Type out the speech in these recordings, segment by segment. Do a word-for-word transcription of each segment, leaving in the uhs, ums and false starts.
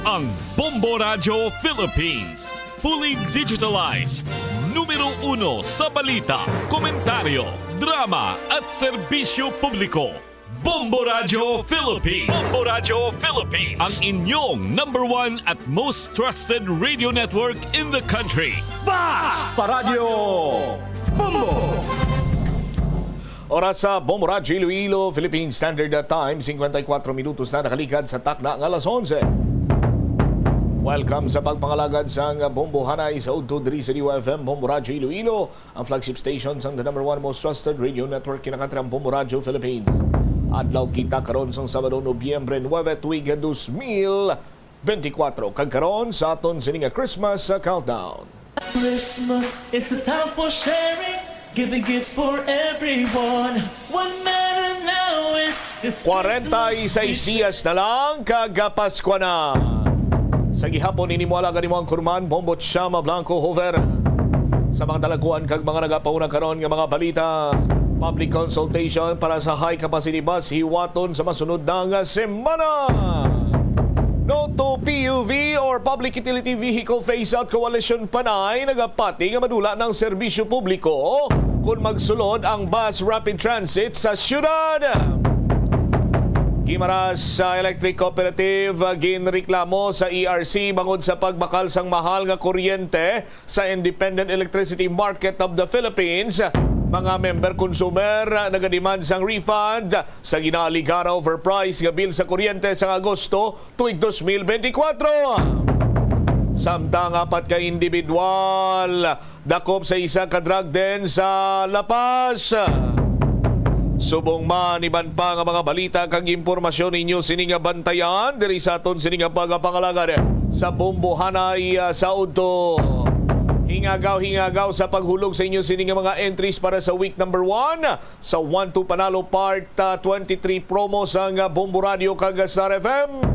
Ang Bombo Radyo Philippines, fully digitalized, numero uno sa balita, komentaryo, drama at serbisyo publiko. Bombo Radyo Philippines. Bombo Radyo Philippines. Ang inyong number one at most trusted radio network in the country. Basta Radyo Bombo! Oras sa Bombo Radyo Iloilo, Philippine Standard Time, singkwenta y kuwatro minutos na nakaligad sa takna nga alas onse. Welcome sa pagpangalagad sang Bombo Hanay sa udto diri sa D Y F M, Bombo Radyo Iloilo, ang flagship station sang the number one most trusted radio network kinakantri ang Bombo Radyo Philippines. Adlaw kita karon sang Sabado, Nobyembre nuebe, tuig dos mil benti kuwatro. Kag karon sa aton sini nga Christmas, uh, countdown. Christmas is a time for sharing, giving gifts for everyone. What matter now is this Kwarenta y seis Christmas we dias na lang, kag Paskwa na. Sa gihapon, ini mo alagad nimo ang Kurman, Bombo Chama Blanco Hover. Sa mga talagkuan kag mga nagapauna karon nga mga balita, public consultation para sa high capacity bus hiwaton sa masunod na nga semana. No to P U V or Public Utility Vehicle Phase-Out Coalition, Panay, nagapati nga madula ng serbisyo publiko kung magsulod ang bus rapid transit sa syudad. Guimaras, uh, Electric Cooperative, uh, ginreklamo sa E R C bangod sa pagbakal sang mahal nga kuryente sa Independent Electricity Market of the Philippines. Mga member consumer, uh, nagademand sang refund sa ginaalegara overprice nga bill sa kuryente sang Agosto tuig dos mil benti kuwatro. Samtang apat ka individual dakop sa isa ka drug den sa La Paz. Subong man, iban pa nga mga balita kag impormasyon, inyo sini nga bantayan diri sa aton sini nga pagapangalagad sa Bombo Hanay, ah, sa udto. Hingagaw-hingagaw sa paghulog sa inyo sini nga mga entries para sa week number one sa One to Panalo Part, ah, twenty-three promo sang, ah, Bombo Radio kag Star F M.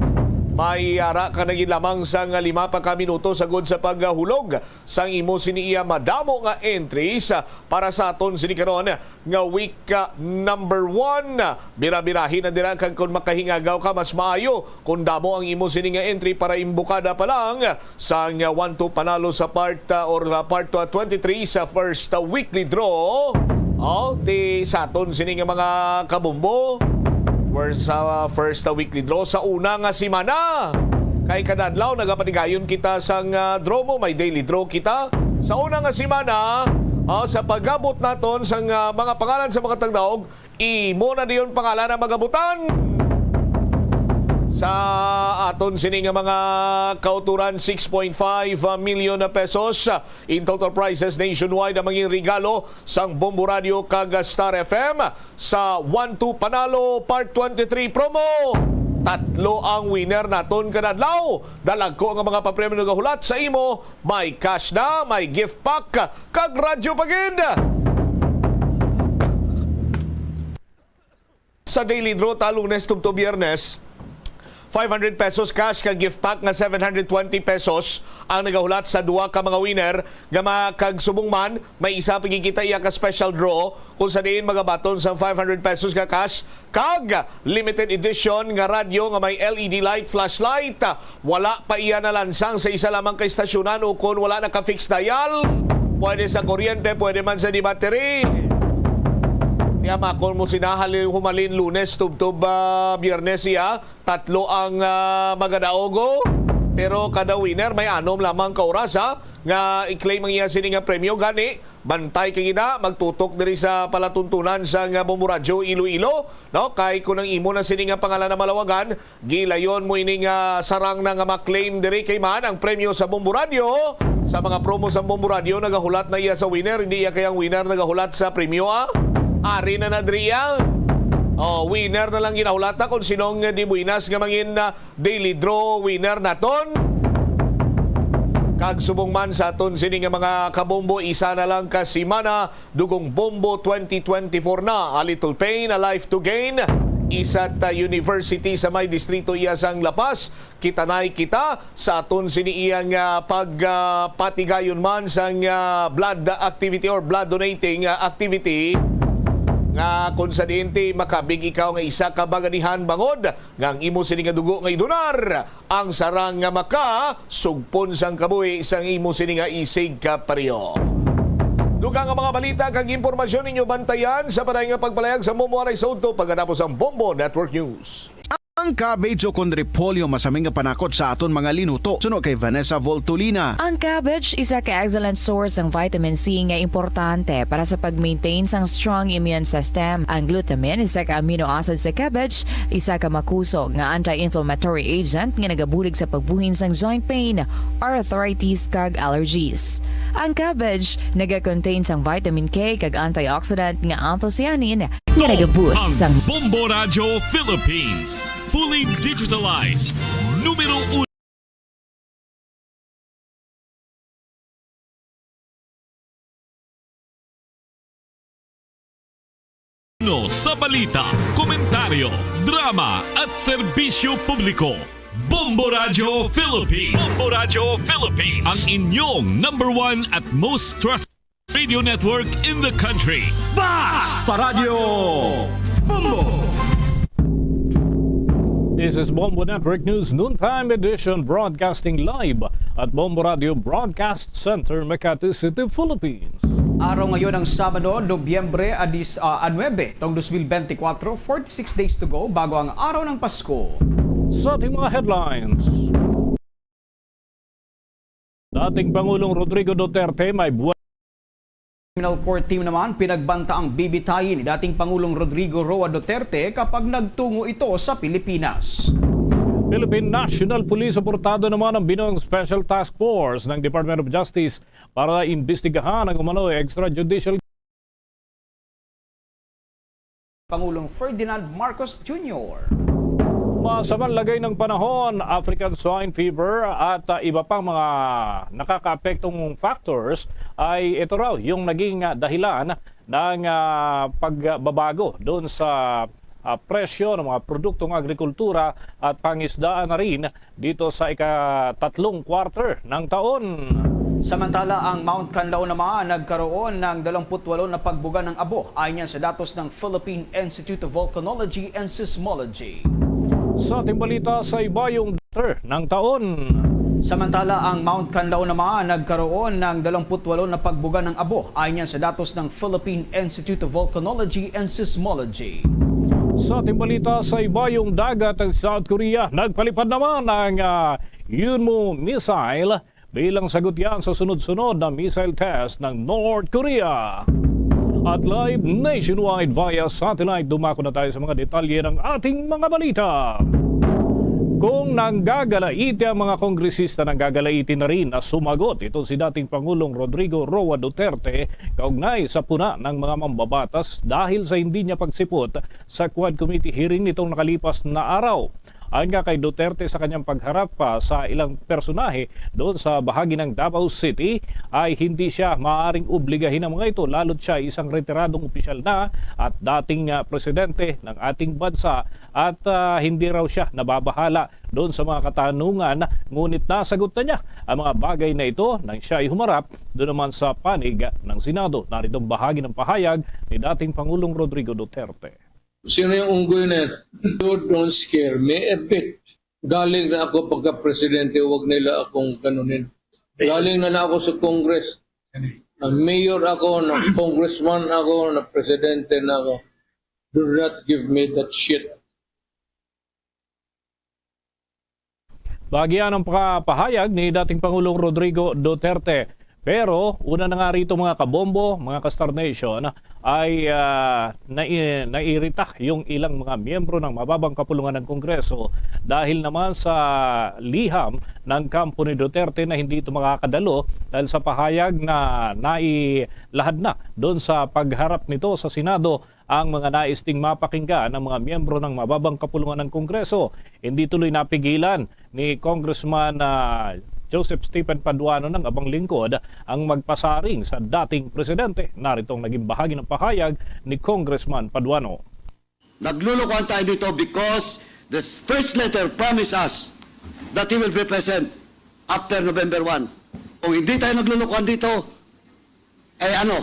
May ara ka na gid lamang sang lima pa ka minuto sagod sa paghulog sang imo sini iya madamo nga entries, ah, para sa aton sini karon nga week, ah, number one. Bira-birahi na dira, kag kon makahingagaw ka, mas maayo kon damo ang imo sini nga entry para imbukada pa lang sang, ah, One to Panalo sa part, ah, or, ah, part, ah, twenty-three sa first, ah, weekly draw. Oh, di sa aton sini nga mga kabombo. We're sa, ah, first, ah, weekly draw sa una nga semana. Kay kada adlaw nagapatigayon kita sang, ah, draw mo, may daily draw kita. Sa una nga semana, ah, sa pag-abot naton sang, ah, mga pangalan sa mga tagdaog, imo na diyon pangalan ang magabutan sa aton sini nga mga kauturan. Six point five million na pesos in total prizes nationwide ang maging regalo sang Bombo Radio kag Star F M sa One to Panalo Part twenty-three promo. Tatlo ang winner naton kada adlaw. Dalagko nga mga papremyo nagahulat sa imo. May cash na, may gift pack, kag radyo pa gid. Sa daily draw ta Lunes tubtob Biyernes, five hundred pesos cash kag gift pack nga seven hundred twenty pesos ang nagahulat sa duha ka mga winner nga ma-, kag subong man, may isa pa gid kita iya ka special draw kung sa diin magabaton sang five hundred pesos nga cash kag limited edition nga radyo nga may L E D light flashlight. Wala pa iya nalansang sa isa lamang ka istasyonan o kon wala naka-fix dial, pwede sa kuryente, pwede man sa di battery. Tiyamakon mo sina hali-, humalin Lunes tubtob, ah, Biyernes iya, tatlo ang, ah, magadaogo. Pero kada winner may anom lamang ka oras, ha, nga i-claim ang iya sini nga premyo. Gani, bantay ka gina, magtutok diri sa palatuntunan sang Bombo Radyo Iloilo, no? Kay kung ang imo na sini nga pangalan na malawagan, gilayon mo ini nga sarang na nga ma-claim diri, kay man ang premyo sa Bombo Radyo. Sa mga promo sa Bombo Radyo, nagahulat na iya sa winner, hindi iya kay ang winner nagahulat sa premyo, ah. Ari na na diri iya. Oh, winner na lang ginahulat na kung sinong di buenas nga mangin, ah, daily draw winner naton. Kag subong man sa aton sini nga mga kabombo, isa na lang ka semana, Dugong Bombo twenty twenty-four na, A Little Pain, A Life to Gain, isa ta university sa may distrito iya sang La Paz. Kita nay kita sa aton sini iya nga pag, ah, patigayon man sang, ah, blood activity or blood donating, ah, activity. Nga kon sa diente makabig ikaw nga isa ka baganihan, bangod nga ang imo sini nga dugo nga idonar ang sarang nga makasugpon sang kabuhi sang imo sini nga isig kapareho. Dugang nga mga balita kag impormasyon ninyo bantayan sa paray nga pagpalayag sa Bombo Aray sa Udto pagkatapos ang Bombo Network News. Ang cabbage ukon repolyo masami nga panakot sa aton mga linuto. Suno kay Vanessa Voltolina. Ang cabbage isa ka excellent source sang vitamin C nga importante para sa pag-maintain sang strong immune system. Ang glutamine, isa ka amino acid sa cabbage, isa ka makusog nga anti-inflammatory agent nga nagabulig sa pagbuhin sang joint pain, arthritis, kag allergies. Ang cabbage naga-contain sang vitamin K kag antioxidant nga anthocyanin nga nagaboost Ang sang Bombo Radyo Philippines, fully digitalized. Numero uno sa balita, komentaryo, drama, at serbisyo publiko. Bombo Radyo Philippines. Bombo Radyo Philippines. Ang inyong number one at most trusted radio network in the country. Basta Radyo Bombo! This is Bombo Network News Noontime Edition, broadcasting live at Bombo Radio Broadcast Center, Makati City, Philippines. Araw ngayon ng Sabado, Nobyembre a dis-, ah, a nuebe, taong dos mil benti kwatro, forty-six days to go bago ang araw ng Pasko. Sa ating mga headlines, Dating Pangulong Rodrigo Duterte may buwan. Criminal Court team naman pinagbanta ang bibitayin ni dating Pangulong Rodrigo Roa Duterte kapag nagtungo ito sa Pilipinas. Philippine National Police suportado naman ang binuong Special Task Force ng Department of Justice para imbestigahan ang umano extrajudicial Pangulong Ferdinand Marcos Junior. Masamang lagay ng panahon, African Swine Fever at, ah, iba pang mga nakakaapektong factors ay ito raw yung naging, ah, dahilan ng, ah, pagbabago doon sa, ah, presyo ng mga produktong agrikultura at pangisdaan na rin dito sa ikatatlong quarter ng taon. Samantala, ang Mount Kanlaon naman nagkaroon ng dalawampu't walo na pagbuga ng abo, ayon yan sa datos ng Philippine Institute of Volcanology and Seismology. Sa ating balita, sa ibayong quarter ng taon. Samantala, ang Mount Kanlaon naman nagkaroon ng dalawampu't walo na pagbuga ng abo, ayon yan sa datos ng Philippine Institute of Volcanology and Seismology. Sa ating balita, sa ibayong dagat ng South Korea, nagpalipad naman ang, ah, Yunmu missile bilang sagot yan sa sunod-sunod na missile test ng North Korea. At live nationwide via satellite, dumako na tayo sa mga detalye ng ating mga balita. Kung nanggagalaiti ang mga kongresista, nanggagalaiti na rin na sumagot ito si dating Pangulong Rodrigo Roa Duterte kaugnay sa puna ng mga mambabatas dahil sa hindi niya pagsipot sa Quad Committee hearing nitong nakalipas na araw. Ayon nga kay Duterte, sa kanyang pagharap pa sa ilang personahe doon sa bahagi ng Davao City, ay hindi siya maaaring obligahin ang mga ito, lalo't siya isang retiradong opisyal na at dating, ah, presidente ng ating bansa at, ah, hindi raw siya nababahala doon sa mga katanungan, ngunit nasagot na niya ang mga bagay na ito nang siya ay humarap doon naman sa panig ng Senado. Narito ang bahagi ng pahayag ni dating Pangulong Rodrigo Duterte. Sino yung unggoy na yan? You don't scare me a bit. Galing na ako pagka-presidente, huwag nila akong ganunin. Galing na, na ako sa Congress. Na mayor ako, na congressman ako, na presidente na ako. Do not give me that shit. Bahagi yan ang pa-, pahayag ni dating Pangulong Rodrigo Duterte. Pero una na nga rito, mga kabombo, mga ka-Star Nation, ay, ah, nai-, naiirita yung ilang mga miyembro ng mababang kapulungan ng Kongreso dahil naman sa liham ng kampo ni Duterte na hindi ito makakadalo dahil sa pahayag na nailahad na doon sa pagharap nito sa Senado ang mga nais ding mapakinggan ng mga miyembro ng mababang kapulungan ng Kongreso. Hindi tuloy napigilan ni Congressman, ah, Joseph Stephen Paduano ng Abang Lingkod ang magpasaring sa dating presidente. Narito ang naging bahagi ng pahayag ni Congressman Paduano. Naglulukuhan tayo dito because the first letter promised us that he will be present after November one. Kung hindi tayo naglulukuhan dito, eh ano?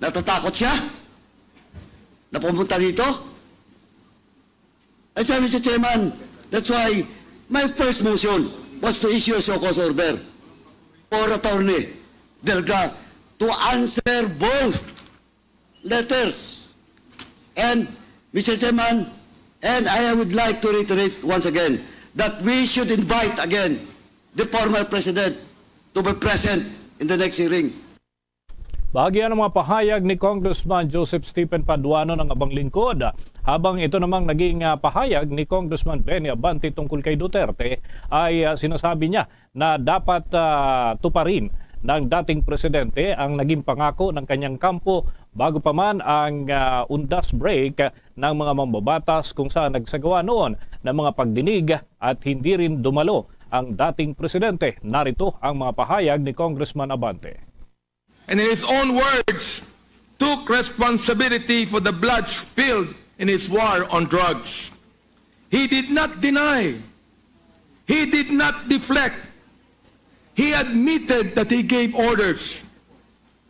Natatakot siya? na pumunta dito? At siya, Mister Chairman, that's why my first motion was to issue a show cause order for Attorney Delga to answer both letters. And, Mister Chairman, and I would like to reiterate once again that we should invite again the former president to be present in the next hearing. Bahagi ang mga pahayag ni Congressman Joseph Stephen Paduano ng Abang Lingkod. Habang ito namang naging ah, pahayag ni Congressman Benny Abante tungkol kay Duterte, ay ah, sinasabi niya na dapat ah, tuparin ng dating presidente ang naging pangako ng kanyang kampo bago pa man ang ah, undas break ng mga mambabatas kung saan nagsagawa noon ng mga pagdinig at hindi rin dumalo ang dating presidente. Narito ang mga pahayag ni Congressman Abante. And in his own words, took responsibility for the blood spilled in his war on drugs. He did not deny. He did not deflect. He admitted that he gave orders.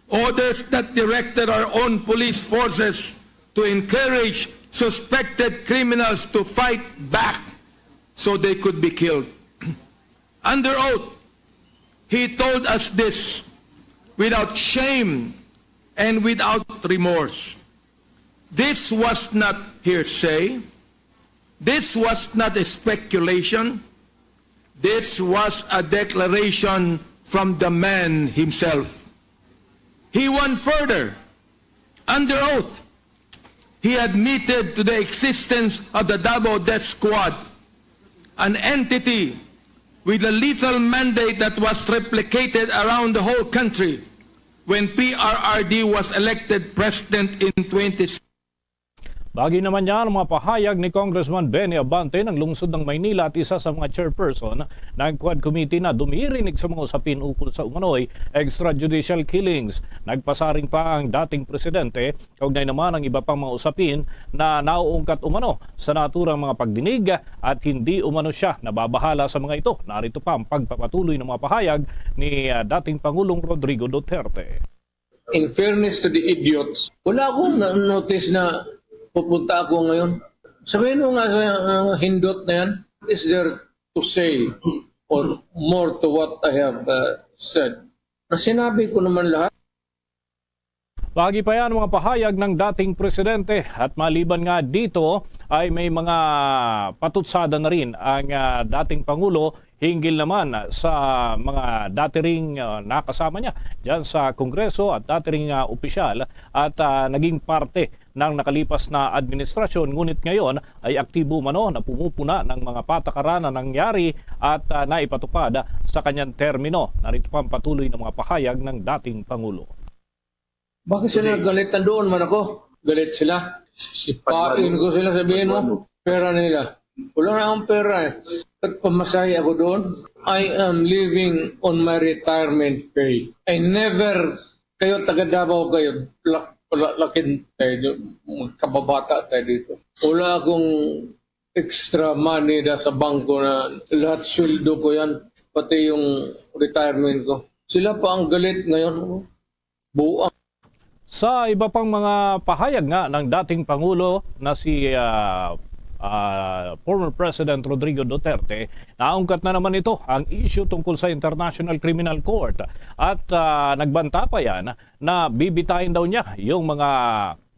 Orders that directed our own police forces to encourage suspected criminals to fight back so they could be killed. Under oath, he told us this without shame and without remorse. This was not hearsay. This was not a speculation. This was a declaration from the man himself. He went further. Under oath, he admitted to the existence of the Davao Death Squad, an entity with a lethal mandate that was replicated around the whole country when P R R D was elected president in twenty. Bagi naman niya ang mga pahayag ni Congressman Benny Abante ng lungsod ng Maynila at isa sa mga chairperson ng Quad Committee na dumirinig sa mga usapin ukol sa umano'y extrajudicial killings. Nagpasaring pa ang dating presidente kaugnay naman ang iba pang mga usapin na nauungkat umano sa naturang mga pagdinig at hindi umano siya nababahala sa mga ito. Narito pa ang pagpapatuloy ng mga pahayag ni ah, dating Pangulong Rodrigo Duterte. In fairness to the idiots, wala akong na-notice na pupunta ako ngayon. Sabihin mo nga sa uh, hindot na yan, what is there to say or more to what I have uh, said? Na sinabi ko naman lahat. Bagi pa yan mga pahayag ng dating presidente at maliban nga dito ay may mga patutsada na rin ang ah, dating Pangulo hinggil naman sa mga dati ring ah, nakasama niya dyan sa Kongreso at dati ring ah, opisyal at ah, naging parte ng nakalipas na administrasyon ngunit ngayon ay aktibo umano na pumupuna ng mga patakaran na nangyari at ah, naipatupad sa kanyang termino. Narito pa ang patuloy na mga pahayag ng dating Pangulo. Bakit sila galit? Nandoon man ako. Galit sila. Sipain ko sila, sabihin mo, pera nila. Wala na akong pera eh. At pamasahe ako doon. I am living on my retirement pay. I never, kayo taga Davao kayo, lak, lak, lakin kayo, magkababata tayo dito. Wala akong extra money da sa bangko na lahat sweldo ko yan, pati yung retirement ko. Sila pa ang galit ngayon. Buang. Sa iba pang mga pahayag nga ng dating Pangulo na si ah, ah, former President Rodrigo Duterte, naungkat na naman ito ang issue tungkol sa International Criminal Court at ah, nagbanta pa yan na bibitayin daw niya yung mga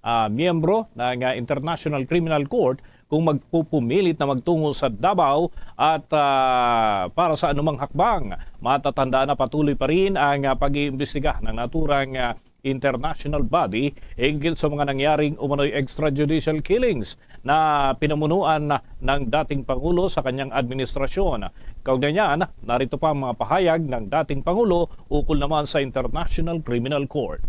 ah, miyembro ng ah, International Criminal Court kung magpupumilit na magtungo sa Davao at ah, para sa anumang hakbang. Matatandaan na patuloy pa rin ang ah, pag-iimbestiga ng naturang ah, international body hinggil sa mga nangyaring umano'y extrajudicial killings na pinamunuan na ng dating Pangulo sa kanyang administrasyon. Kaugnay niyan, narito pa ang mga pahayag ng dating Pangulo ukol naman sa International Criminal Court.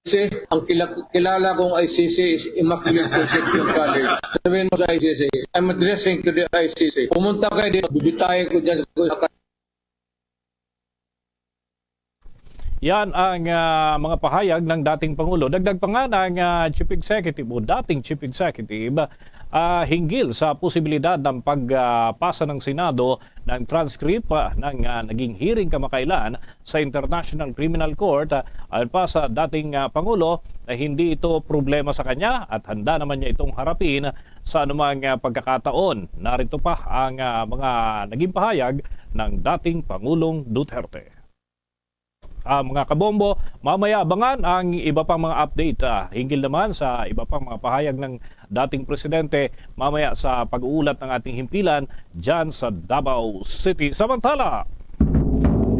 Kasi ang kila, kilala kong I C C is Immaculate Conception College. Sabihin mo sa I C C, I'm addressing to the I C C. Pumunta kayo dito, bibitayin ko dyan sa Yan ang, ah, mga pahayag ng dating Pangulo. Dagdag pa nga ng, ah, Chief Executive o dating Chief Executive, ah, hinggil sa posibilidad ng pagpasa ng Senado ng transcript, ah, ng, ah, naging hearing kamakailan sa International Criminal Court, ah, ayon pa sa dating, ah, Pangulo, na hindi ito problema sa kanya at handa naman niya itong harapin sa anumang, ah, pagkakataon. Narito pa ang, ah, mga naging pahayag ng dating Pangulong Duterte. Ah, mga kabombo, mamaya abangan ang iba pang mga update, ah, hinggil naman sa iba pang mga pahayag ng dating presidente mamaya sa pag-uulat ng ating himpilan dyan sa Davao City. Samantala,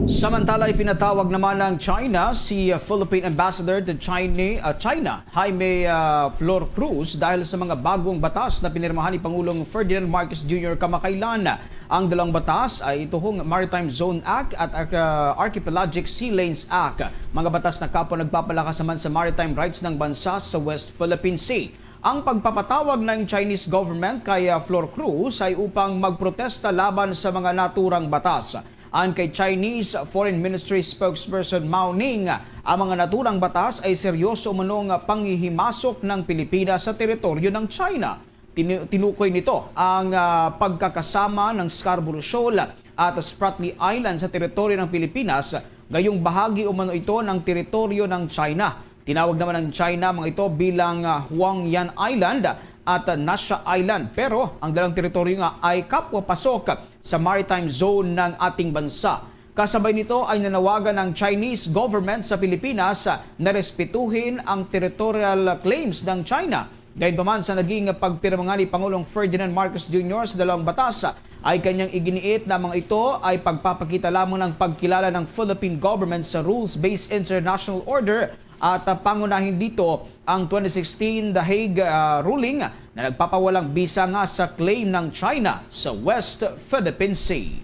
Samantala, ipinatawag naman ng China si, uh, Philippine Ambassador to China, uh, China, Jaime, uh, Flor Cruz, dahil sa mga bagong batas na pinirmahan ni Pangulong Ferdinand Marcos Junior kamakailan. Ang dalawang batas ay ituhong Maritime Zone Act at, uh, Archipelagic Sea Lanes Act, mga batas na kapwa nagpapalakas naman sa maritime rights ng bansa sa West Philippine Sea. Ang pagpapatawag ng Chinese government kay, uh, Flor Cruz ay upang magprotesta laban sa mga naturang batas. Ayon kay Chinese Foreign Ministry spokesperson Mao Ning, ang mga naturang batas ay seryoso umanong panghihimasok ng Pilipinas sa teritoryo ng China. Tinu-, tinukoy nito ang, ah, pagkakasama ng Scarborough Shoal at Spratly Island sa teritoryo ng Pilipinas, gayong bahagi umano ito ng teritoryo ng China. Tinawag naman ng China mga ito bilang, ah, Hwang Yan Island at, ah, Nasha Island, pero ang dalang teritoryo nga ay kapwa pasok sa maritime zone ng ating bansa. Kasabay nito ay nanawagan ang Chinese government sa Pilipinas na respetuhin ang territorial claims ng China. Gayunpaman, sa naging pagpirma nga ni Pangulong Ferdinand Marcos Junior sa dalawang batas, ay kanyang iginiit na mga ito ay pagpapakita lamang ng pagkilala ng Philippine government sa rules-based international order at, ah, pangunahin dito ang twenty sixteen The Hague, ah, ruling na nagpapawalang bisa nga sa claim ng China sa West Philippine Sea.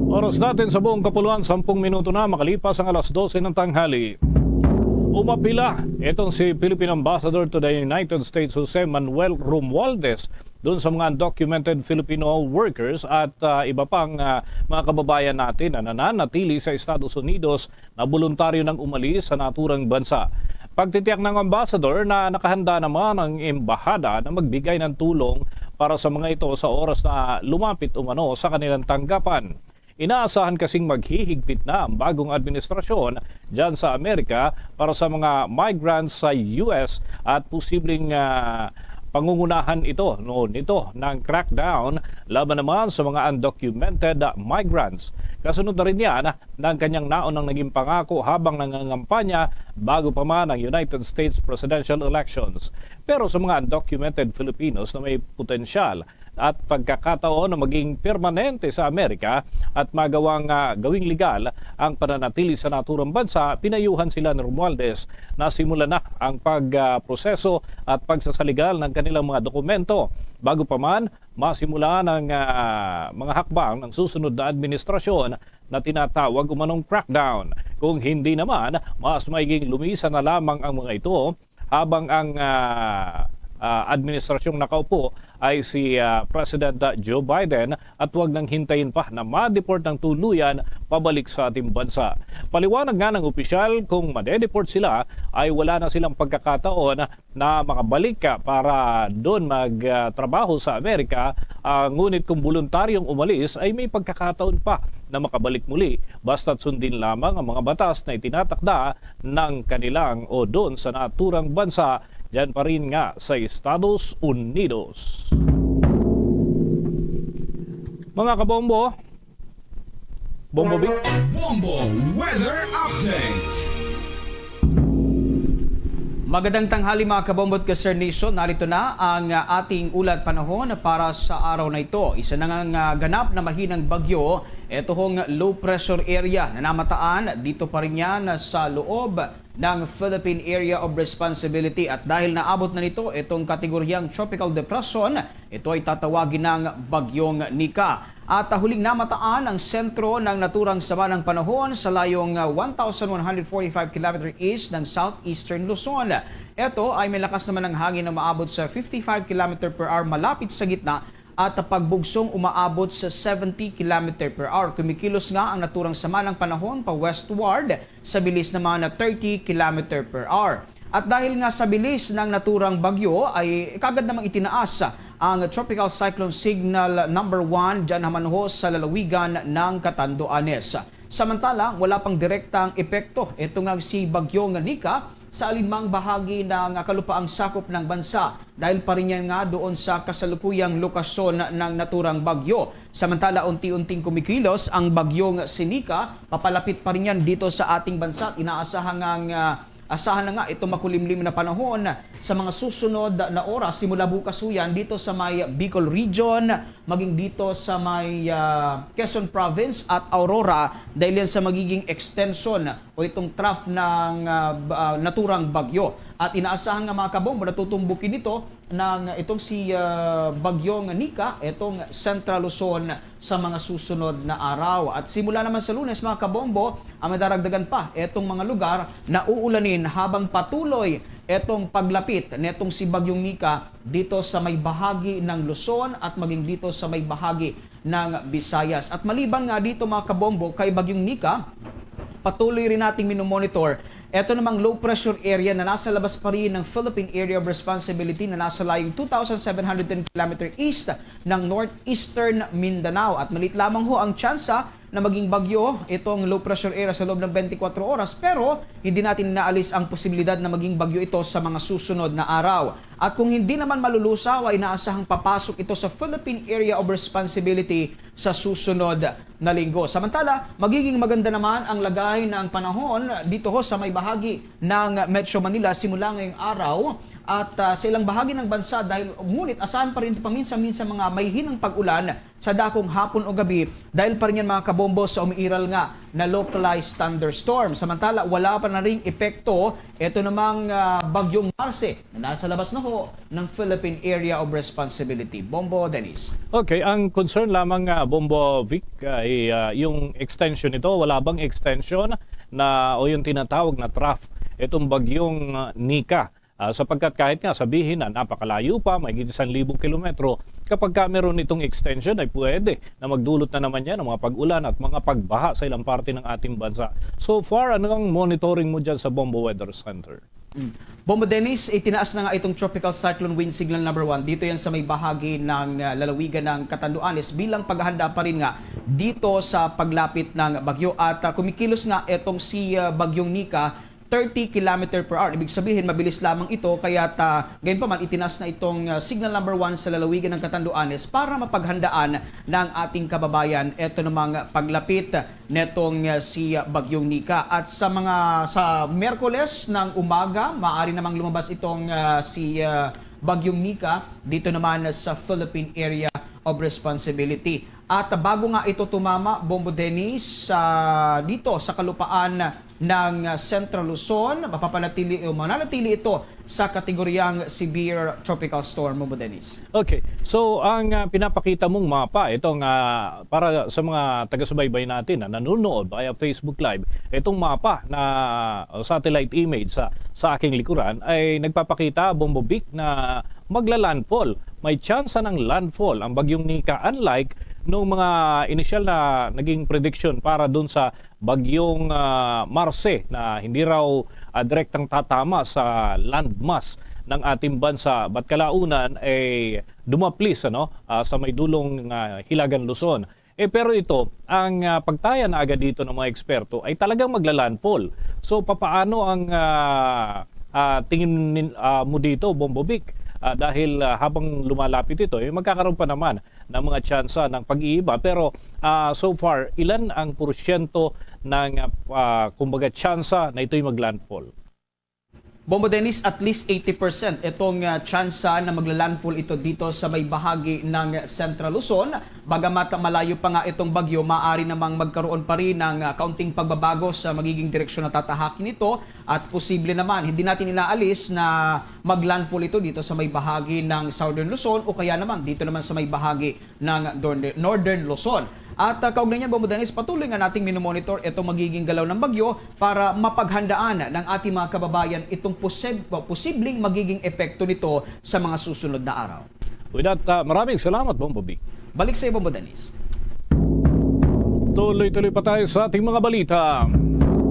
Oras natin sa buong kapuluan, sampung minuto na makalipas ang alas dose ng tanghali. Umapila itong si Philippine Ambassador to the United States, Jose Manuel Romualdez, doon sa mga undocumented Filipino workers at, ah, iba pang, ah, mga kababayan natin na nananatili sa Estados Unidos na boluntaryo nang umalis sa naturang bansa. Pagtitiyak ng ambassador na nakahanda naman ang embahada na magbigay ng tulong para sa mga ito sa oras na lumapit umano sa kanilang tanggapan. Inaasahan kasing maghihigpit na ang bagong administrasyon dyan sa Amerika para sa mga migrants sa U S at posibleng, ah, pangungunahan ito, no, nito ng crackdown laban naman sa mga undocumented migrants. Kasunod na rin yan ng kanyang naunang naging pangako habang nangangampanya bago pa man ang United States presidential elections. Pero sa mga undocumented Filipinos na may potensyal at pagkakataon na maging permanente sa Amerika at magawang, ah, gawing legal ang pananatili sa naturang bansa, pinayuhan sila ni Romualdez na simulan na ang pagproseso at pagsasaligal ng kanilang mga dokumento bago pa man masimulan ang, ah, mga hakbang ng susunod na administrasyon na tinatawag umanong crackdown. Kung hindi naman, mas maiging lumisan na lamang ang mga ito habang ang, ah, ah, administrasyong nakaupo ay si, ah, President, ah, Joe Biden at wag nang hintayin pa na ma-deport ng tuluyan pabalik sa ating bansa. Paliwanag nga ng opisyal, kung madedeport sila ay wala na silang pagkakataon na makabalik ka para doon magtrabaho sa Amerika, ah, ngunit kung boluntaryong umalis ay may pagkakataon pa na makabalik muli basta't sundin lamang ang mga batas na itinatakda ng kanilang o doon sa naturang bansa, dyan pa rin nga sa Estados Unidos. Mga kabombo, Bombo Big. Bombo Weather Update. Magandang tanghali, mga kabombo at ka-Sir Nation. Narito na ang, ah, ating ulat panahon para sa araw na ito. Isa na nga, ah, ganap na mahinang bagyo, ito hong low pressure area na namataan dito pa rin yan sa loob ng Philippine Area of Responsibility. At dahil naabot na nito itong kategoryang tropical depression, ito ay tatawagin ng Bagyong Nika. At, ah, huling namataan ang sentro ng naturang sama ng panahon sa layong, ah, one thousand one hundred forty-five kilometer east ng southeastern Luzon. Ito ay may lakas naman ng hangin na maabot sa fifty-five kilometer per hour malapit sa gitna at pagbugsong umaabot sa seventy kilometer per hour. Kumikilos nga ang naturang sama ng panahon pa westward sa bilis naman na thirty kilometer per hour. At dahil nga sa bilis ng naturang bagyo ay kagad namang itinaas ang Tropical Cyclone Signal number one dyan naman ho sa lalawigan ng Catanduanes. Samantala, wala pang direktang epekto ito nga si Bagyong Nika sa alinmang bahagi ng kalupaang sakop ng bansa dahil pa rin yan nga doon sa kasalukuyang lokasyon ng naturang bagyo. Samantala, unti-unting kumikilos ang bagyong si Nika, papalapit pa rin yan dito sa ating bansa. Inaasahan nga, nga asahan na nga itong makulimlim na panahon sa mga susunod na oras simula bukas ho yan dito sa may Bicol Region, maging dito sa may ah, Quezon Province at Aurora dahil yan sa magiging extension o itong trough ng ah, ba- ah, naturang bagyo. At inaasahan nga mga kabombo na tutumbukin nito ng itong si ah, Bagyong Nika, itong Central Luzon sa mga susunod na araw. At simula naman sa Lunes, mga kabombo, ang madaragdagan pa itong mga lugar na uulanin habang patuloy itong paglapit netong si Bagyong Nika dito sa may bahagi ng Luzon at maging dito sa may bahagi ng Visayas. At maliban nga dito, mga kabombo, kay Bagyong Nika, patuloy rin nating minomonitor eto namang low pressure area na nasa labas pa rin ng Philippine Area of Responsibility na nasa layong two thousand seven hundred ten kilometer east ng northeastern Mindanao. At malit lamang ho ang tsansa na maging bagyo itong low pressure area sa loob ng twenty-four oras, pero hindi natin inaalis ang posibilidad na maging bagyo ito sa mga susunod na araw. At kung hindi naman malulusaw, ay inaasahang papasok ito sa Philippine Area of Responsibility sa susunod na linggo. Samantala, magiging maganda naman ang lagay ng panahon dito ho sa may bahagi ng Metro Manila simula ngayong araw at ah, sa ilang bahagi ng bansa dahil ngunit asahan pa rin ito paminsan-minsan mga may hinang pag-ulan sa dakong hapon o gabi dahil pa rin yan mga kabombo sa umiiral nga na localized thunderstorm. Samantala, wala pa na ring epekto ito namang ah, bagyong Marce na nasa labas na ho ng Philippine Area of Responsibility. Bombo Dennis. Okay, ang concern lamang nga Bombo Vic ay ah, yung extension nito, wala bang extension na o yung tinatawag na trough itong bagyong ah, Nika? Ah, sapagkat kahit nga sabihin na napakalayo pa, may isang libong kilometro, kapag ka meron itong extension ay pwede na magdulot na naman yan ng mga pag-ulan at mga pagbaha sa ilang parte ng ating bansa. So far, ano ang monitoring mo dyan sa Bombo Weather Center? Mm. Bombo Dennis, itinaas na nga itong Tropical Cyclone Wind Signal number one. Dito yan sa may bahagi ng ah, lalawigan ng Catanduanes bilang paghahanda pa rin nga dito sa paglapit ng bagyo. At ah, kumikilos nga itong si ah, Bagyong Nika thirty kilometer per hour. Ibig sabihin, mabilis lamang ito. Kaya ta, gayon pa man, itinaas na itong ah, signal number one sa lalawigan ng Catanduanes para mapaghandaan ng ating kababayan ito namang paglapit netong ah, si ah, Bagyong Nika. At sa mga sa Miyerkules ng umaga, maaari namang lumabas itong ah, si ah, Bagyong Nika dito naman sa Philippine Area of Responsibility. At bago nga ito tumama, Bombo Dennis, sa dito sa kalupaan ng ah, Central Luzon, mapapanatili o mananatili ito sa kategoryang severe tropical storm, Bombo Dennis. Okay. So, ang ah, pinapakita mong mapa, itong ah, para sa mga taga-subaybay natin na nanonood via Facebook Live, itong mapa na o satellite image sa sa aking likuran ay nagpapakita, Bombo Vic, na magla-landfall. May tsansa ng landfall ang Bagyong Nika, unlike nung mga inisyal na naging prediction para dun sa Bagyong ah, Marce na hindi raw ah, direktang tatama sa landmass ng ating bansa. But kalaunan ay dumaplis, ano, ah, sa may dulong ah, Hilagan, Luzon. Eh, pero ito, ang ah, pagtaya na agad dito ng mga eksperto ay talagang magla-landfall. So, papaano ang ah, ah, tingin nin- ah, mo dito, Bombo Vic? Ah, dahil ah, habang lumalapit ito, eh, magkakaroon pa naman ng mga tsansa ng pag-iiba. Pero ah, so far, ilan ang porsyento ng ah, kumbaga tsansa na ito'y mag-landfall? Bombo Dennis, at least eighty percent itong ah, tsansa na magla-landfall ito dito sa may bahagi ng Central Luzon. Bagamat malayo pa nga itong bagyo, maaari namang magkaroon pa rin ng ah, kaunting pagbabago sa magiging direksyon na tatahakin nito at posible naman, hindi natin inaalis na mag-landfall ito dito sa may bahagi ng Southern Luzon o kaya naman dito naman sa may bahagi ng Northern, Northern Luzon. At uh, kaugnay niyan, Bombo Dennis, patuloy nga nating minomonitor itong magiging galaw ng bagyo para mapaghandaan ng ating mga kababayan itong posib- posibleng magiging epekto nito sa mga susunod na araw. With that, ah, maraming salamat, Bombo B. Balik sa iyo, Bombo Dennis. Tuloy-tuloy pa tayo sa ating mga balita.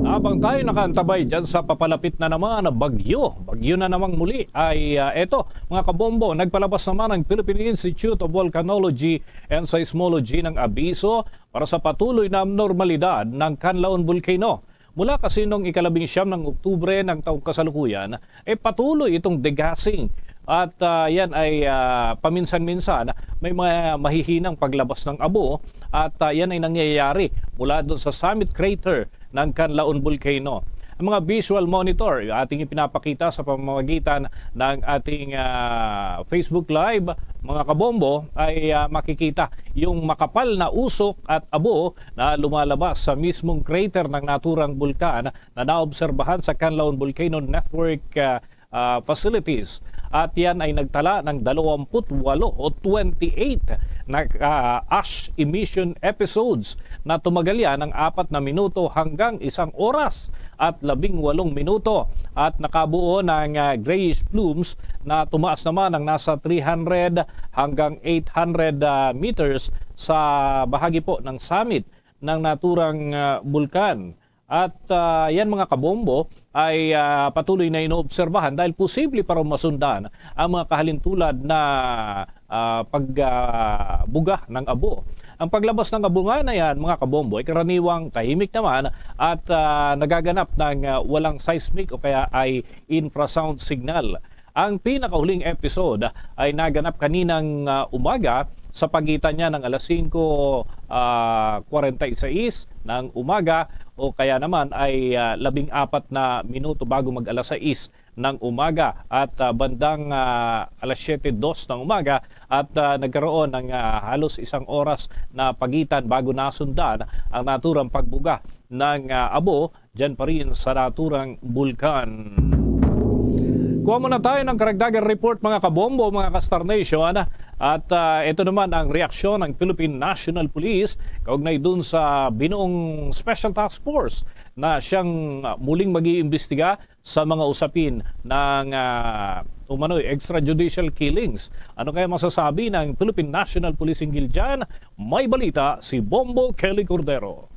Habang tayo nakaantabay dyan sa papalapit na naman na bagyo, bagyo na namang muli, ay, ah, eto, mga kabombo, nagpalabas naman ang Philippine Institute of Volcanology and Seismology ng abiso para sa patuloy na abnormalidad ng Canlaon Volcano. Mula kasi nung ika-labing siyam ng Oktubre ng taong kasalukuyan, eh, patuloy itong degassing. At, ah, yan ay, ah, paminsan-minsan may mga mahihinang paglabas ng abo. At, ah, yan ay nangyayari mula doon sa summit crater ng Canlaon Volcano. Ang mga visual monitor, ating ipinapakita sa pamamagitan ng ating, ah, Facebook Live, mga kabombo, ay, ah, makikita yung makapal na usok at abo na lumalabas sa mismong crater ng naturang bulkan na naobserbahan sa Canlaon Volcano Network, ah, ah, facilities. At yan ay nagtala ng dalawampu't walo o twenty-eight na, ah, ash emission episodes na tumagal yan ng apat na minuto hanggang isang oras at labing walong minuto. At nakabuo ng, ah, grayish plumes na tumaas naman ng nasa three hundred hanggang eight hundred, ah, meters sa bahagi po ng summit ng naturang, ah, bulkan. At, ah, yan, mga kabombo, ay, ah, patuloy na inoobserbahan dahil posible pa raw masundan ang mga kahalintulad na, ah, pag, ah, buga ng abo. Ang paglabas ng abo nga na yan, mga kabombo, ay karaniwang tahimik naman at, ah, nagaganap ng, ah, walang seismic o kaya ay infrasound signal. Ang pinakahuling episode ay naganap kaninang, ah, umaga sa pagitan niya ng alas singko, ah, kwarenta y seis ng umaga o kaya naman ay, ah, labing apat na minuto bago mag alas sais ng umaga at, ah, bandang, ah, alas siyete dos ng umaga at, ah, nagkaroon ng, ah, halos isang oras na pagitan bago nasundan ang naturang pagbuga ng, ah, abo dyan pa rin sa naturang bulkan. Kuha muna tayo ng karagdagang report, mga kabombo, mga ka-Star Nation. At, ah, ito naman ang reaksyon ng Philippine National Police kaugnay dun sa binuong Special Task Force na siyang, ah, muling mag-iimbestiga sa mga usapin ng, ah, umano'y extrajudicial killings. Ano kaya masasabi ng Philippine National Police hinggil dyan? May balita si Bombo Kelly Cordero.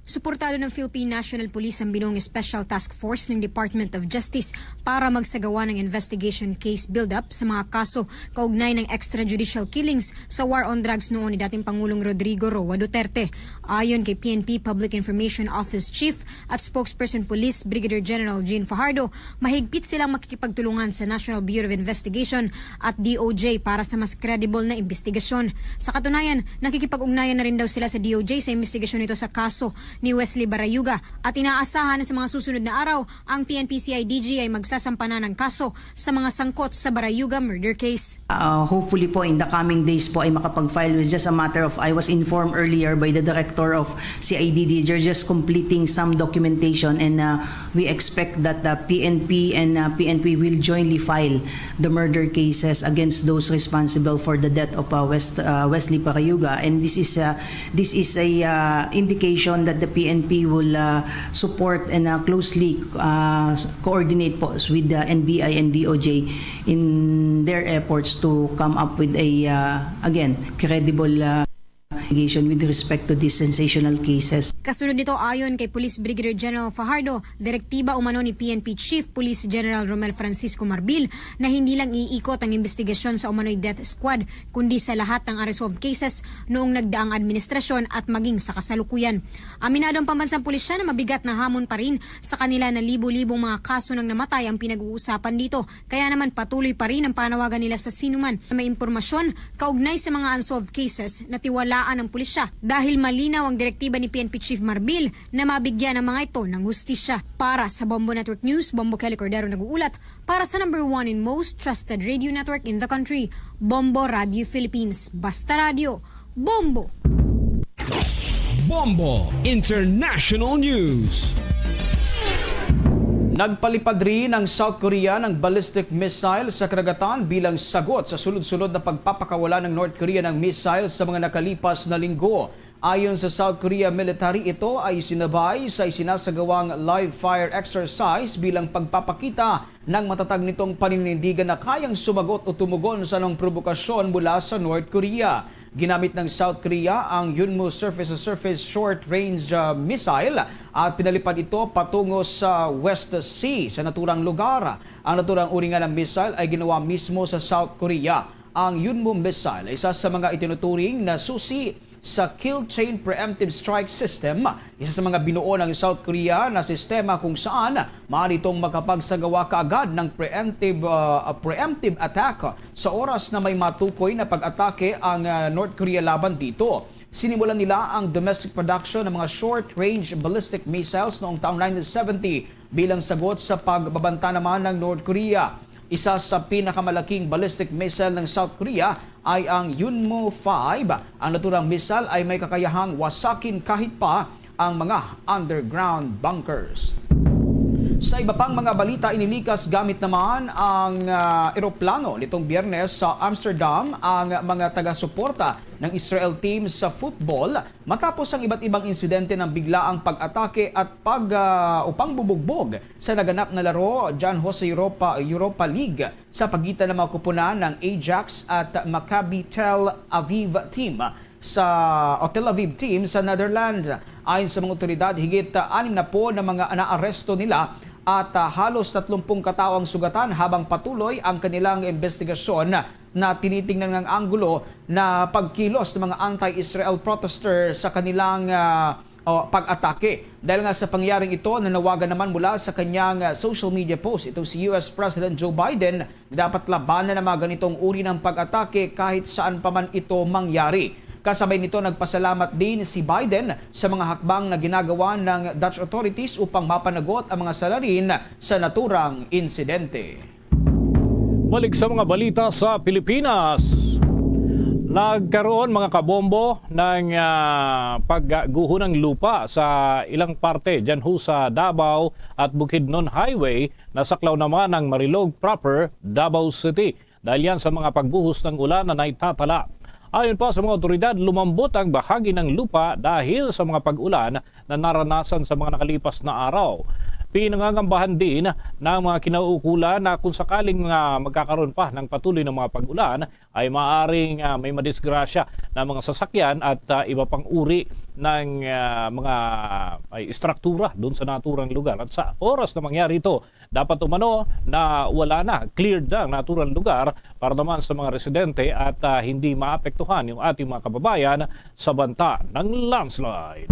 Suportado ng Philippine National Police ang binuong Special Task Force ng Department of Justice para magsagawa ng investigation case build-up sa mga kaso kaugnay ng extrajudicial killings sa war on drugs noon ni dating Pangulong Rodrigo Roa Duterte. Ayon kay P N P Public Information Office Chief at Spokesperson Police Brigadier General Jean Fajardo, mahigpit silang makikipagtulungan sa National Bureau of Investigation at D O J para sa mas credible na investigasyon. Sa katunayan, nakikipag-ugnayan na rin daw sila sa D O J sa investigasyon nito sa kaso ni Wesley Barayuga at inaasahan na sa mga susunod na araw ang P N P C I D G ay magsasampa na ng kaso sa mga sangkot sa Barayuga murder case. Uh, hopefully po in the coming days po ay makapag-file. With just a matter of, I was informed earlier by the director of C I D D, they're just completing some documentation and, uh, we expect that the P N P and, uh, P N P will jointly file the murder cases against those responsible for the death of, uh, West, uh, Wesley Barayuga. And this is, uh, this is a, uh, indication that the P N P will, uh, support and, uh, closely, uh, coordinate po with the N B I and D O J in their efforts to come up with a, uh, again, credible, uh, allegation with respect to these sensational cases. Kasunod nito, ayon kay Police Brigadier General Fajardo, direktiba umano ni P N P Chief Police General Romel Francisco Marbil na hindi lang iikot ang investigasyon sa umano'y death squad, kundi sa lahat ng unresolved cases noong nagdaang administrasyon at maging sa kasalukuyan. Aminado ang pambansang pulisya na mabigat na hamon pa rin sa kanila na libo-libong mga kaso ng namatay ang pinag-uusapan dito. Kaya naman, patuloy pa rin ang panawagan nila sa sinuman na may impormasyon kaugnay sa mga unsolved cases na tiwalaan ang pulisya, dahil malinaw ang direktiba ni P N P Chief Marbil na mabigyan ang mga ito ng hustisya. Para sa Bombo Network News, Bombo Kelly Cordero nag-uulat para sa number one and most trusted radio network in the country, Bombo Radio Philippines. Basta radyo, Bombo! Bombo International News. Nagpalipad rin ang South Korea ng ballistic missile sa karagatan bilang sagot sa sunod-sunod na pagpapakawala ng North Korea ng missile sa mga nakalipas na linggo. Ayon sa South Korea military, ito ay sinabay sa isinasagawang live fire exercise bilang pagpapakita ng matatag nitong paninindigan na kayang sumagot o tumugon sa anong provokasyon mula sa North Korea. Ginamit ng South Korea ang Yunmu surface-to-surface short-range, ah, missile at pinalipad ito patungo sa West Sea sa naturang lugar. Ang naturang uri nga ng missile ay ginawa mismo sa South Korea. Ang Yunmu missile ay isa sa mga itinuturing na susi sa Kill Chain Preemptive Strike System, isa sa mga binuo ng South Korea na sistema kung saan maaari itong makapagsagawa kaagad ng preemptive, ah, preemptive attack sa oras na may matukoy na pag-atake ang, ah, North Korea laban dito. Sinimulan nila ang domestic production ng mga short-range ballistic missiles noong taong nineteen seventy bilang sagot sa pagbabanta naman ng North Korea. Isa sa pinakamalaking ballistic missile ng South Korea ay ang Yunmu five. Ang naturang missile ay may kakayahang wasakin kahit pa ang mga underground bunkers. Sa iba pang mga balita, inilikas gamit naman ang, ah, eroplano nitong Biyernes sa Amsterdam ang mga taga-suporta ng Israel team sa football matapos ang iba't ibang insidente ng biglaang pag-atake at pag, ah, o pangbubugbog sa naganap na laro dyan ho sa Europa, Europa League sa pagitan ng mga koponan ng Ajax at Maccabi Tel Aviv team sa, o Tel Aviv team sa Netherlands. Ayon sa mga otoridad, higit, ah, anim na po na mga naaresto nila at, ah, halos tatlumpung katao ang sugatan habang patuloy ang kanilang investigasyon na tinitingnan ng anggulo na pagkilos ng mga anti-Israel protester sa kanilang, ah, o, pag-atake. Dahil nga sa pangyayaring ito, nanawagan naman mula sa kanyang, ah, social media post itong si U S President Joe Biden na dapat labanan ang mga ganitong uri ng pag-atake kahit saan pa man ito mangyari. Kasabay nito, nagpasalamat din si Biden sa mga hakbang na ginagawa ng Dutch authorities upang mapanagot ang mga salarin sa naturang insidente. Balik sa mga balita sa Pilipinas. Nagkaroon, mga kabombo, ng, ah, pagguho ng lupa sa ilang parte dyan ho sa Davao at Bukidnon Highway, nasaklaw naman ang Marilog proper, Davao City, dahil yan sa mga pagbuhos ng ulan na naitatala. Ayon pa sa mga otoridad, lumambot ang bahagi ng lupa dahil sa mga pag-ulan na naranasan sa mga nakalipas na araw. Pinangangambahan din ng mga kinauukulan na kung sakaling, ah, magkakaroon pa ng patuloy na mga pag-ulan, ay maaring, ah, may madisgrasya na mga sasakyan at, ah, iba pang uri ng, ah, mga, ay, istruktura doon sa naturang lugar. At sa oras na mangyari ito, dapat umano na wala na, cleared na ang naturang lugar para naman sa mga residente at, ah, hindi maapektuhan yung ating mga kababayan sa banta ng landslide.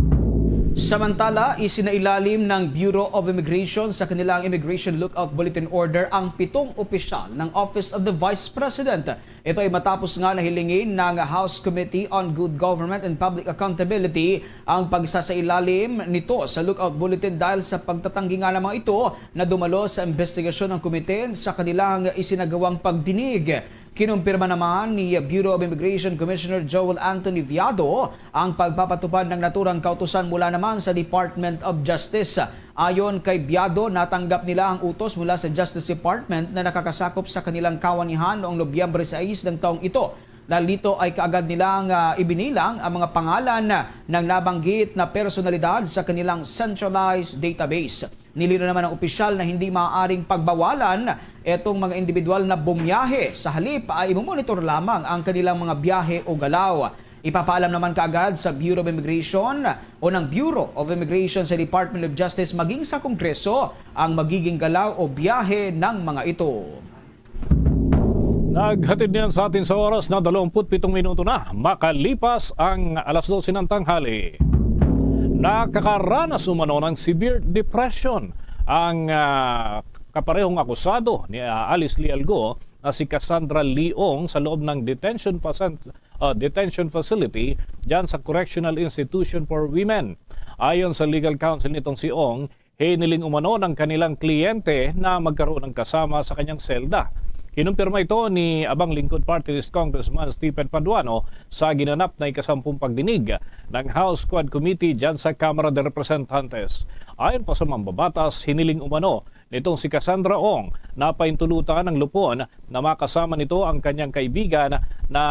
Samantala, isinailalim ng Bureau of Immigration sa kanilang Immigration Lookout Bulletin Order ang pitong opisyal ng Office of the Vice President. Ito ay matapos nga nahilingin ng House Committee on Good Government and Public Accountability ang pagsasailalim nito sa Lookout Bulletin dahil sa pagtatanggi nga ng mga ito na dumalo sa investigasyon ng komite sa kanilang isinagawang pagdinig. Kinumpirma naman ni Bureau of Immigration Commissioner Joel Anthony Viado ang pagpapatupad ng naturang kautusan mula naman sa Department of Justice. Ayon kay Viado, natanggap nila ang utos mula sa Justice Department na nakakasakop sa kanilang kawanihan noong Nobyembre sais ng taong ito. Dahil dito ay kaagad nilang, ah, ibinilang ang mga pangalan ng nabanggit na personalidad sa kanilang centralized database. Nilinaw naman ng opisyal na hindi maaaring pagbawalan itong mga individual na bumiyahe. Sa halip ay imomonitor lamang ang kanilang mga biyahe o galaw. Ipapaalam naman kaagad sa Bureau of Immigration o ng Bureau of Immigration sa Department of Justice maging sa Kongreso ang magiging galaw o biyahe ng mga ito. Naghatid niyan sa atin sa oras na dalawampu't pitong minuto na makalipas ang alas dose ng tanghali. Nakakaranas umano ng severe depression ang, ah, kaparehong akusado ni, ah, Alice Lialgo na si Cassandra Leong sa loob ng detention facil-, ah, detention facility dyan sa Correctional Institution for Women. Ayon sa legal counsel nitong si Ong, hiniling umano ng kanilang kliyente na magkaroon ng kasama sa kanyang selda. Kinumpirma ito ni Abang Lingkod Party List Congressman Stephen Paduano sa ginanap na ikasampung pagdinig ng House Quad Committee dyan sa Kamara de Representantes. Ayon pa sa mambabatas, hiniling umano nitong si Cassandra Ong, napahintulutan ang lupon na makasama nito ang kanyang kaibigan na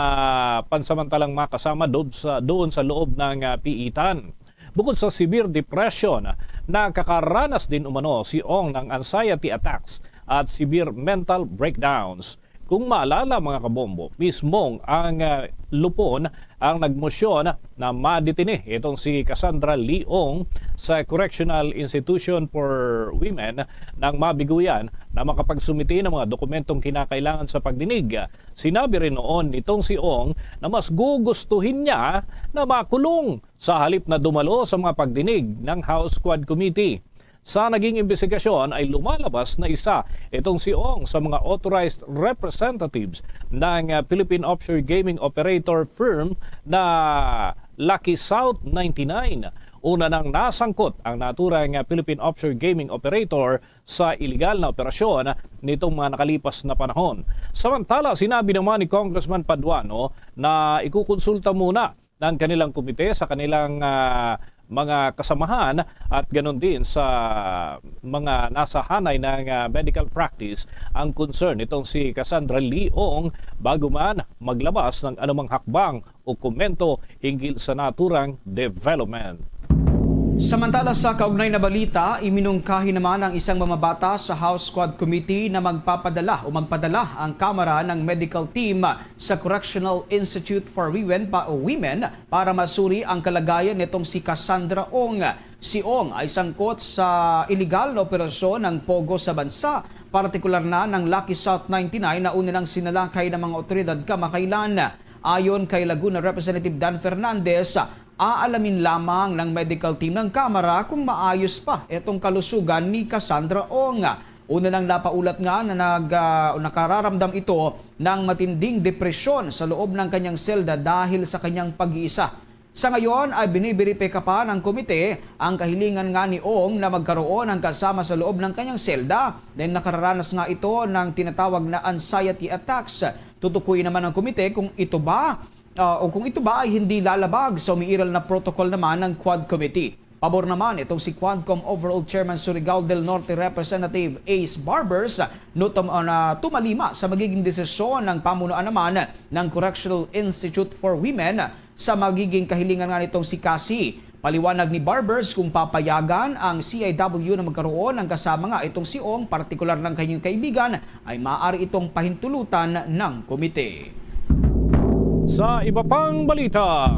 pansamantalang makasama doon sa, doon sa loob ng, ah, piitan. Bukod sa severe depression, nakakaranas din umano si Ong ng anxiety attacks at severe mental breakdowns. Kung maalala, mga kabombo, mismong ang, ah, lupon ang nagmosyon na madetine itong si Cassandra Lee Ong sa Correctional Institution for Women nang mabiguyan na makapagsumite ng mga dokumentong kinakailangan sa pagdinig. Sinabi rin noon nitong si Ong na mas gugustuhin niya na makulong sa halip na dumalo sa mga pagdinig ng House Quad Committee. Sa naging imbestigasyon ay lumalabas na isa itong si Ong sa mga authorized representatives ng, ah, Philippine Offshore Gaming Operator firm na Lucky South ninety-nine. Una nang nasangkot ang naturang, ah, Philippine Offshore Gaming Operator sa iligal na operasyon nitong mga nakalipas na panahon. Samantala, sinabi naman ni Congressman Paduano na ikukonsulta muna ng kanilang komite sa kanilang, ah, mga kasamahan at ganon din sa mga nasa hanay ng, ah, medical practice ang concern nitong si Cassandra Lee Ong bago man maglabas ng anumang hakbang o komento hinggil sa naturang development. Samantala, sa kaugnay na balita, iminungkahi naman ang isang mamabata sa House Quad Committee na magpapadala o magpadala ang Kamara ng medical team sa Correctional Institute for Women pa, o Women para masuri ang kalagayan nitong si Cassandra Ong. Si Ong ay sangkot sa iligal na operasyon ng POGO sa bansa, partikular na ng Lucky South ninety-nine na una nang sinalakay ng mga otoridad kamakailan. Ayon kay Laguna Representative Dan Fernandez, aalamin lamang ng medical team ng Kamara kung maayos pa itong kalusugan ni Cassandra Ong. Una nang napaulat nga na nag, ah, nakararamdam ito ng matinding depresyon sa loob ng kanyang selda dahil sa kanyang pag-iisa. Sa ngayon ay binibiripika pa ng komite ang kahilingan nga ni Ong na magkaroon ng kasama sa loob ng kanyang selda, dahil nakararanas nga ito ng tinatawag na anxiety attacks. Tutukuyin naman ng komite kung ito ba, ah, o kung ito ba ay hindi lalabag sa umiiral na protocol naman ng Quad Committee. Pabor naman itong si Quadcom Overall Chairman Surigao del Norte Representative Ace Barbers no tum-, ah, na tumalima sa magiging desisyon ng pamunuan naman ng Correctional Institute for Women sa magiging kahilingan nga nitong si Cassie. Paliwanag ni Barbers, kung papayagan ang C I W na magkaroon ng kasama nga itong si Ong, partikular ng kanyang kaibigan, ay maaari itong pahintulutan ng komite. Sa iba pang balita,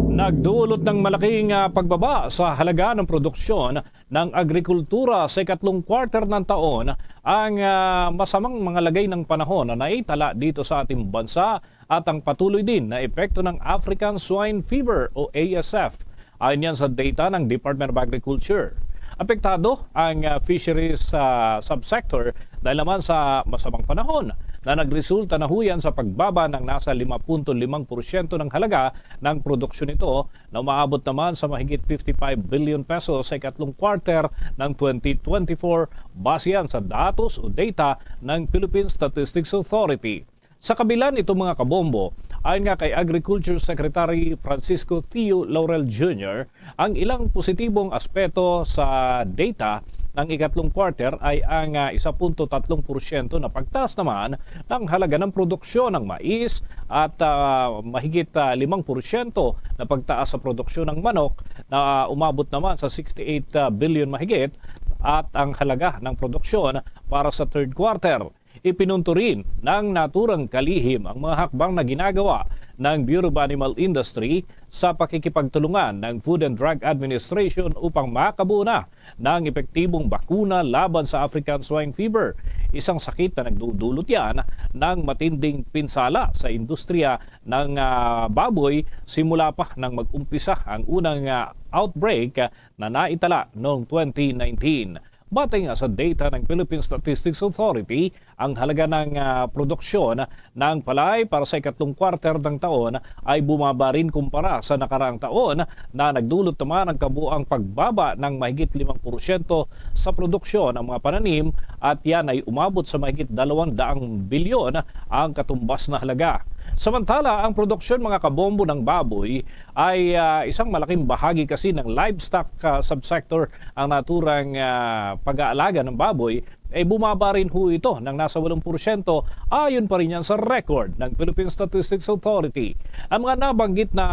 nagdulot ng malaking, ah, pagbaba sa halaga ng produksyon ng agrikultura sa ikatlong quarter ng taon ang, ah, masamang mga lagay ng panahon na naitala dito sa ating bansa at ang patuloy din na epekto ng African Swine Fever o A S F. Ayon yan sa data ng Department of Agriculture. Apektado ang, ah, fisheries, ah, subsector dahil naman sa masamang panahon na nagresulta na ho yan sa pagbaba ng nasa lima punto limang porsyento ng halaga ng produksyon nito na umaabot naman sa mahigit fifty-five billion pesos sa ikatlong quarter ng twenty twenty-four, base yan sa datos o data ng Philippine Statistics Authority. Sa kabila nito, mga kabombo, ayon nga kay Agriculture Secretary Francisco Theo Laurel Junior, ang ilang positibong aspeto sa data ng ikatlong quarter ay ang, ah, isa punto tatlong porsyento na pagtaas naman ng halaga ng produksyon ng mais at, ah, mahigit, ah, limang porsyento na pagtaas sa produksyon ng manok na umabot naman sa sixty-eight billion mahigit at ang halaga ng produksyon para sa third quarter. Ipinunto rin ng naturang kalihim ang mga hakbang na ginagawa ng Bureau of Animal Industry sa pakikipagtulungan ng Food and Drug Administration upang makabuo na ng epektibong bakuna laban sa African Swine Fever, isang sakit na nagdudulot yan ng matinding pinsala sa industriya ng, ah, baboy simula pa nang mag-umpisa ang unang, ah, outbreak na naitala noong twenty nineteen. Batay nga sa data ng Philippine Statistics Authority, ang halaga ng, ah, produksyon ng palay para sa ikatlong quarter ng taon ay bumaba rin kumpara sa nakaraang taon na nagdulot naman ang kabuang pagbaba ng mahigit limang porsyento sa produksyon ng mga pananim at yan ay umabot sa mahigit dalawang daang bilyon ang katumbas na halaga. Samantala, ang produksyon, mga kabombo, ng baboy ay, ah, isang malaking bahagi kasi ng livestock, ah, subsector. Ang naturang, ah, pag-aalaga ng baboy ay bumaba rin ho ito ng nasa walong porsyento, ayon pa rin yan sa record ng Philippine Statistics Authority. Ang mga nabanggit na,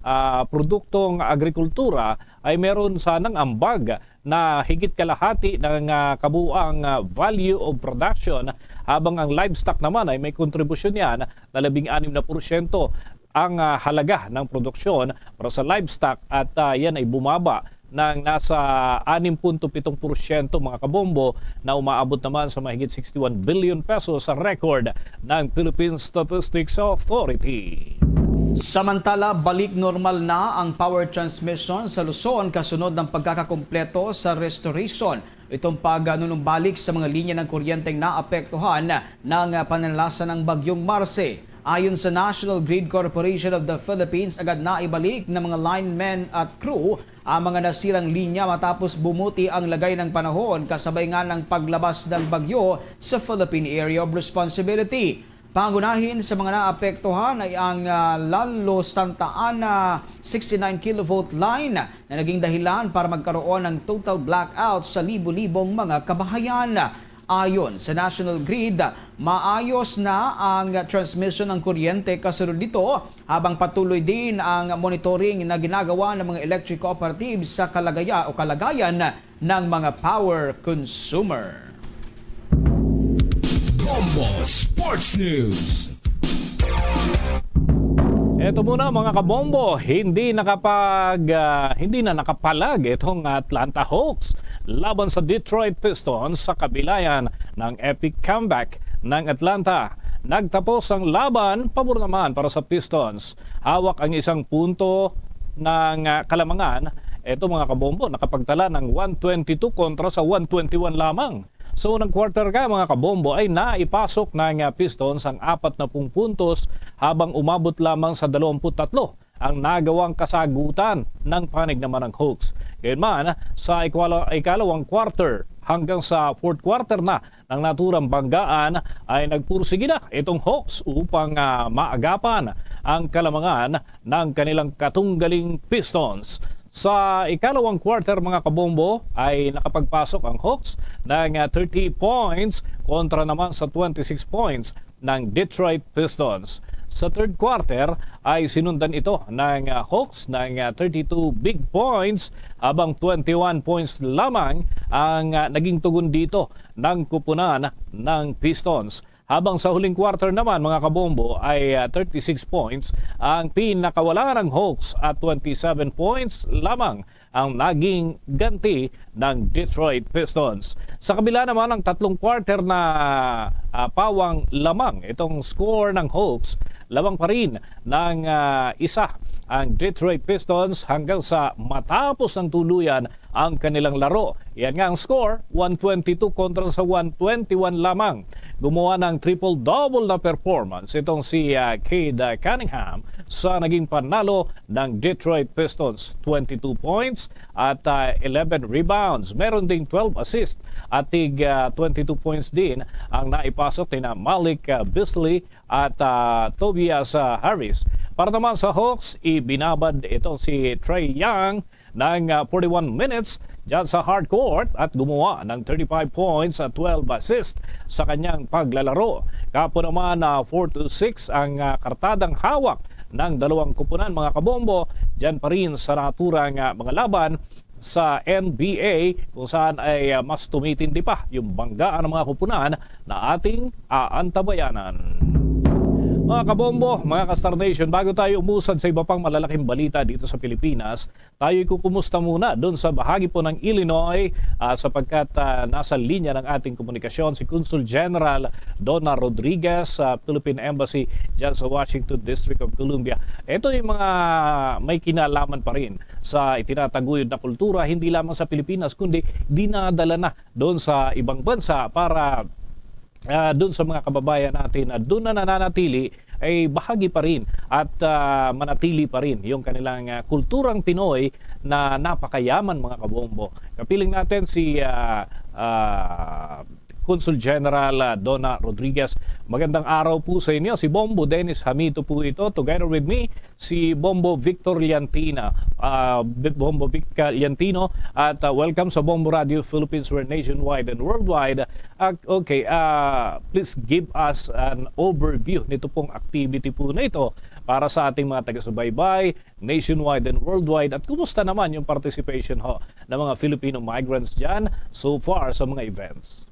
ah, produktong agrikultura ay meron sanang ambag na higit kalahati ng, ah, kabuang, ah, value of production, habang ang livestock naman ay may kontribusyon niyan na labing anim na porsyento ang, ah, halaga ng produksyon para sa livestock, at, ah, yan ay bumaba ng nasa anim punto pitong porsyento, mga kabombo, na umaabot naman sa mahigit sixty-one billion pesos sa record ng Philippine Statistics Authority. Samantala, balik normal na ang power transmission sa Luzon kasunod ng pagkakakumpleto sa restoration itong pagnunumbalik sa mga linya ng kuryenteng naapektuhan ng pananalasa ng Bagyong Marce. Ayon sa National Grid Corporation of the Philippines, agad na ibalik ng mga linemen at crew ang mga nasirang linya matapos bumuti ang lagay ng panahon kasabay nga ng paglabas ng bagyo sa Philippine Area of Responsibility. Pangunahin sa mga naapektuhan ay ang, ah, Lalo Santa Ana sixty-nine kilovolt line na naging dahilan para magkaroon ng total blackout sa libo-libong mga kabahayan. Ayon sa National Grid, maayos na ang transmission ng kuryente kasunod nito, habang patuloy din ang monitoring na ginagawa ng mga electric cooperatives sa kalagaya o kalagayan ng mga power consumer. Bombo Sports News. Ito muna, mga kabombo, hindi nakapag, ah, hindi na nakapalag itong Atlanta Hawks laban sa Detroit Pistons sa kabilayan ng epic comeback ng Atlanta. Nagtapos ang laban pabor naman para sa Pistons. Hawak ang isang punto ng, ah, kalamangan. Ito, mga kabombo, nakapagtala ng one twenty-two kontra sa one twenty-one lamang. Sa unang quarter nga, mga kabombo, ay naipasok ng, ah, Pistons ang apat na pung puntos, habang umabot lamang sa dalawampu't tatlo ang nagawang kasagutan ng panig naman ng Hawks. Gayunman, sa ikwala-, ikalawang quarter hanggang sa fourth quarter na ng naturang banggaan, ay nagpursige na itong Hawks upang, ah, maagapan ang kalamangan ng kanilang katunggaling Pistons. Sa ikalawang quarter, mga kabombo, ay nakapagpasok ang Hawks ng, ah, thirty points kontra naman sa twenty-six points ng Detroit Pistons. Sa third quarter ay sinundan ito ng, ah, Hawks ng, ah, thirty-two big points, habang twenty-one points lamang ang, ah, naging tugon dito ng kupunan ng Pistons. Habang sa huling quarter naman, mga kabombo, ay, ah, thirty-six points ang pinakawala ng Hawks at twenty-seven points lamang ang naging ganti ng Detroit Pistons. Sa kabila naman ng tatlong quarter na, ah, pawang lamang itong score ng Hawks, lamang pa rin ng, ah, isa ang Detroit Pistons hanggang sa matapos ng tuluyan ang kanilang laro. Yan nga ang score, one twenty-two kontra sa one twenty-one lamang. Gumawa ng triple-double na performance itong si, ah, Cade Cunningham sa naging panalo ng Detroit Pistons, twenty-two points at, ah, eleven rebounds. Meron ding twelve assists at tig, ah, twenty-two points din ang naipasok ni na Malik, ah, Beasley at, ah, Tobias, ah, Harris. Para naman sa Hawks, ibinabad ito si Trae Young ng, ah, forty-one minutes dyan sa hard court at gumawa ng thirty-five points at twelve assists sa kanyang paglalaro. Kapo naman, ah, four to six ang, ah, kartadang hawak ng dalawang kupunan, mga kabombo, dyan pa rin sa naturang, ah, mga laban sa N B A, kung saan ay, ah, mas tumitindi pa yung banggaan ng mga kupunan na ating aantabayanan. Mga kabombo, mga ka-Star Nation, bago tayo umusad sa iba pang malalaking balita dito sa Pilipinas, tayo ikukumusta muna doon sa bahagi po ng Illinois, ah, sapagkat, ah, nasa linya ng ating komunikasyon si Consul General Donna Rodriguez sa Philippine Embassy dyan sa Washington, District of Columbia. Ito yung mga may kinalaman pa rin sa itinataguyod na kultura, hindi lamang sa Pilipinas, kundi dinadala na doon sa ibang bansa para, ah, doon sa mga kababayan natin na doon na nananatili, ay bahagi pa rin at, ah, manatili pa rin yung kanilang, ah, kulturang Pinoy na napakayaman, mga kabombo. Kapiling natin si, ah, ah, Consul General, ah, Donna Rodriguez. Magandang araw po sa inyo. Si Bombo Dennis Hamito po ito. Together with me, si Bombo Victor Liantina. Ah, B-, Bombo Vic, ah, Liantino. At, ah, welcome sa Bombo Radio Philippines. We're nationwide and worldwide. Ah, okay, ah, please give us an overview nito pong activity po na ito para sa ating mga taga-subaybay, nationwide and worldwide. At kumusta naman yung participation ho ng mga Filipino migrants dyan so far sa mga events?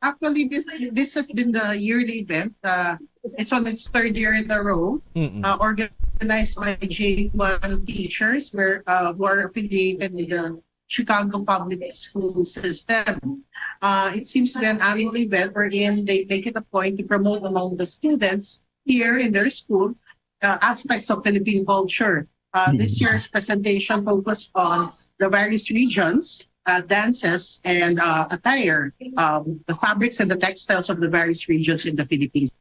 Actually, this this has been the yearly event. Uh, it's on its third year in a row. Mm-mm. Uh, organized by J one teachers, where uh, who are affiliated with the Chicago public school system. Uh, it seems to be an annual event wherein they make it a point to promote among the students here in their school uh, aspects of Philippine culture. Uh, this year's presentation focused on the various regions, uh, dances, and uh, attire, um, the fabrics and the textiles of the various regions in the Philippines.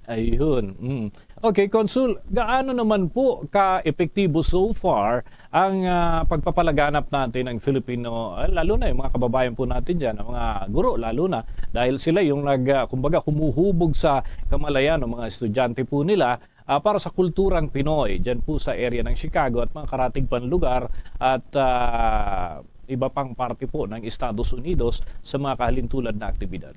Ayun. Mm. Okay, Consul, gaano naman po ka-epektibo so far ang, ah, pagpapalaganap natin ng Filipino, ah, lalo na yung mga kababayan po natin dyan, ang mga guro lalo na, dahil sila yung nag, ah, kumbaga, humuhubog sa kamalayan ng mga estudyante po nila, ah, para sa kulturang Pinoy dyan po sa area ng Chicago at mga karatig pang lugar at, ah, iba pang parte po ng Estados Unidos sa mga kahalintulad na aktibidad.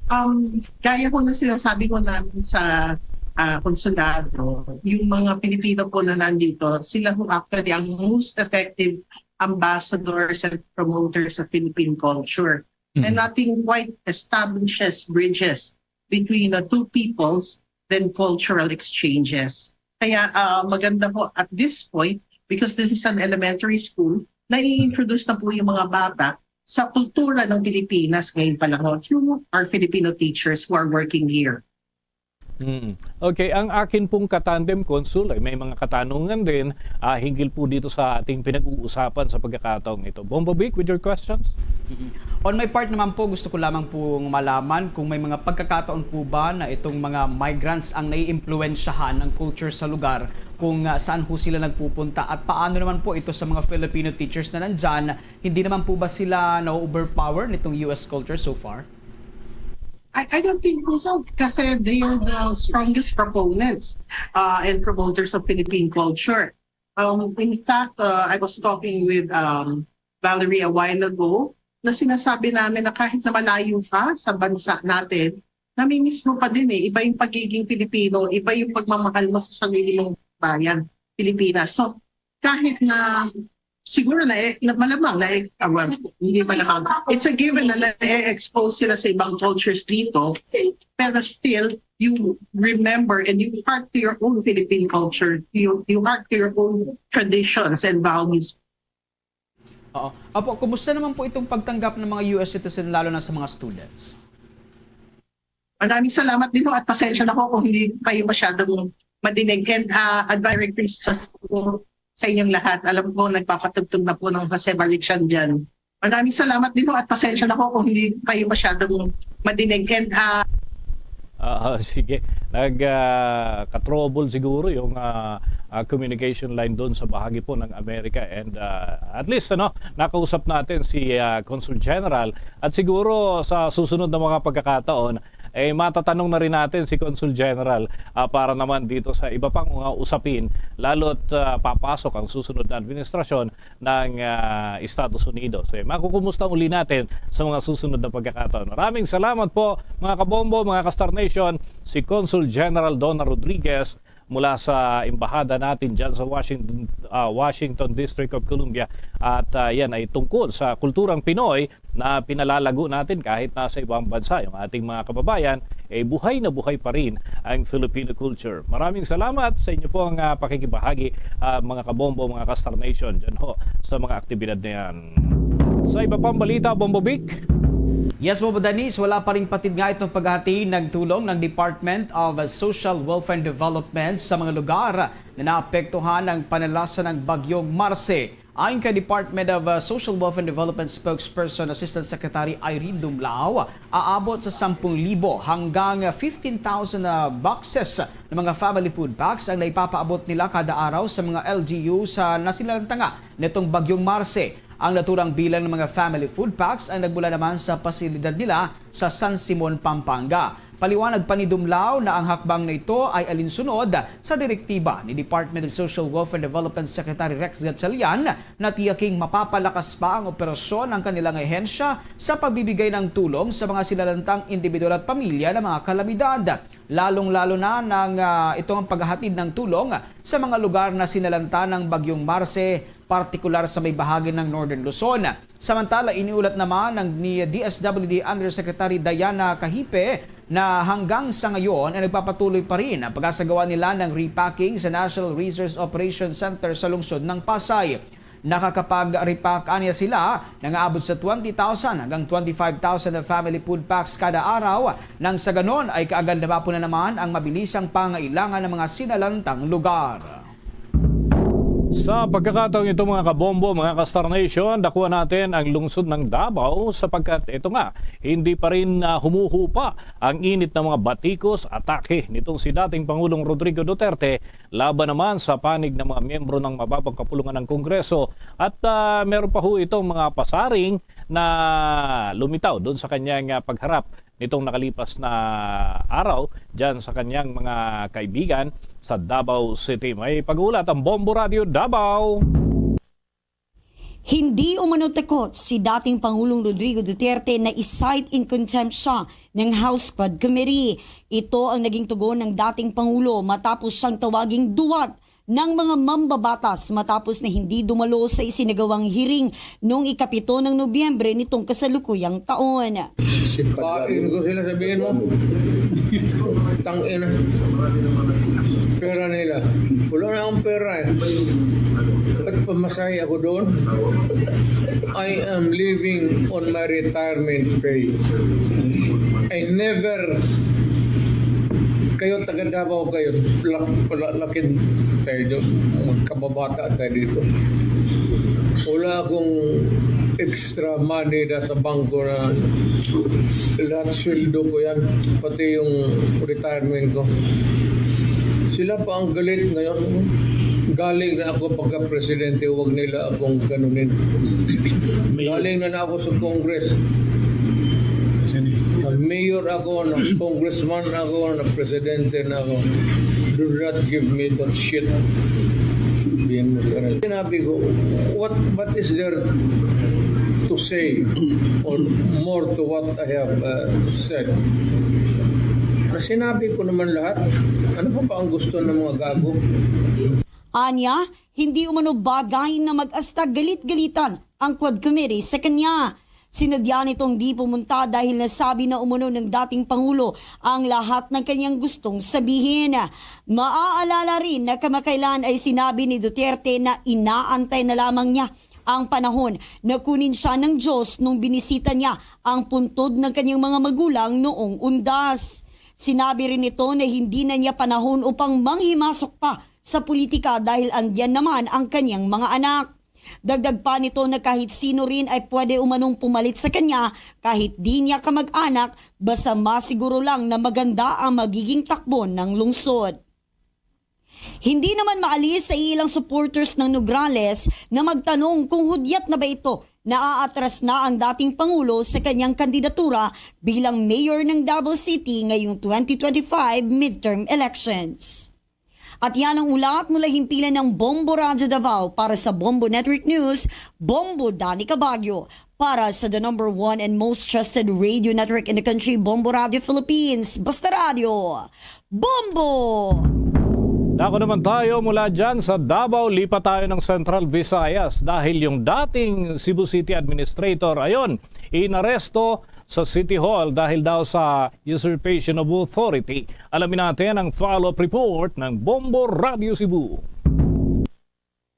Um, gaya ko na sinasabi ko namin sa ah, konsulado, yung mga Pilipino po na nandito, sila ho actually ang most effective ambassadors and promoters of Philippine culture. And nothing quite establishes bridges between the two peoples than cultural exchanges. Kaya ah, maganda po at this point, because this is an elementary school, nai-introduce na po yung mga bata sa kultura ng Pilipinas ngayon pa lang ho through our Filipino teachers who are working here. Mm. Okay, ang akin pong katandem, Consul, ay may mga katanungan din ah, hinggil po dito sa ating pinag-uusapan sa pagkakataong ito. Bombo Vic, with your questions? On my part naman po, gusto ko lamang pong malaman kung may mga pagkakataon po ba na itong mga migrants ang naiimpluwensyahan ng culture sa lugar, kung ah, saan ho sila nagpupunta at paano naman po ito sa mga Filipino teachers na nandyan, hindi naman po ba sila na-overpower nitong U S culture so far? I, I don't think po so kasi they are the strongest proponents uh, and promoters of Philippine culture. Um, in fact, uh, I was talking with um, Valerie a while ago na sinasabi namin na kahit na malayo ka sa bansa natin, namimiss mo pa din eh. Iba yung pagiging Pilipino, iba yung pagmamahal mo sa sarili mong bayan, Pilipinas. So, kahit na siguro na, eh, na malamang na, eh, ah, well, hindi malamang. It's a given na na-expose sila sa ibang cultures dito, pero still, you remember and you heart to your own Philippine culture, you, you heart to your own traditions and values. Oo. Apo, kumusta naman po itong pagtanggap ng mga U S citizen, lalo na sa mga students? Maraming salamat din ho at pasensya na po kung hindi kayo masyadong madinig. And uh, Advisory Christmas po sa inyong lahat. Alam ko, nagpapatugtog na po ng Jose Marichan dyan. Maraming salamat din ho at pasensya na po kung hindi kayo masyadong madinig. And uh, Ah, sige. Nag ah, ka-trouble siguro yung ah, ah, communication line doon sa bahagi po ng Amerika, and ah, at least, ano, nakausap natin si ah, Consul General, at siguro sa susunod na mga pagkakataon eh matatanong na rin natin si Consul General ah, para naman dito sa iba pang mga usapin, lalo't ah, papasok ang susunod na administrasyon ng ah, Estados Unidos. Eh, makukumusta uli natin sa mga susunod na pagkakataon. Maraming salamat po, mga kabombo, mga ka-Star Nation, si Consul General Donna Rodriguez mula sa embahada natin dyan sa Washington, ah, Washington District of Columbia. At ah, yan ay tungkol sa kulturang Pinoy na pinalalago natin kahit nasa ibang bansa yung ating mga kababayan, eh buhay na buhay pa rin ang Filipino culture. Maraming salamat sa inyo pong ah, pakikibahagi, ah, mga kabombo, mga ka-Star Nation, dyan ho sa mga aktibidad na yan. Sa iba pang balita, Bombo Vic. Yes, Bombo Dennis, wala pa ring patid nga itong paghahati ng tulong ng Department of Social Welfare and Development sa mga lugar na naapektuhan ng panalasa ng Bagyong Marce. Ayon kay Department of uh, Social Welfare and Development Spokesperson Assistant Secretary Irene Dumlao, aabot sa sampung libo hanggang fifteen thousand na boxes ng mga family food packs ang naipapaabot nila kada araw sa mga L G U sa nasinalantanga nitong Bagyong Marce. Ang naturang bilang ng mga family food packs ay nagmula naman sa pasilidad nila sa San Simon, Pampanga. Paliwanag pa ni Dumlao na ang hakbang na ito ay alinsunod sa direktiba ni Department of Social Welfare and Development Secretary Rex Gatchalian na tiyaking mapapalakas pa ang operasyon ng kanilang ahensya sa pagbibigay ng tulong sa mga sinalantang individual at pamilya ng mga kalamidad, lalong-lalo na ng, ah, itong paghahatid ng tulong sa mga lugar na sinalanta ng Bagyong Marce, partikular sa may bahagi ng Northern Luzon. Samantala, iniulat naman ng ni D S W D Undersecretary Diana Cahipe na hanggang sa ngayon ay nagpapatuloy pa rin ang pag-asagawa nila ng repacking sa National Resource Operation Center sa lungsod ng Pasay. Nakakapag-repack anya sila na nga abot sa twenty thousand hanggang twenty-five thousand na family food packs kada araw, nang sa ganon ay kaagad na mapuna naman ang mabilisang pangailangan ng mga sinalantang lugar. Sa pagkakataong ito, mga kabombo, mga ka-Star Nation, dakuha natin ang lungsod ng Davao sapagkat ito nga, hindi pa rin, ah, humuhupa ang init ng mga batikos, atake nitong si dating Pangulong Rodrigo Duterte laban naman sa panig ng mga miyembro ng mababang kapulungan ng Kongreso. At, ah, meron pa ho itong mga pasaring na lumitaw doon sa kanyang, ah, pagharap nitong nakalipas na araw dyan sa kanyang mga kaibigan sa Davao City. May pag-uulat ang Bombo Radio Davao. Hindi umano takot si dating Pangulong Rodrigo Duterte na i-cite in contempt siya ng House Quad Committee. Ito ang naging tugon ng dating Pangulo matapos siyang tawaging duwat ng mga mambabatas matapos na hindi dumalo sa isinagawang hearing noong ikapito ng Nobyembre nitong kasalukuyang taon. Pain ko sila, sabihin mo. Tangina. Pera nila. Wala na akong pera eh. Ba't pamasahe ako doon? I am living on my retirement pay. I never, kayo taga Davao kayo, lak-, pala-, lakin tayo doon, magkababata tayo dito. Wala akong extra money na sa bangko na lahat sweldo ko yan, pati yung retirement ko. Sila pa ang galit ngayon. Galing na ako pagka-presidente, huwag nila akong ganunin. Galing na, na ako sa Congress. Nag-mayor ako, nag-congressman ako, nag-presidente na ako. Do not give me that shit. Sabihin mo sa kanila. Sinabi ko, what, what is there to say or more to what I have, uh, said? Na sinabi ko naman lahat. Ano pa ba ang gusto ng mga gago? Anya, hindi umano bagay na mag-asta galit-galitan ang Quad Committee sa kanya. Sinadya nitong di pumunta dahil nasabi na umano ng dating Pangulo ang lahat ng kanyang gustong sabihin. Maaalala rin na kamakailan ay sinabi ni Duterte na inaantay na lamang niya ang panahon na kunin siya ng Diyos nung binisita niya ang puntod ng kanyang mga magulang noong undas. Sinabi rin nito na hindi na niya panahon upang manghimasok pa sa politika dahil andyan naman ang kanyang mga anak. Dagdag pa nito na kahit sino rin ay pwede umanong pumalit sa kanya, kahit di niya kamag-anak, basta masiguro lang na maganda ang magiging takbo ng lungsod. Hindi naman maalis sa ilang supporters ng Nograles na magtanong kung hudyat na ba ito na aatras na ang dating Pangulo sa kanyang kandidatura bilang mayor ng Davao City ngayong twenty twenty-five midterm elections. At yan ang ulat mula himpilan ng Bombo Radyo Davao. Para sa Bombo Network News, Bombo Dani Cabagyo. Para sa the number one and most trusted radio network in the country, Bombo Radio Philippines. Basta Radio, Bombo! Dako naman tayo mula dyan sa Davao, lipat tayo ng Central Visayas dahil yung dating Cebu City Administrator, ayon, inaresto sa City Hall dahil daw sa usurpation of authority. Alamin natin ang follow-up report ng Bombo Radio Cebu.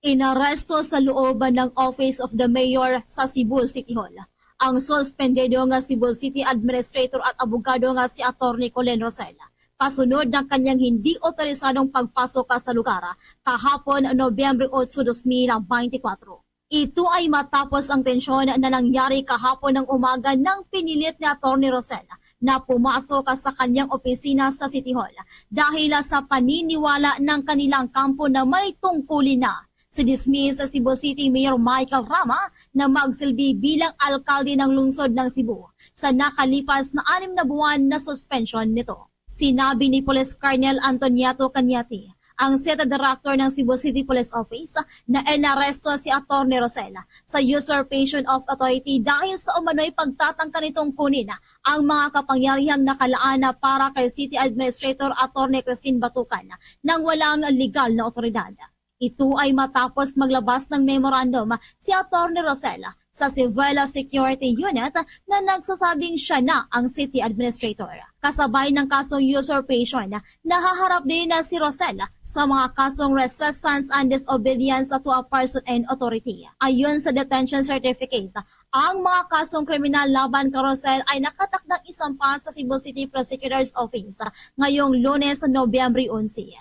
Inaresto sa loob ng Office of the Mayor sa Cebu City Hall ang suspendido nga Cebu City Administrator at abogado nga si Attorney Colin Rosella, kasunod ng kanyang hindi otorisadong pagpasok sa lugar kahapon, Nobyembre otso, dos mil beintikwatro. Ito ay matapos ang tensyon na nangyari kahapon ng umaga nang pinilit ni Attorney Rosella na pumasok sa kanyang opisina sa City Hall dahil sa paniniwala ng kanilang kampo na may tungkulin na Sinismis si Cebu City Mayor Michael Rama na magsilbi bilang alkalde ng lungsod ng Cebu sa nakalipas na anim na buwan na suspensyon nito. Sinabi ni Police Colonel Antoniato Cañete, ang City Director ng Cebu City Police Office, na inaresto si Attorney Rosel sa usurpation of authority dahil sa umano'y pagtatangka nitong kunin ang mga kapangyarihang nakalaan na para kay City Administrator Attorney Christine Batucan nang walang legal na otoridad. Ito ay matapos maglabas ng memorandum si Attorney Rosel sa Civil Security Unit na nagsasabing siya na ang city administrator. Kasabay ng kasong usurpation, nahaharap din na si Rosel sa mga kasong resistance and disobedience to a person and authority. Ayon sa detention certificate, ang mga kasong kriminal laban kay Rosel ay nakatakdang isampa sa Cebu City Prosecutor's Office ngayong Lunes, Nobyembre onse.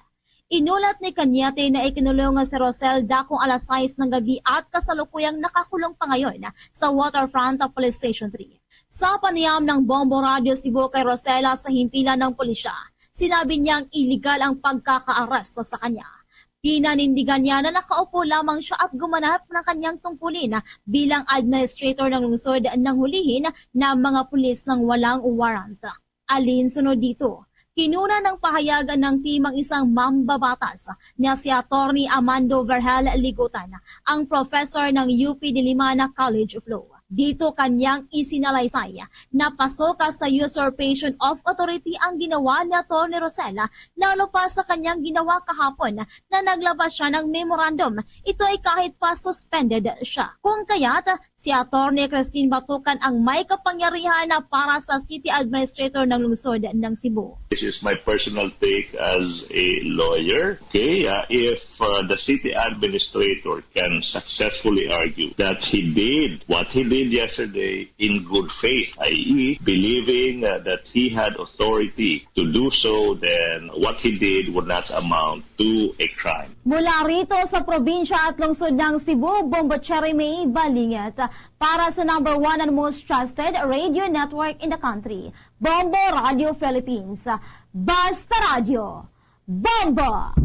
Inulat ni Cañete na ikinulong si Rosel dakong alas sais ng gabi at kasalukuyang nakakulong pa ngayon sa Waterfront Police Station three. Sa panayam ng Bombo Radio Cebu kay Rosel sa himpilan ng pulisya, sinabi niyang iligal ang pagkakaaresto sa kanya. Pinanindigan niya na nakaupo lamang siya at gumanap ng kanyang tungkulin bilang administrator ng lungsod nang hulihin ng mga pulis ng walang warrant. Alinsunod dito, kinuna ng pahayag ng team ang isang mambabatas na si Attorney Amando Vergel Ligutan, ang professor ng U P Diliman College of Law. Dito kanyang isinalaysay na pasok sa usurpation of authority ang ginawa ni Attorney Rosel, lalo pa sa kanyang ginawa kahapon na naglabas siya ng memorandum. Ito ay kahit pa suspended siya. Kung kaya't, si Attorney Christine Batucan ang may kapangyarihan na para sa city administrator ng lungsod ng Cebu. This is my personal take as a lawyer. Okay, uh, if uh, the city administrator can successfully argue that he did what he did yesterday in good faith, i e, believing uh, that he had authority to do so, then what he did would not amount to a crime. Mula rito sa probinsya at lungsod ng Cebu, Bombo Cherry May Balingit. Para sa number one and most trusted radio network in the country, Bombo Radio Philippines. Basta Radio, Bombo!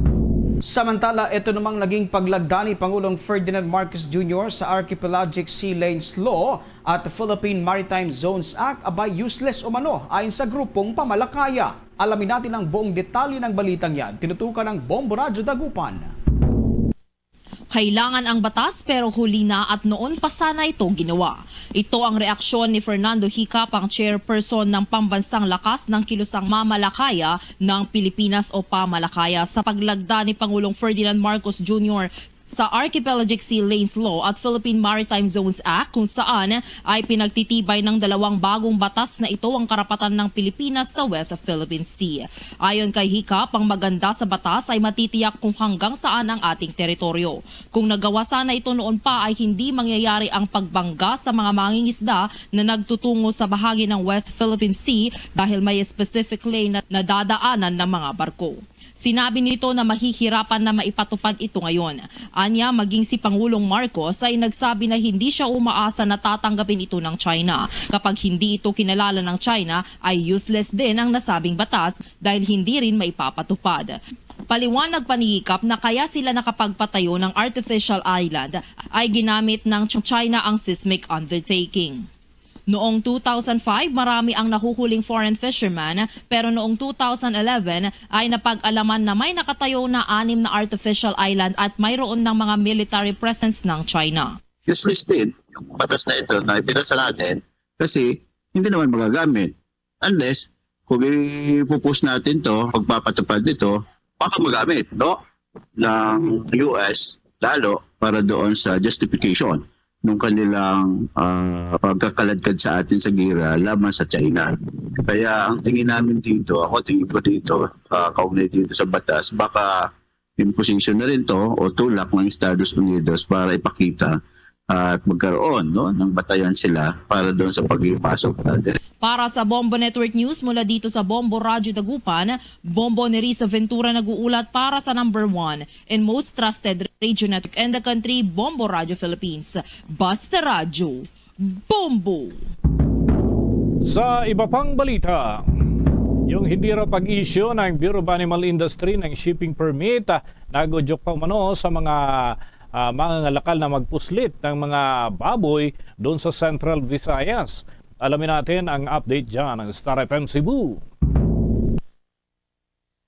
Samantala, ito namang naging paglagda ni Pangulong Ferdinand Marcos Junior sa Archipelagic Sea Lanes Law at Philippine Maritime Zones Act abay useless umano ayon sa grupong pamalakaya. Alamin natin ang buong detalye ng balitang yan. Tinutukan ng Bombo Radyo Dagupan. Kailangan ang batas pero huli na at noon pa sana ito ginawa. Ito ang reaksyon ni Fernando Hicap, ang chairperson ng Pambansang Lakas ng Kilusang Mamalakaya ng Pilipinas o Pamalakaya, sa paglagda ni Pangulong Ferdinand Marcos Junior sa Archipelagic Sea Lanes Law at Philippine Maritime Zones Act, kung saan ay pinagtitibay ng dalawang bagong batas na ito ang karapatan ng Pilipinas sa West Philippine Sea. Ayon kay Hicap, ang maganda sa batas ay matitiyak kung hanggang saan ang ating teritoryo. Kung nagawa sana ito noon pa, ay hindi mangyayari ang pagbangga sa mga mangingisda na nagtutungo sa bahagi ng West Philippine Sea dahil may specific lane na nadadaanan ng mga barko. Sinabi nito na mahihirapan na maipatupad ito ngayon. Anya, maging si Pangulong Marcos ay nagsabi na hindi siya umaasa na tatanggapin ito ng China. Kapag hindi ito kinalala ng China, ay useless din ang nasabing batas dahil hindi rin maipapatupad. Paliwanag pa ni Hicap na kaya sila nakapagpatayo ng artificial island ay ginamit ng China ang seismic undertaking. Noong two thousand five, marami ang nahuhuling foreign fishermen, pero noong two thousand eleven ay napag-alaman na may nakatayo na anim na artificial island at mayroon ng mga military presence ng China. Useless din yung batas na ito na ipinasa natin kasi hindi naman magagamit unless kung ipupost natin to, pagpapatupad nito, baka magamit, no? Ng U S lalo para doon sa justification ng kanilang ah, pagkakaladkad sa atin sa gira laban sa China. Kaya ang tingin namin dito, ako tingin ko dito, ah, kaugnay dito sa batas, baka imposition na rin to o tulak ng Estados Unidos para ipakita at magkaroon, no, ng batayan sila para doon sa pagpasok natin. Para sa Bombo Network News, mula dito sa Bombo Radyo Dagupan, Bombo Nerissa Ventura nag-uulat para sa number one and most trusted radio network in the country, Bombo Radyo Philippines. Basta Radyo, Bombo! Sa iba pang balita, yung hindi raw pag-issue ng Bureau of Animal Industry ng shipping permit, ah, nag-udyok pa umano sa mga, ah, mangangalakal na magpuslit ng mga baboy doon sa Central Visayas. Alamin natin ang update dyan ng Star F M Cebu.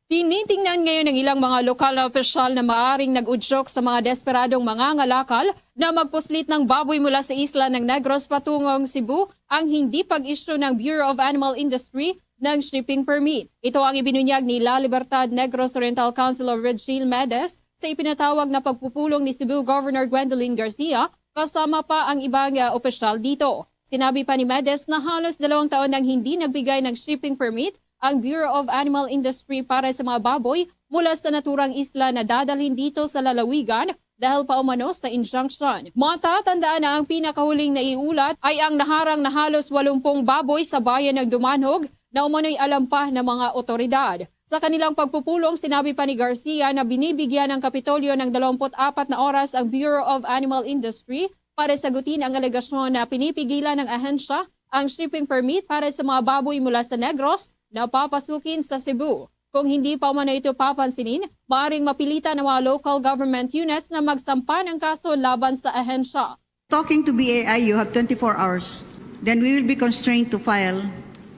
Tinitingnan ngayon ng ilang mga lokal na opisyal na maaring nag-udyok sa mga desperadong mangangalakal na magpuslit ng baboy mula sa isla ng Negros patungong Cebu ang hindi pag-issue ng Bureau of Animal Industry ng shipping permit. Ito ang ibinunyag ni La Libertad Negros Oriental Councilor Regil Medes sa ipinatawag na pagpupulong ni Cebu Governor Gwendolyn Garcia kasama pa ang ibang, ah, opisyal dito. Sinabi pa ni Medes na halos dalawang taon nang hindi nagbigay ng shipping permit ang Bureau of Animal Industry para sa mga baboy mula sa naturang isla na dadalhin dito sa lalawigan dahil pa umano sa injunction. Matatandaan na ang pinakahuling naiulat ay ang naharang na halos walumpung baboy sa bayan ng Dumanhog na umano'y alam pa ng mga otoridad. Sa kanilang pagpupulong, sinabi pa ni Garcia na binibigyan ng Kapitolyo ng dalawampu't apat na oras ang Bureau of Animal Industry para sagutin ang alegasyon na pinipigilan ng ahensya ang shipping permit para sa mga baboy mula sa Negros na papasukin sa Cebu. Kung hindi pa umano ito papansinin, maaring mapilitan ang mga local government units na magsampa ng kaso laban sa ahensya. Talking to B A I, you have twenty-four hours. Then we will be constrained to file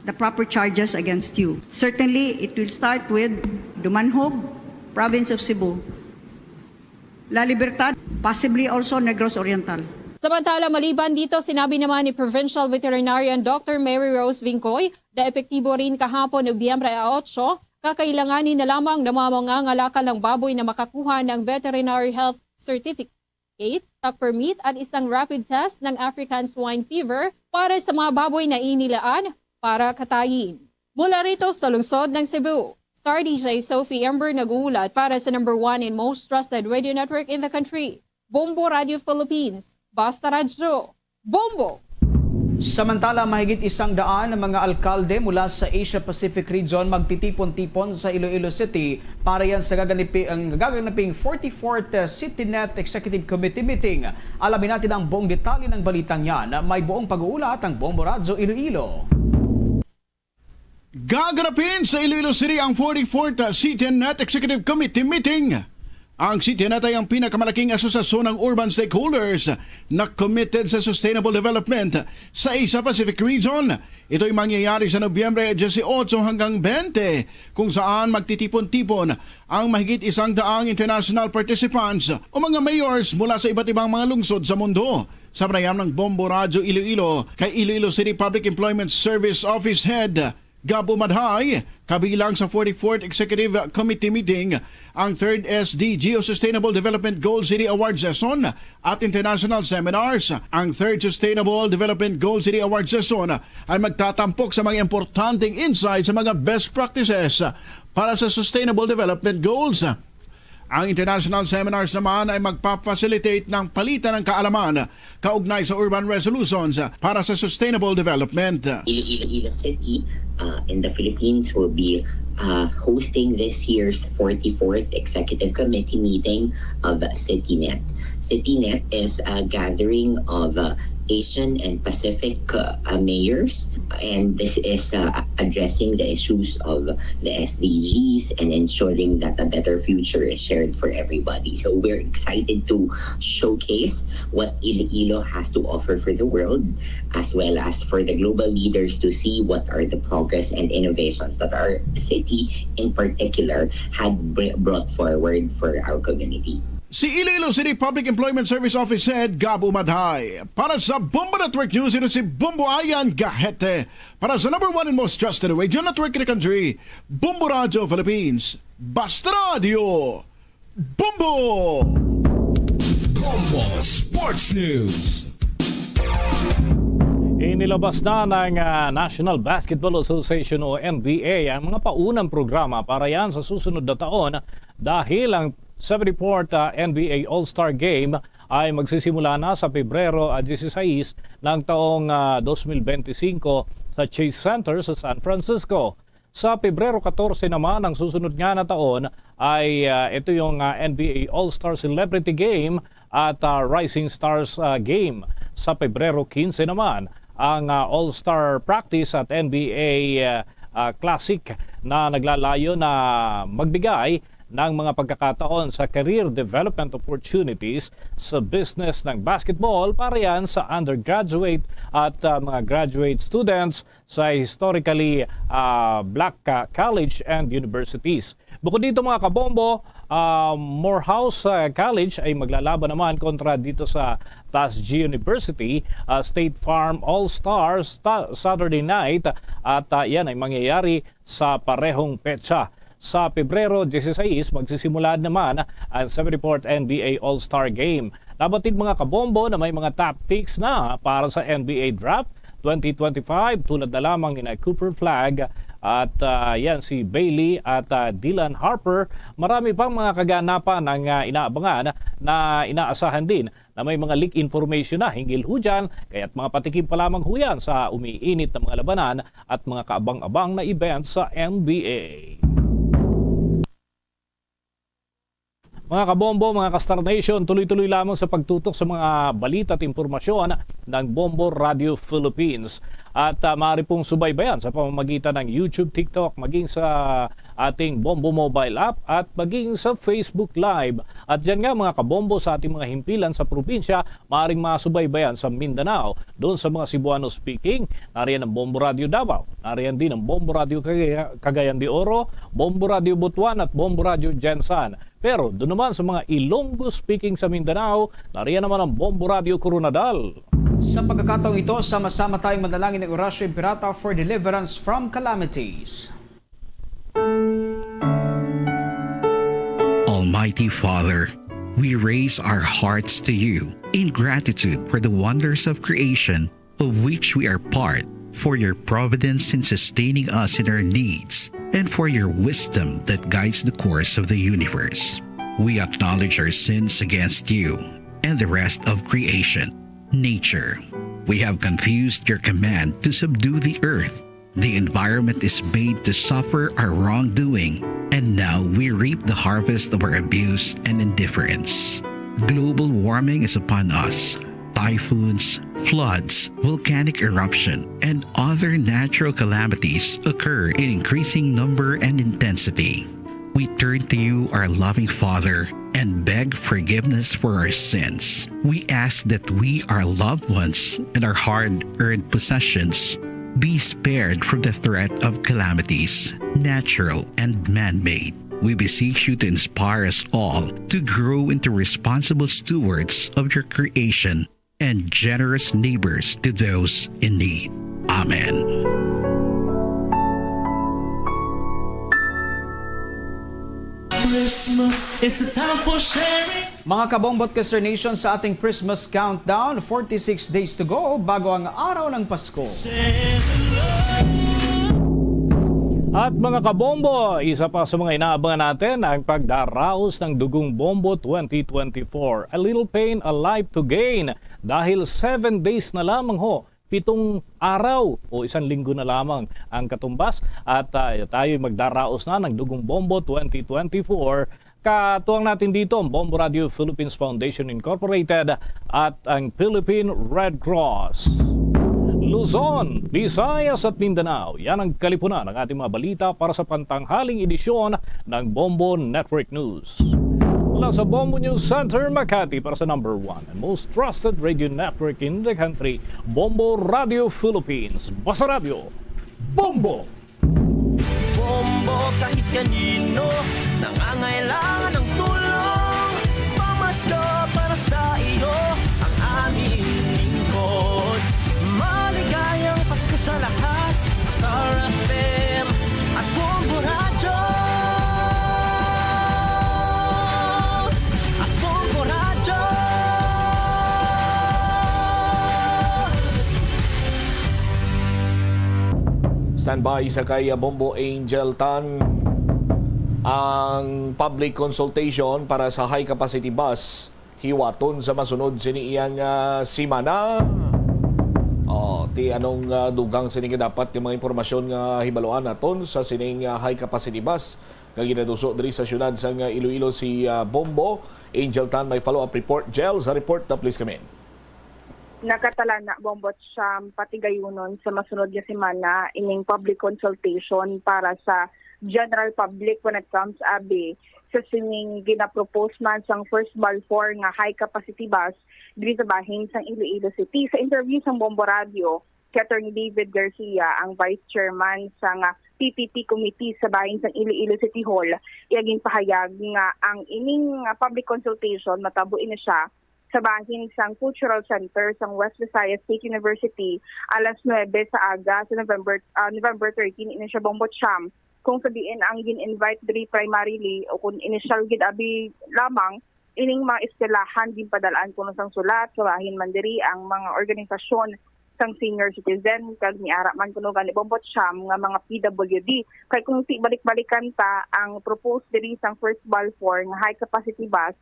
the proper charges against you. Certainly, it will start with Dumanhog, Province of Cebu, La Libertad, possibly also Negros Oriental. Samantala, maliban dito, sinabi naman ni Provincial Veterinarian Doctor Mary Rose Vincoy na epektibo rin kahapon, Nobyembre otso, kakailanganin na lamang ng mga mangangalakal ng baboy na makakuha ng Veterinary Health Certificate, stock permit at isang rapid test ng African Swine Fever para sa mga baboy na inilaan para katayin. Mula rito sa lungsod ng Cebu, Star D J Sophie Ember nag-uulat para sa number one and most trusted radio network in the country, Bombo Radio Philippines. Basta Radyo, Bombo! Samantala, mahigit isang daan ang mga alkalde mula sa Asia Pacific region magtitipon-tipon sa Iloilo City para yan sa gaganipi-, ang gaganaping forty-fourth City Net Executive Committee meeting. Alamin natin ang buong detalye ng balitang yan. May buong pag-uulat ang Bombo Radyo Iloilo. Gaganapin sa Iloilo City ang forty-fourth City Net Executive Committee meeting. Ang City Net ay ang pinakamalaking asosasyon ng urban stakeholders na committed sa sustainable development sa Asia Pacific region. Ito'y mangyayari sa Nobyembre dieciocho hanggang twenty, kung saan magtitipon-tipon ang mahigit isang daang international participants o mga mayors mula sa iba't ibang mga lungsod sa mundo. Sa panayam ng Bombo Radyo Iloilo kay Iloilo City Public Employment Service Office Head Gab Umadhay, kabilang sa forty-fourth Executive Committee meeting ang third S D G o Sustainable Development Goal City Award Session at International Seminars. Ang third Sustainable Development Goal City Award Session ay magtatampok sa mga importanteng insights sa mga best practices para sa Sustainable Development Goals. Ang international seminars naman ay magpa-facilitate ng palitan ng kaalaman kaugnay sa urban resolutions para sa sustainable development. Iloilo City, uh, in the Philippines will be, uh, hosting this year's forty-fourth Executive Committee meeting of CityNet. CityNet is a gathering of, uh, Asian and Pacific, uh, uh, mayors, and this is, uh, addressing the issues of the S D Gs and ensuring that a better future is shared for everybody. So we're excited to showcase what Iloilo has to offer for the world, as well as for the global leaders to see what are the progress and innovations that our city in particular had br- brought forward for our community. Si Iloilo City Public Employment Service Office Head Gab Umadhay. Para sa Bombo Network News, ito si Bombo Ayan Gahete. Para sa number one and most trusted radio network in the country, Bombo Radio Philippines. Basta Radio, Bombo! Bombo Sports News. Inilabas na ng, ah, National Basketball Association o N B A ang mga paunang programa para yan sa susunod na taon dahil ang seventy-fourth, ah, N B A All-Star Game ay magsisimula na sa Pebrero, ah, dieciséis ng taong, ah, dos mil bente y cinco sa Chase Center sa San Francisco. Sa Pebrero catorce naman, ang susunod nga na taon ay, ah, ito yung, ah, N B A All-Star Celebrity Game at, ah, Rising Stars, ah, Game. Sa Pebrero quince naman, ang, ah, All-Star Practice at N B A, ah, ah, Classic na naglalayo na magbigay ng mga pagkakataon sa career development opportunities sa business ng basketball para yan sa undergraduate at, ah, mga graduate students sa historically, ah, black, ah, college and universities. Bukod dito, mga kabombo, ah, Morehouse, ah, College ay maglalaban naman kontra dito sa Tuskegee University, ah, State Farm All Stars ta-, Saturday night, at, ah, yan ay mangyayari sa parehong petsa. Sa Pebrero dieciséis, magsisimula naman ang Seventy-fourth N B A All-Star Game. Nabatid, mga kabombo, na may mga top picks na para sa N B A Draft twenty twenty-five, tulad na lamang ni Cooper Flagg at, ah, yan, si Bailey at, ah, Dylan Harper. Marami pang mga kaganapan ang, ah, inaabangan na inaasahan din na may mga leak information na hinggil ho dyan, kaya't mga patikim pa lamang ho yan sa umiinit na mga labanan at mga kaabang-abang na events sa N B A. Mga kabombo, mga ka-Star Nation, tuloy-tuloy lamang sa pagtutok sa mga balita at impormasyon ng Bombo Radio Philippines. At, ah, maaari pong subaybayan sa pamamagitan ng YouTube, TikTok, maging sa ating Bombo mobile app at maging sa Facebook Live. At dyan nga, mga kabombo, sa ating mga himpilan sa probinsya, maaring masubaybayan sa Mindanao. Doon sa mga Cebuano speaking, nariyan ang Bombo Radio Davao, nariyan din ang Bombo Radio Cagaya-, Cagayan de Oro, Bombo Radio Butuan at Bombo Radio Gensan. Pero doon naman sa mga Ilonggo speaking sa Mindanao, nariyan naman ang Bombo Radio Koronadal. Sa pagkakataong ito, sama-sama tayong manalangin ng Orasyo Imperata for deliverance from calamities. Almighty Father, we raise our hearts to you in gratitude for the wonders of creation of which we are part, for your providence in sustaining us in our needs, and for your wisdom that guides the course of the universe. We acknowledge our sins against you and the rest of creation, nature. We have confused your command to subdue the earth. The environment is made to suffer our wrongdoing, and now we reap the harvest of our abuse and indifference. Global warming is upon us. Typhoons, floods, volcanic eruption, and other natural calamities occur in increasing number and intensity. We turn to you, our loving Father, and beg forgiveness for our sins. We ask that we, our loved ones, and our hard-earned possessions be spared from the threat of calamities, natural and man-made. We beseech you to inspire us all to grow into responsible stewards of your creation and generous neighbors to those in need. Amen. Christmas is a time for sharing. Mga kabombo at ka-Star Nation, sa ating Christmas countdown, forty-six days to go bago ang araw ng Pasko. At mga kabombo, isa pa sa mga inaabangan natin ang pagdaraos ng Dugong Bombo twenty twenty-four. A little pain, a life to gain. Dahil seven days na lamang ho, pitong araw o isang linggo na lamang ang katumbas at, ah, tayo'y magdaraos na ng Dugong Bombo twenty twenty-four. Katuwang natin dito ang Bombo Radio Philippines Foundation Incorporated at ang Philippine Red Cross. Luzon, Visayas at Mindanao, yan ang kalipunan ng ating mga balita para sa pantanghaling edisyon ng Bombo Network News. Mula sa Bombo News Center, Makati, para sa number one and most trusted radio network in the country, Bombo Radio Philippines. Basta Radyo, Bombo! Bombo, kahit kanino, nangangailangan ng tulong. Pamasko para sa iyo, ang aming lingkod. Maligayang Pasko sa lahat, Star F M at Bombo Radyo. At Bombo Radyo. Standby sa kay Bombo Angel Tan. Ang public consultation para sa high capacity bus hiwaton sa masunod sini iyang, ah, semana. Oh, ti anong, ah, dugang sini nga dapat nga mga impormasyon nga hibaluan naton sa sining, ah, high capacity bus nga ginaduso diri sa siyudad sang, ah, Iloilo si, ah, Bombo Angel Tan. May follow-up report, Jel, sa report na please kami. Nakatalana, Bombo, siyam patigayunon sa masunod nga semana ining public consultation para sa general public when it comes, abi, sa sining ginapropose man sang first BALFOR nga high capacity bus diri sa bahin sang Iloilo City. Sa interview sang Bombo Radio kay Attorney David Garcia, ang vice chairman sang, ah, P P P committee sa bahin sang Iloilo City Hall, iya ginpahayag nga ang ining, ah, public consultation matabo ini siya sa bahin sang Cultural Center sang West Visayas State University alas nuebe sa aga sa November, ah, November thirteen ini siya, Bombo Cham, kung sa diin ang gin-invite diri primarily o kung initial gid abi lamang ining mga eskwelahan ginpadal-an kuno sang sulat sa bahin man diri ang mga organisasyon sang senior citizen kag niara man kuno gani, Bombo Cham, nga mga P W D. Kay kung ti balik-balikan ta ang propose diri sang first BALFOR nga high capacity bus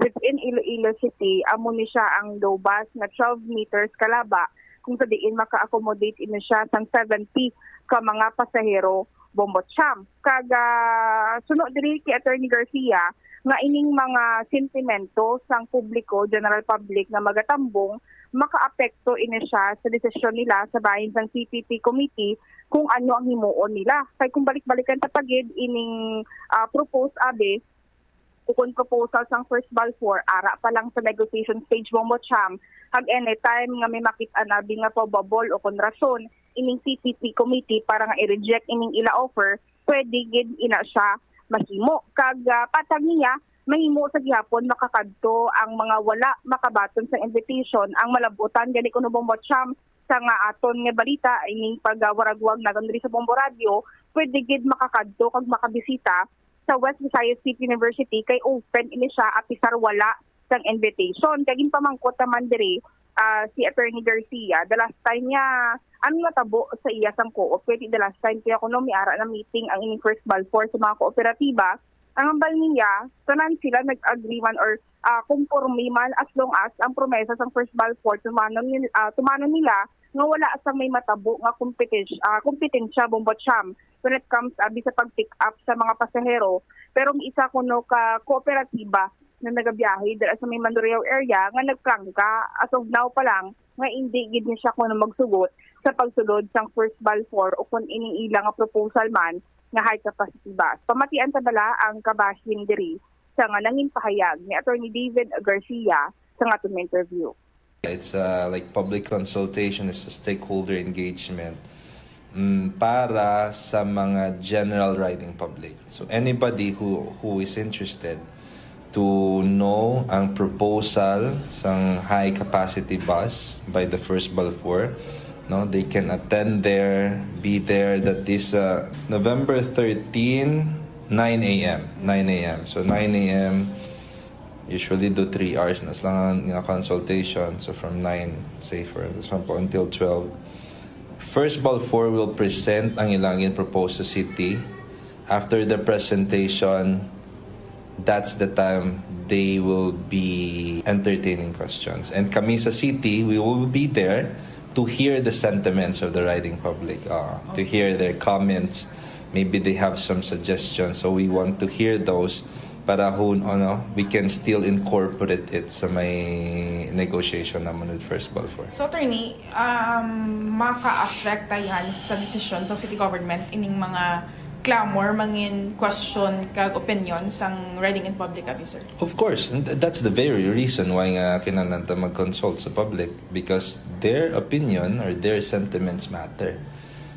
within Iloilo City, amo ni siya ang low bus nga twelve meters kalaba, kung sa diin maka-accommodate ini siya sang seventy ka mga pasahero, Bombo Cham. Kag, ah, suno diri kay Attorney Garcia, nga ining mga sentimento sang publiko, general public, nga magatambong, makaapekto ini siya sa desisyon nila sa bahin sang C P P committee kung ano ang himuon nila. Kay kung balik-balikan ta pa gid ining, ah, propose, abi, ukon proposal sang first BALFOR, ara pa lang sa negotiation stage, Bombo Cham, kag anytime nga may makit-an abi nga probable ukon rason ining C P P committee para nga i-reject ining ila offer, pwede gid ina siya mahimo. Kag, ah, patag niya, mahimo sa gihapon makakadto ang mga wala makabaton sa invitation. Ang malab-utan gani kuno, Bombo Cham, sa nga aton nga balita, ining pagwaragwag naton diri sa Bombo Radio, pwede gid makakadto kag makabisita sa West Visayas State University kay open ini siya apisar wala sang invitation. Kay ginpamangkot naman diri, ah, si Attorney Garcia, the last time niya, ano natabo sa iya sang co-op, kay the last time kaya kuno may ara na meeting ang ining first BALFOR sa mga kooperatiba. Ang hambal niya, tanan sila nag-agree man or, ah, kumporme man as long as ang promesa sang first BALFOR tumanon nil-, ah, tumanon nila nga wala sang may matabo nga kompetis-, ah, kompetensya, Bombo Cham, when it comes, abi, sa pag-pick up sa mga pasahero. Pero may isa kuno ka kooperatiba na nagabiyahe dira sa may Mandurriao area nga nagprangka as of now pa lang nga indi gid ni siya kuno magsugot sa pagsulod sang first BALFOR o kung ining ila nga proposal man nga high capacity bus. Pamatian ta bala ang kabahin diri sa nga nangin pahayag ni Attorney David Garcia sa nga aton interview. It's uh, like public consultation, is a stakeholder engagement, mm, para sa mga general riding public. So anybody who who is interested to know ang proposal sang high capacity bus by the first BALFOR, no, they can attend there, be there. That is uh, November thirteen, nine a.m., nine a.m. So nine a.m., usually do three hours na sila nga consultation. So from nine, say for example, until twelve, first BALFOR will present ang ilang proposed sa city. After the presentation, that's the time they will be entertaining questions. And kami sa city, we will be there to hear the sentiments of the riding public, uh, to hear their comments. Maybe they have some suggestions, so we want to hear those para who, ano, we can still incorporate it sa may negotiation naman with first BALFOR. So, attorney, um, maka-affect tayo sa decision sa city government ining mga clamor, mangin question kag opinion sang riding in public, abi, sir? Of course, and that's the very reason why nga kinahanglan ta mag-consult sa public, because their opinion or their sentiments matter.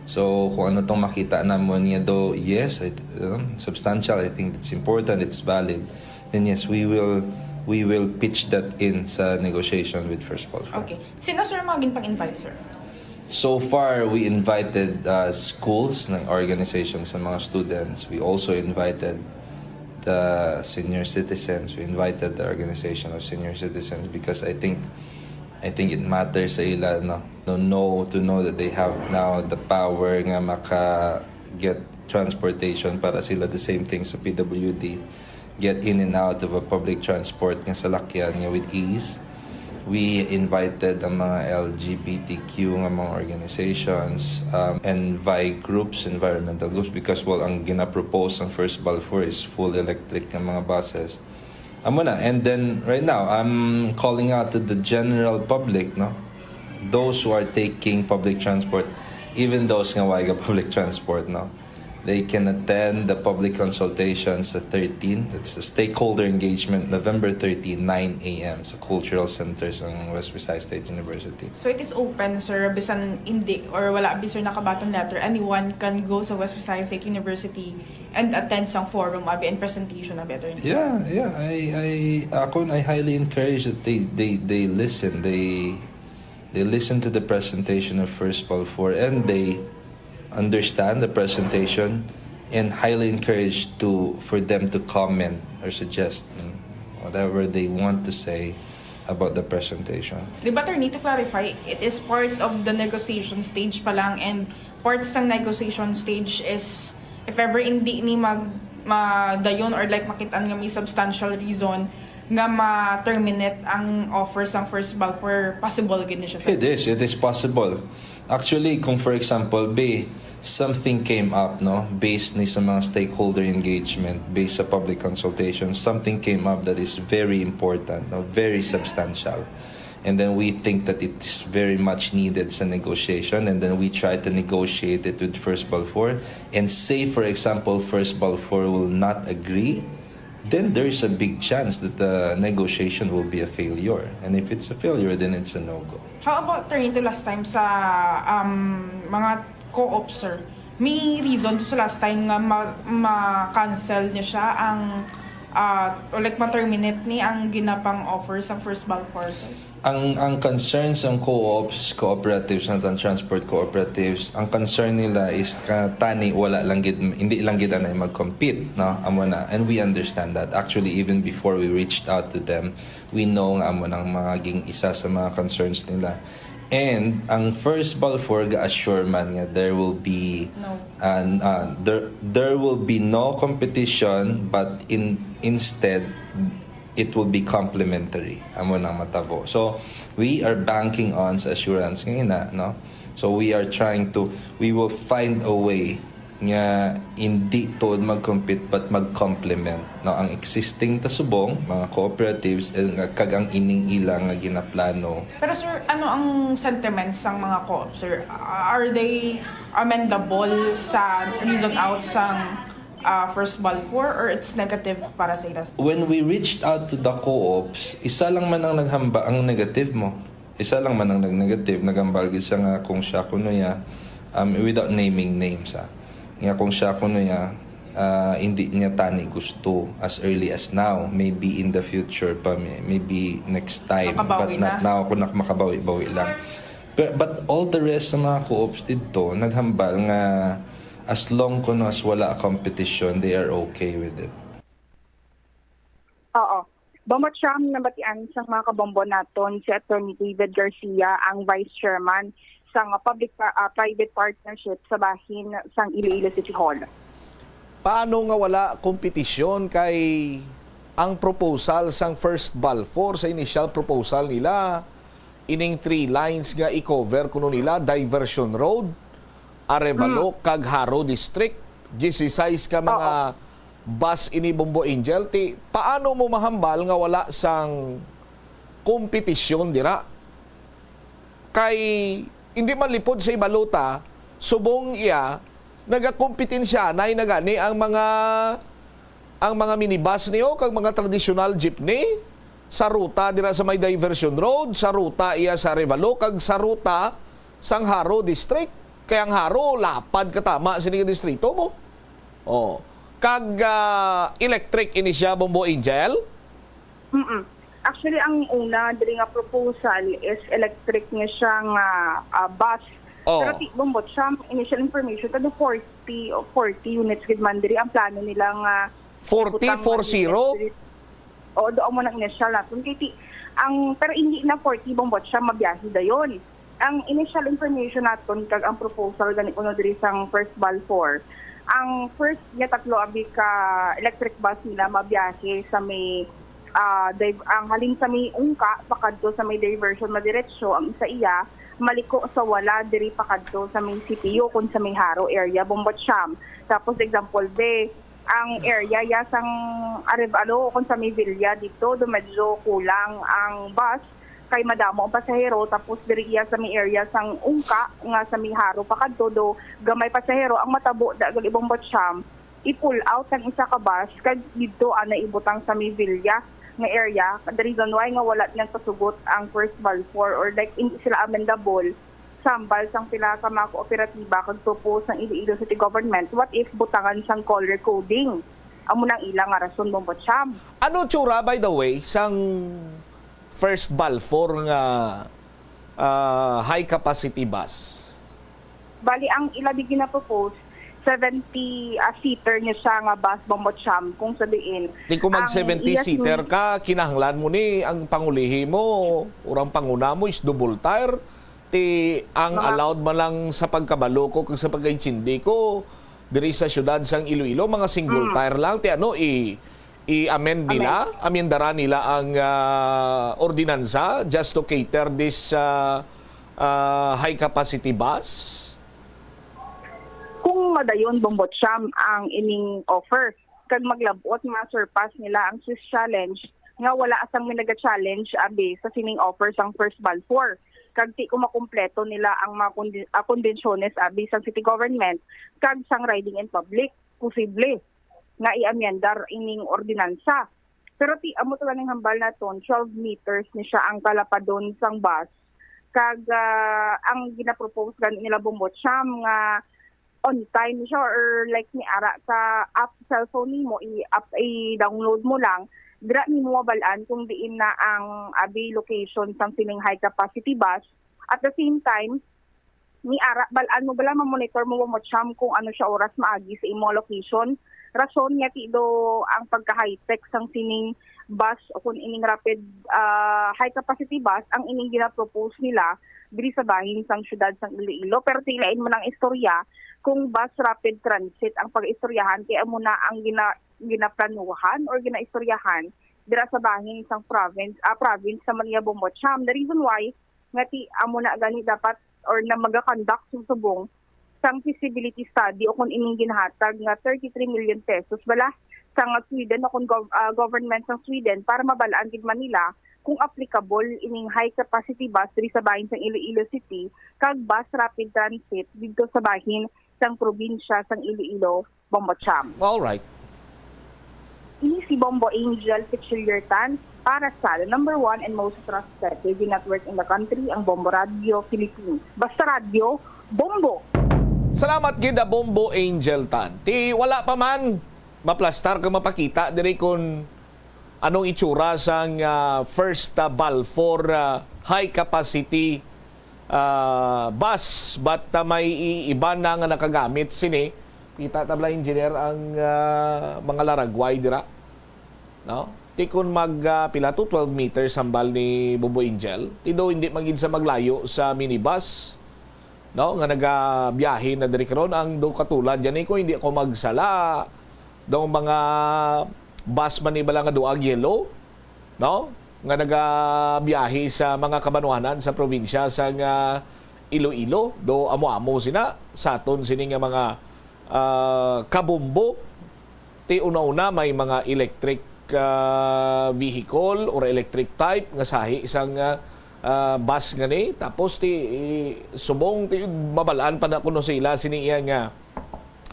So kung ano tong makita namon nga do, yes, I, um, substantial, I think it's important, it's valid, then yes, we will we will pitch that in sa negotiation with first BALFOR. Okay. Sino, sir, ang mga ginpang-invite, sir? So far, we invited uh, schools, ng organizations ng mga students. We also invited the senior citizens. We invited the organization of senior citizens because I think I think it matters sa ila, no, to know to know that they have now the power nga maka get transportation para sila the same thing sa P W D, get in and out of a public transport nga salakyan nga with ease. We invited ang mga L G B T Q nga mga organizations, um, envi groups, environmental groups, because, well, ang ginapropose ng first BALFOR is full electric nga mga buses. Amo na. And then right now, I'm calling out to the general public, no? Those who are taking public transport, even those nga way ga public transport, no? They can attend the public consultations the thirteen. It's the stakeholder engagement, November thirteen, nine a m sa Cultural Center sa West Visayas State University. So it is open, sir, bisan hindi or wala abi, sir, naka-bottom letter, anyone can go sa West Visayas State University and attend sang forum abi and presentation abi, attorney? Yeah, yeah. I, I, ako, I highly encourage that they, they, they listen. They, they listen to the presentation of First Balfour, and they understand the presentation, and highly encouraged to, for them to comment or suggest, mm, whatever they want to say about the presentation. Di ba, attorney, to clarify, it is part of the negotiation stage pa lang, and part sang negotiation stage is if ever hindi ni mag madayon or, like, makit-an nga may substantial reason nga ma-terminate ang offer sang First Balfour, possible gid ni siya, sir? It is, it is possible. Actually, kung for example, be, something came up, no, based ni sa mga stakeholder engagement, based sa public consultation, something came up that is very important, no, very substantial. And then we think that it's very much needed sa negotiation, and then we try to negotiate it with First Balfour. And say, for example, First Balfour will not agree, then there's a big chance that the negotiation will be a failure. And if it's a failure, then it's a no-go. How about, attorney, to last time sa um, mga co-op, sir? May reason to sa last time nga ma- ma-cancel niya siya ang ah, or, like, ma-terminate ni ang ginapang offer sa First Balfour, sir? Ang, ang concern sang co-ops, cooperatives, natang transport cooperatives, ang concern nila is ka tani wala lang gid, hindi lang gid anay mag-compete, no? Amo na. And we understand that. Actually, even before we reached out to them, we know nga amo nang maging isa sa mga concerns nila. And ang First Balfour ga-assure man nga there will be No. and uh, there there will be no competition, but in instead it will be complementary. Amo nang matabo. So we are banking on sa assurance nga ina, no? So we are trying to, we will find a way nga hindi tuod mag-compete but mag-complement, no, ang existing ta subong mga cooperatives, eh, nga, kag ang ining ila nga ginaplano. Pero, sir, ano ang sentiments sang mga co-op, sir? Are they amendable sa reason out sang ah, First Balfour, or it's negative para sa ila? When we reached out to the co-ops, isa lang man ang naghamba ang negative mo. Isa lang man ang nag-negative, naghambal gid siya nga kung siya kuno ya, um, without naming names, ah, nga kung siya kuno ya, ah, hindi niya tani gusto as early as now, maybe in the future pa, may- maybe next time, Makabawi but not na. Now, kung nak- makabawi-bawi lang. But, but all the rest sa mga co-ops dito naghambal nga as long kuno as wala competition, they are okay with it. Oo. Bombo Cham, nabatian sang mga kabombo naton si Attorney David Garcia, ang Vice Chairman sang Public Pa- ah, Private Partnership sa bahin sang Iloilo City Hall. Paano nga wala kompetisyon kay ang proposal sang First Balfour sa initial proposal nila, ining three lines nga i-cover kuno nila, Diversion Road, Arevalo, kag Jaro District, dieciséis ka mga bus ini, Bombo Angel, ti paano mo mahambal nga wala sang kompetisyon dira? Kay hindi man lipod sa ibalota, subong iya, nagakompetensya na gani ang mga ang mga minibus niyo kag mga traditional jeepney sa ruta dira sa may Diversion Road, sa ruta iya sa Arevalo, kag sa ruta sang Jaro District. Kay ang Jaro lapad katama sini nga distrito mo. Oh. Kag ah, electric ini siya, Bombo Angel? Mm-mm. Actually, ang una diri nga proposal is electric niya siya nga ah, bus. Oh. Pero ti Bombo Cham, initial information, kada forty o forty units gid man diri ang plano nila nga Forty, ibutang four zero? Diri. Oo, doon mo nang initial naton. Kay ti, ang, pero hindi na forty Bombo Cham mabiyahe dayon. Ang initial information naton kag ang proposal gani kuno diri sang First Balfour, ang first niya tatlo abi ka electric bus nila mabiyahe sa may ah, div- ang halin sa may ungka pakadto sa may diversion madiretso, ang isa iya maliko sa wala diri pakadto sa may C P U kun sa may Jaro area, Bombo Cham. Tapos example be, ang area ya sang Arevalo kun sa may Villa dito, do medyo kulang ang bus. kay madamo ang pasahero, tapos diri iya sa may area sang Ungka nga sa may Jaro pa kadto, do gamay pasahero ang matabo da gali Bombo Cham, i-pull out ang isa ka bus kag didto ana ibutang sa may Villa nga area. The reason why nga wala nagpasugot ang first Balfour, or like, hindi sila amendable sa hambal sang pila ka mga kooperatiba kag propose sang Iloilo City Government, what if butangan sang color coding? Amo nang ila nga rason, Bombo Cham. Ano tsura, by the way, sang first Balfour nga, ah, high capacity bus? Bali, ang ila di ginapropose, seventy, ah, seater niya siya nga bus, Bombo Cham, kung sa diin. Di ko mag Ang seventy iya seater sin- ka, kinahanglan mo ni ang pangulihi mo, urang panguna mo is double tire. Ti ang Mga allowed man lang sa pagkabalo ko kag sa pagkaintindi ko, diri sa siyudad sang Iloilo, mga single Mm. tire lang. Ti ano, i-, i-amend nila, Amend. amendara nila ang, ah, ordinansa just to cater this, ah, ah, high capacity bus? Kung madayon, Bombo Cham, ang ining offer, kag maglab-ot, ma-surpass nila ang Swiss Challenge, nga wala sang minaga-challenge abi sa sining offer sang first Balfour, kag ti ko makumpleto nila ang mga kondi-, ah, kondisyones abi sang city government kag sang riding in public, posible nga i-amyendar ining ordinansa. Pero ti amo to ganing hambal naton, twelve meters ni siya ang kalapadon sang bus. Kag, ah, ang ginapropose gani nila, Bombo Cham, nga on time siya, or like ni ara sa app cellphone nimo, i-app, i-download mo lang, dira nimo mabal-an kung diin na ang abi location sang sining high capacity bus. At the same time, ni ara, bal-an mo bala, ma-monitor mo, Bombo Cham, kung ano siya oras maagi sa imo location. Rason nga ti do ang pagka-high-tech sang sining bus o kung ining rapid, ah, high capacity bus ang ining ginapropose nila diri sa bahin sang siyudad sang Iloilo. Pero ti lain man ang istorya kung bus rapid transit ang pag-istoryahan, kay amo na ang gina-, ginaplanuhan or ginaistoryahan dira sa bahin sang province, ah, province sa Manila, Bombo Cham. The reason why nga ti amo na gani dapat or na magakonduct sa subong sang feasibility study o kung ining ginhatag nga thirty-three million pesos bala sang Sweden o kung gov-, ah, government sang Sweden para mabal-an gid man nila kung applicable ining high capacity bus diri sa bahin sang Iloilo City kag bus rapid transit didto sa bahin sang probinsya sang Iloilo, Bombo Cham. All right. Ini si Bombo Angel Pichillertan para sa the number one and most trusted radio network in the country, ang Bombo Radio Philippines. Basta radyo, bombo! Salamat gid, ah, Bombo Angel Tan. Ti wala pa man maplastar kag mapakita diri kun anong itsura sang, ah, first, ah, Balfour, ah, high capacity, ah, bus, but, ah, may i-, iban na nga nakagamit sini. Kita ta bala, engineer, ang, ah, mga laragway dira, no? Ti kun mag, ah, pila to, twelve meters hambal ni Bombo Angel. Ti do hindi man gid sa maglayo sa minibus, no, nga nagabiyahe na diri karon. Ang do katulad dyan, eh, kung hindi ako magsala, dong mga bus man ni bala nga duag yellow, no, nga nagabiyahe sa mga kabanwanan sa probinsya sang Iloilo, do amo-amo sina sa aton sini nga mga, ah, kabombo. Ti una-una may mga electric, ah, vehicle or electric type nga sahi sang, ah, ah, bus nga ni. Tapos ti, i-, subong ti mabal-an pa na kuno sa ila sini iya nga,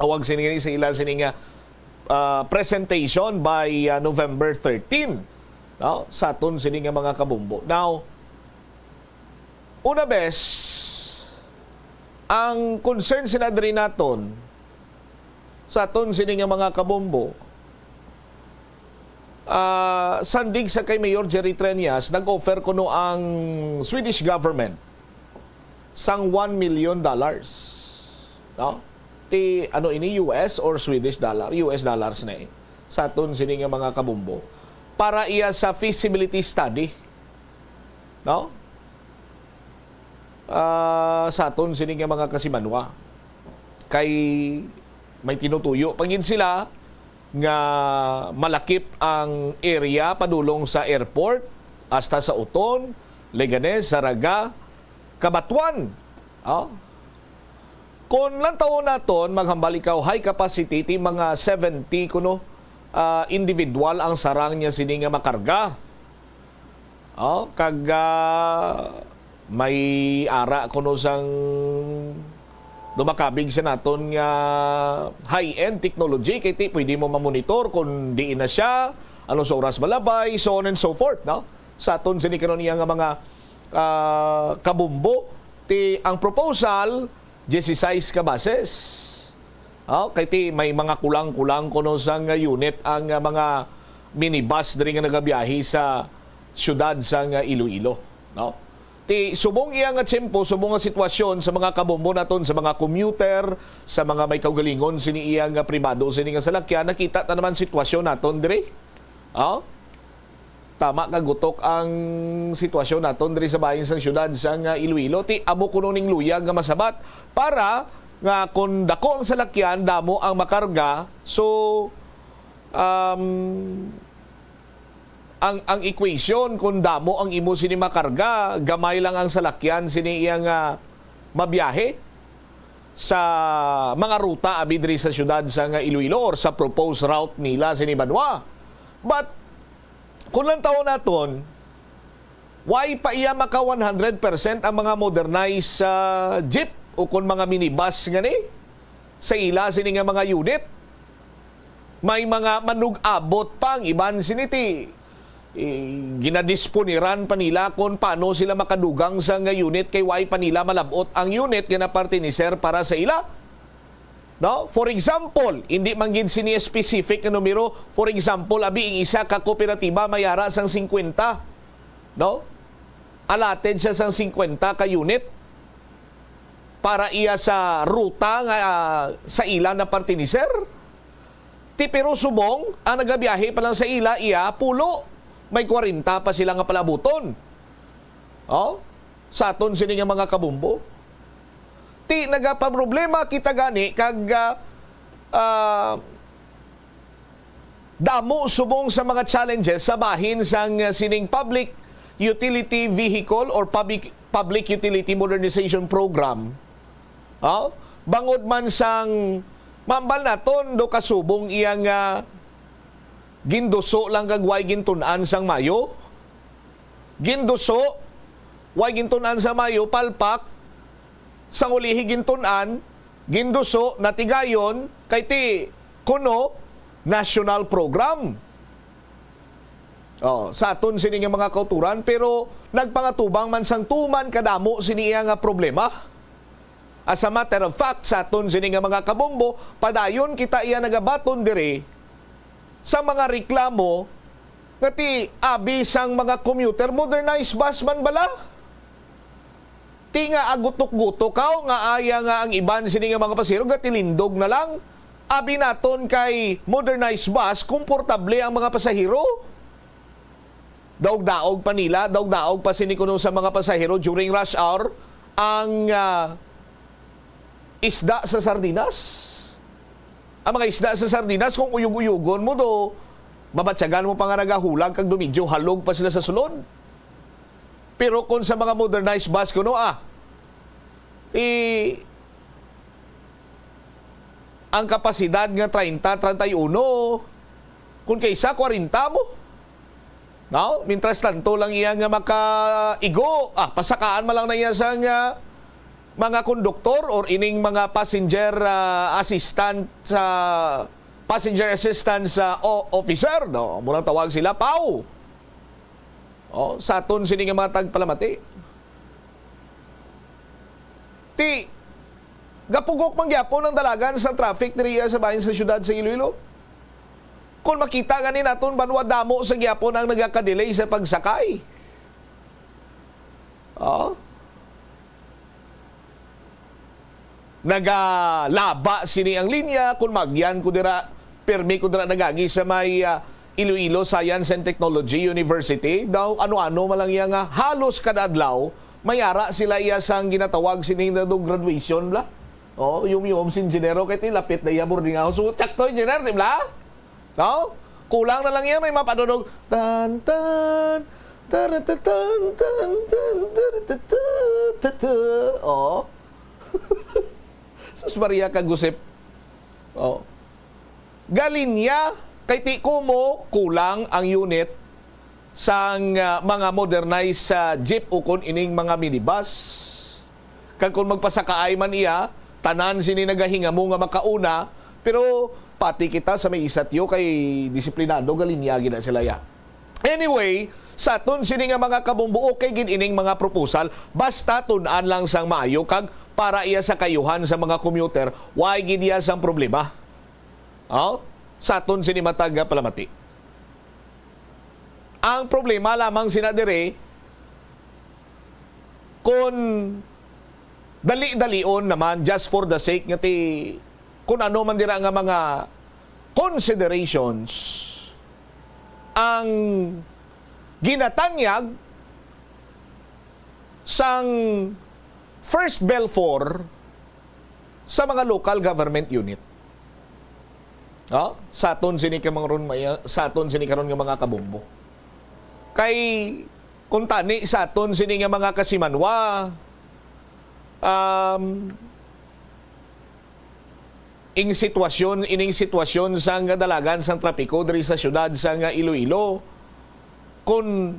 awag sini nga ni sa ila sini nga, ah, presentation by, ah, November thirteen, no? Sa aton sini nga mga kabombo. Now, una bes, ang concern sina diri naton, sa aton sini nga mga kabombo, ah, sandig sa kay Mayor Jerry Treñas, nag-offer kuno ang Swedish government sang one million dollars, no? Ti, ano ini, U S or Swedish dollar? U S dollars na, eh. Sa aton sini nga mga kabombo, para iya sa feasibility study, no? Ah, sa aton sini nga mga kasimanwa. Kay may tinutuyo pa gid sila nga malakip ang area padulong sa airport hasta sa Oton, Leganes, Zarraga, Cabatuan. Oh. Kon lantawon naton, maghambal ikaw, high capacity, ti mga seventy kuno, ah, individual ang sarang niya sini nga makarga. Oh, kag, ah, may ara kuno sang dumakabig sa naton nga high-end technology, kay ti pwede mo mamonitor kung diin na siya, ano sa oras malabay, so on and so forth, no? Sa aton sini karon iya nga mga, ah, kabumbo, ti ang proposal, dieciséis ka buses. Oh, kay ti may mga kulang-kulang kuno sang unit ang, ah, mga minibus diri nga nagabiyahe sa siyudad sang Iloilo, no? Ti subong iya nga tiyempo, subong nga sitwasyon sa mga kabombo naton, sa mga commuter, sa mga may kaugalingon sini iya nga pribado sini nga salakyan, nakita ta naman sitwasyon naton diri. Oh? Tama ka, gutok ang sitwasyon naton diri sa bahin sang siyudad sang Iloilo. Ti amo kuno ning luyag nga masabat para nga kung dako ang salakyan, damo ang makarga. So, um, ang, ang equation, kung damo ang imo sini makarga, gamay lang ang salakyan sini iya nga mabiyahe sa mga ruta abi diri sa siyudad sang Iloilo or sa proposed route nila sini banwa. But kung lang taon naton, why pa iya maka one hundred percent ang mga modernized, ah, jeep o kon mga minibus ngani sa ila sini nga mga unit? May mga manug-abot pa ang iban sini ti, eh, ginadisponiran pa nila kon paano sila makadugang sa nga unit kay why pa nila malab-ot ang unit nga napartiniser para sa ila. No? For example, hindi man gid sini specific nga numero. For example, abi, ang isa ka kooperatiba may ara sang singkwenta, no? Allotted siya sang singkwenta ka unit para iya sa ruta nga, ah, sa ila napartiniser. Ti pero subong, ang nagabiyahe pa lang sa ila, iya, pulo. May kwarenta pa sila nga palabuton. Oh? Sa aton sini nga mga kabumbo. Ti nagapaproblema kita gani kag, ah, ah, damo subong sa mga challenges sa bahin sang, ah, sining public utility vehicle or public, public utility modernization program. Oh? Bangod man sang mambal naton do kasubong iya nga ginduso lang kag way gintun-an sang mayo. Ginduso, way gintun-an sang mayo, palpak, sang ulihi gintun-an, ginduso, natigayon, kay ti kuno national program. Oh, sa aton sini nga mga kauturan, pero nagpangatubang man sang tuman kadamo sini iya nga problema. As a matter of fact, sa aton sini nga mga kabombo, padayon kita iya nagabaton diri sa mga reklamo nga ti abi sang mga commuter, modernized bus man bala. Ti nga agutok-gutok kaw nga aya nga ang iban sini nga mga pasahero gatilindog na lang. Abi naton kay modernized bus, komportable ang mga pasahero. Daog-daog pa nila, daog-daog pa sini kuno sa mga pasahero during rush hour ang, ah, isda sa sardinas. Ang mga isda sa sardinas, kung uyog-uyogon mo do, mabatyagan mo pa nga nagahulag kag do medyo halog pa sila sa sulod. Pero kung sa mga modernized bus kuno, ah, eh, ang kapasidad nga treinta, treinta y uno, kung kaysa kwarenta mo. No? Mientras tanto lang iya nga makaigo, ah, pasakaan man lang na iya sang, ah, mga konduktor or ining mga passenger, ah, assistant sa passenger assistance, ah, o-, officer, no? Murang tawag sila, paw. Oh, sa aton sini nga mga tagpalamati. Ti, gapugok man gyapon ang dalagan sa traffic diri sa bahin sa siyudad sa Iloilo. Kung makita gani naton, banwa damo sa gyapon ang nagaka-delay sa pagsakay. Oh. Nagalaba sini ang linya. Kung magyan ko dira, pirmi ko dira nagagi sa may, ah, Iloilo Science and Technology University. Daw ano-ano man lang iya nga halos kada adlaw, may ara sila iya sang ginatawag sini nga daw graduation bla. Oh, yung, yung si Engineer, kay ti lapit na iya boarding house. So, tsakto, Engineer, di bla? No? Kulang na lang iya, may mapadunog. Tan, tan, taratatan, tan, tan, taratata, tata. Oh. Sus Maria, kagusip. Oh. Galinya, kay ti kumo, kulang ang unit sang, ah, mga modernized, ah, jeep ukon ining mga minibus. Kag kon magpasakaay man iya, tanan sini nagahingamo nga makauna, pero pati kita sa may isatyo kay disiplinado, galinya gid na sila ya. Anyway, sa aton sini nga mga kabombo, okay gid ining mga proposal, basta tun-an lang sang maayo kag para iya sa kayuhan sa mga commuter, way gid iya sang problema. Oh? Sa aton sini matag nga palamati. Ang problema lamang sina dire, kung dali-dalion naman, just for the sake, nga ti, kung ano man dira nga mga considerations ang ginatanyag sang first belfor sa mga local government unit. Oh, sa aton sini ka mga ron, may, sa aton sini karon nga mga kabombo. Kay kung tani sa aton sini nga mga kasimanwa, um, ing sitwasyon, ining sitwasyon sang kadalagan sang trapiko diri sa siyudad sang Iloilo, kung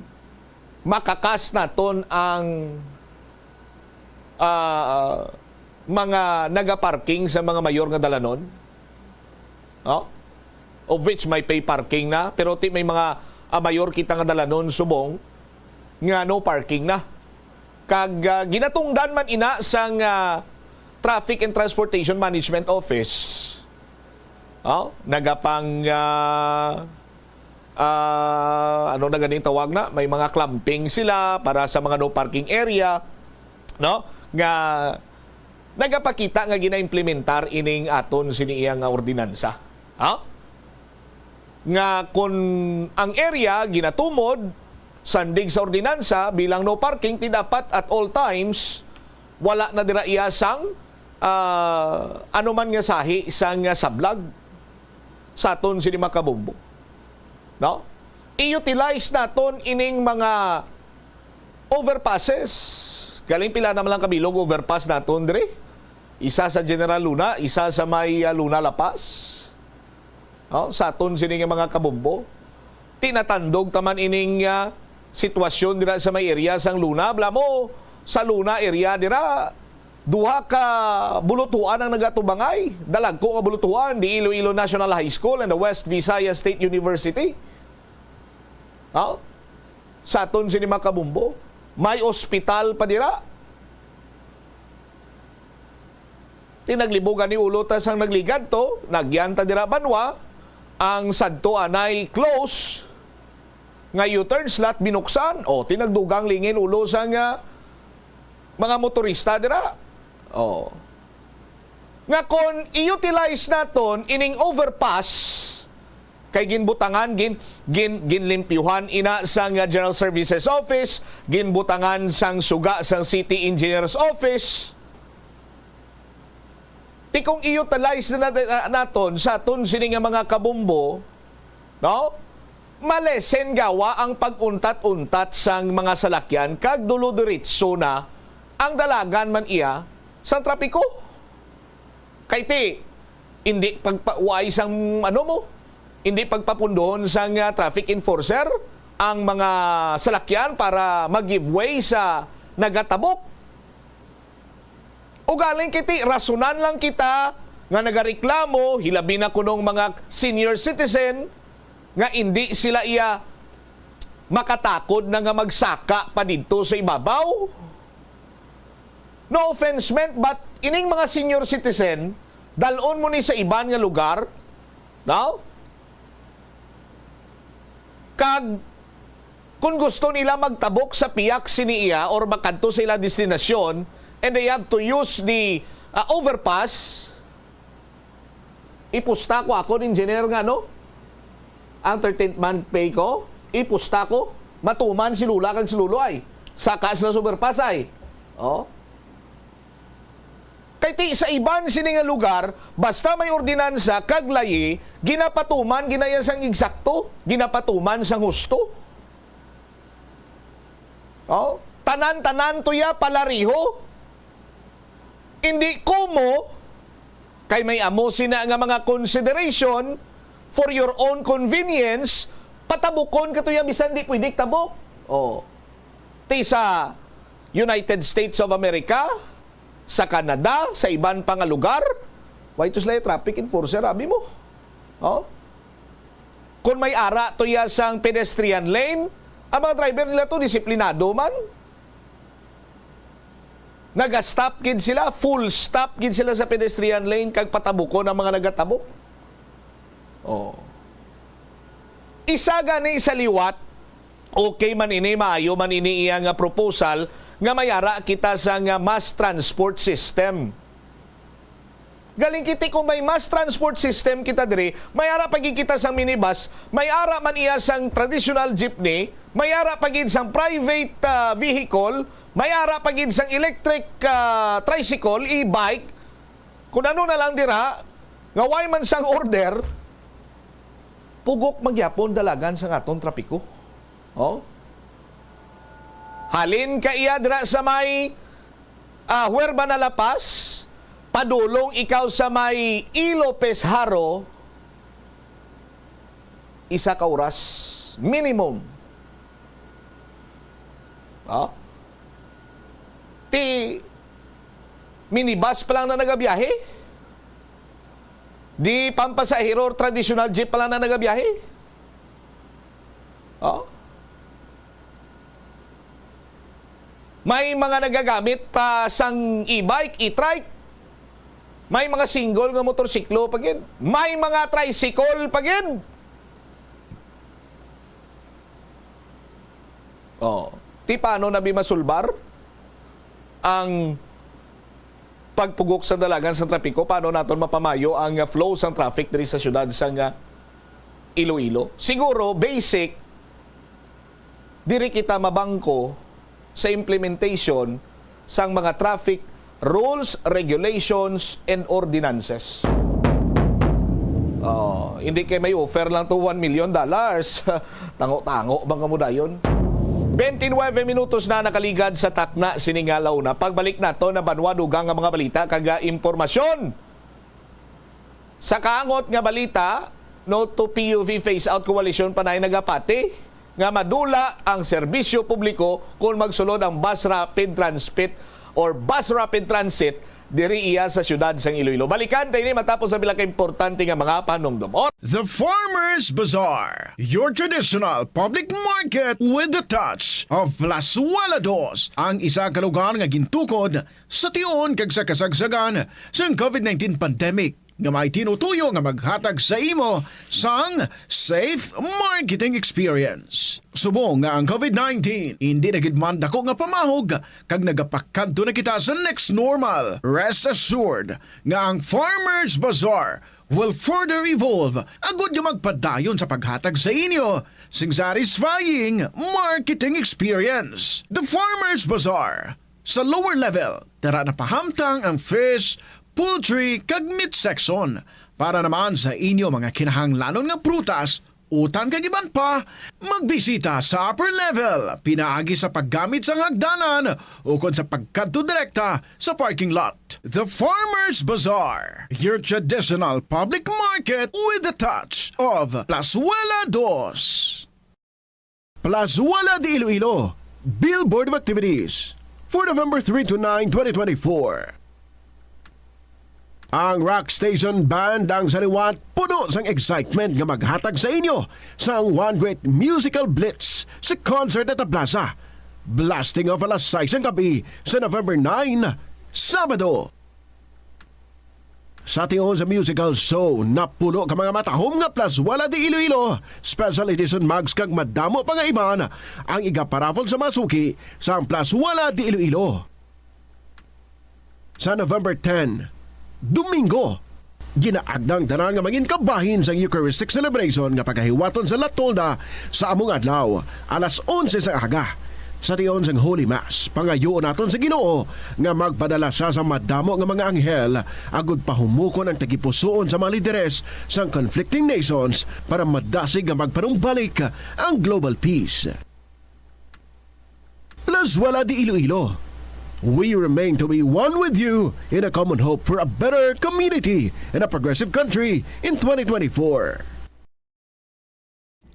makakas naton ang, ah, mga nagaparking sa mga mayor nga dalanon, no? Of which may pay parking na, pero ti may mga, ah, mayor kita nga dalanon subong nga no parking na. Kag, ah, ginatungdan man ina sang, ah, Traffic and Transportation Management Office. Oh, nagapang, ah, ah, ano na ganing tawag na? May mga clamping sila para sa mga no parking area, no? Nga nagapakita nga ginaimplementar ining aton sini iya nga ordinansa. Ha? Nga kun ang area ginatumod sandig sa ordinansa bilang no parking, ti dapat at all times wala na dira iya sang, ah, anuman nga sahi sang, ah, sablag sa aton sini mga kabombo. No? I-utilize naton ining mga overpasses. Galing pila naman lang kabilog overpass naton diri. Isa sa General Luna, isa sa may, ah, Luna La Paz. No? Sa aton sini nga mga kabombo. Tinatandog taman ining, ah, sitwasyon dira sa may area sang Luna. Bala mo, sa Luna area dira, duha ka bulutuan ang nagatubangay. Dalagko nga bulutuan, the Iloilo National High School and the West Visayas State University. No? Sa aton sini mga kabombo, may ospital pa dira. Ti naglibugan ni ulo ta sang nagligad to, nagyan ta dira banwa, ang sadto anay close nga U-turn slot binuksan. O, ti nagdugang lingin ulo sang mga motorista dira. O. Nga kon i-utilize naton ining overpass, kay ginbutangan, gin-, gin-, ginlimpyuhan ina sang, ah, General Services Office, ginbutangan sang suga sang City Engineers Office. Ti kung i-utilize na natin, ah, naton sa aton sini nga mga kabombo, no? Malesen gawa ang pag-untat-untat sang mga salakyan kag dulo-diretso na ang dalagan man iya sang trapiko. Kay ti, indi pagpawaay sang, ano mo, indi pagpapundohon sang, ah, traffic enforcer ang mga salakyan para mag-give way sa nagatabok. Ugaling kiti, rasunan lang kita nga nagareklamo, hilabi na kunong mga senior citizen, nga indi sila iya makatakod na nga magsaka pa didto sa ibabaw. No offense meant, but ining mga senior citizen, dalon mo ni sa iban nga lugar, no? Kag kung gusto nila magtabok sa piyak sini iya or makadto sa ila destinasyon, and they have to use the, uh, overpass, ipusta ko ako ni engineer nga, no? Ang thirteenth month pay ko, ipusta ko, matuman si Lola kag si Lolo ay. Saka sila sa overpass ay. Oh. Kay ti sa iban sini nga lugar, basta may ordinansa kag layi, ginapatuman ginaya sang eksakto, ginapatuman sang husto. Oh, tanan-tanan to ya palariho. Indi komo, kay may amo sina nga mga consideration for your own convenience, Patabukon ka to ya, bisan di pwede tabok. Oh. Ti sa United States of America, sa Canada, sa iban pa nga lugar, way to sila traffic enforcer, abi mo. Oh. Kung may ara to ya sang pedestrian lane, ang mga driver nila to disiplinado man. Naga-stop gid sila, full stop gid sila sa pedestrian lane kag patabukon ang mga nagatabok. Oh. Isa gani sa liwat, okay man ini, maayo man ini iya nga proposal nga may ara kita sa nga mass transport system. Galing kiti kung may mass transport system kita diri, may ara pa gid kita sang minibus, may ara man iya sang traditional jeepney, may ara pa gid sang private, ah, vehicle, may ara pa gid sang electric, ah, tricycle, e-bike. Kung ano na lang dira, nga way man sang order, pugok man gyapon dalagan sang aton trapiko. Oh? Halin ka iya dira sa may, ah, Huerba na La Paz, padulong ikaw sa may Ilo Pez Jaro, isa ka oras, minimum. Oh? Ti minibus pa lang na nagabiyahe? Di pampasahero, traditional jeep pa lang na nagabiyahe? Oh? May mga nagagamit pa sang e-bike, e-trike. May mga single nga motorsiklo pa gid. May mga tricycle pa gid. Oh, ti paano na bi masulbar ang pagpugok sa dalagan sa trapiko? Paano naton mapamayo ang, uh, flow sang traffic diri sa siyudad sang, uh, Iloilo? Siguro, basic, diri kita mabangko sa implementation sang mga traffic rules, regulations, and ordinances. Oh, hindi kay may offer lang to one million dollars. Tango-tango bang kamo dayon? Twenty-nine minutos na nakaligad sa takna sini nga launa. Pagbalik nato na banwa dugang nga mga balita kag, ah, impormasyon. Sa kaangot nga balita, no to P U V phase out, koalisyon pa nay nagapati nga madula ang serbisyo publiko kon magsulod ang bus rapid transit or bus rapid transit diri iya sa siyudad sang Iloilo. Balikan ta ini matapos ang pila ka importante nga mga panumdom. Or The Farmers Bazaar, your traditional public market with the touch of Plazuela Dos, ang isa ka lugar nga gintukod sa tion kag sa kasagsagan sang covid nineteen pandemic, nga may tinutuyo nga maghatag sa imo sang safe marketing experience. Subong nga ang covid nineteen indi na gid man dako nga pamahog kag nagapakadto na kita sa next normal, rest assured nga ang Farmers Bazaar will further evolve agud nga magpadayon sa paghatag sa inyo sing satisfying marketing experience. The Farmers Bazaar, sa lower level, tara na pahamtang ang fish, poultry, kag meat section. Para naman sa inyo mga kinahanglanon nga prutas, utan kag iban pa, magbisita sa upper level pinaagi sa paggamit sang hagdanan ukon sa pagkadto direkta sa parking lot. The Farmers Bazaar, your traditional public market with the touch of Plazuela Dos. Plazuela de Iloilo, Billboard of Activities for November three to nine, twenty twenty-four. Ang Rock Station Band ang sa liwat puno sang excitement nga maghatag sa inyo sang One Great Musical Blitz sa Concert at the Plaza. Blasting off alas sais sang gabi sa November nine, Sabado. Sa tion sa musical show, napuno ka mga matahom nga Plazuela de Iloilo Special Edition mugs kag madamo pa nga iban ang igaparaffle sa mga suki sang Plazuela de Iloilo. Sa November ten, Domingo, ginaagda ang tanan nga mangin kabahin sang Eucharistic celebration nga pagahiwaton sa La Tolda sa among adlaw, alas onse sang aga. Sa tion sang Holy Mass, pangayoon naton sa Ginoo nga magpadala sia sa madamo nga mga anghel agud pahumukon ang tagipusoon sa mga lideres sang conflicting nations para madasig nga magpanumbalik ang global peace. Plazuela de Iloilo, we remain to be one with you in a common hope for a better community and a progressive country in twenty twenty-four.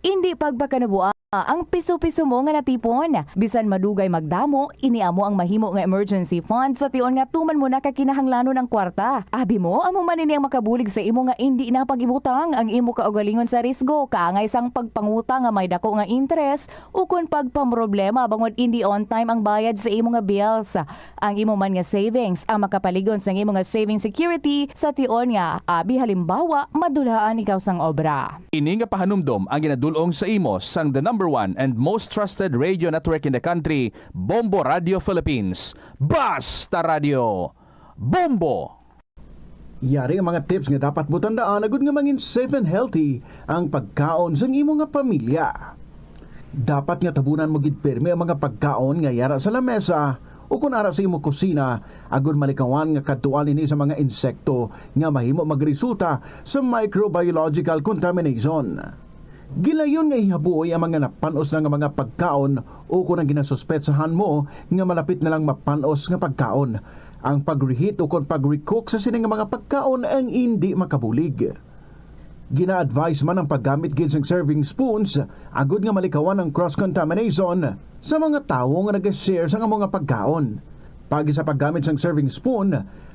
Indi pagpakanabuaa ang piso-piso mo nga natipon. Bisan madugay magdamo, ini amo ang mahimo nga emergency fund sa tion nga tuman mo na ka kinahanglanon ang kwarta. Abi mo, amo man ini ang makabulig sa imo nga indi na pag-ibutang ang imo kaugalingon sa risgo, kaangay sang pagpangutang nga may dako nga interes, ukon pagpamroblema bangod indi on time ang bayad sa imo nga bills. Ang imo man nga savings ang makapalig-on sang imo nga saving security sa tion nga, abi halimbawa, madulhaan ikaw sang obra. Ini nga pahanumdom ang ginadul-ong sa imo sang the number one and most trusted radio network in the country, Bombo Radio Philippines. Basta Radio Bombo! Yari ang mga tips nga dapat mo tandaan agud nga mangin safe and healthy ang pagkaon sang imo nga pamilya. Dapat nga tabunan mo gid pirmi ang mga pagkaon nga yara sa lamesa o kon ara sa imo kusina, agud malikawan nga kadtuan ini sa mga insekto nga mahimo magresulta sa microbiological contamination. Gilayon nga ihaboy ang mga napan-os na nga mga pagkaon o kon ang ginasuspetsahan mo nga malapit na lang mapan-os nga pagkaon. Ang pag-reheat o kon pag-recook sa sini nga mga pagkaon ang indi makabulig. Gina-advise man ang paggamit gid sang serving spoons agud nga malikawan ang cross-contamination sa mga tawo nga nag-share sang amo nga pagkaon. Paagi sa paggamit sang serving spoon,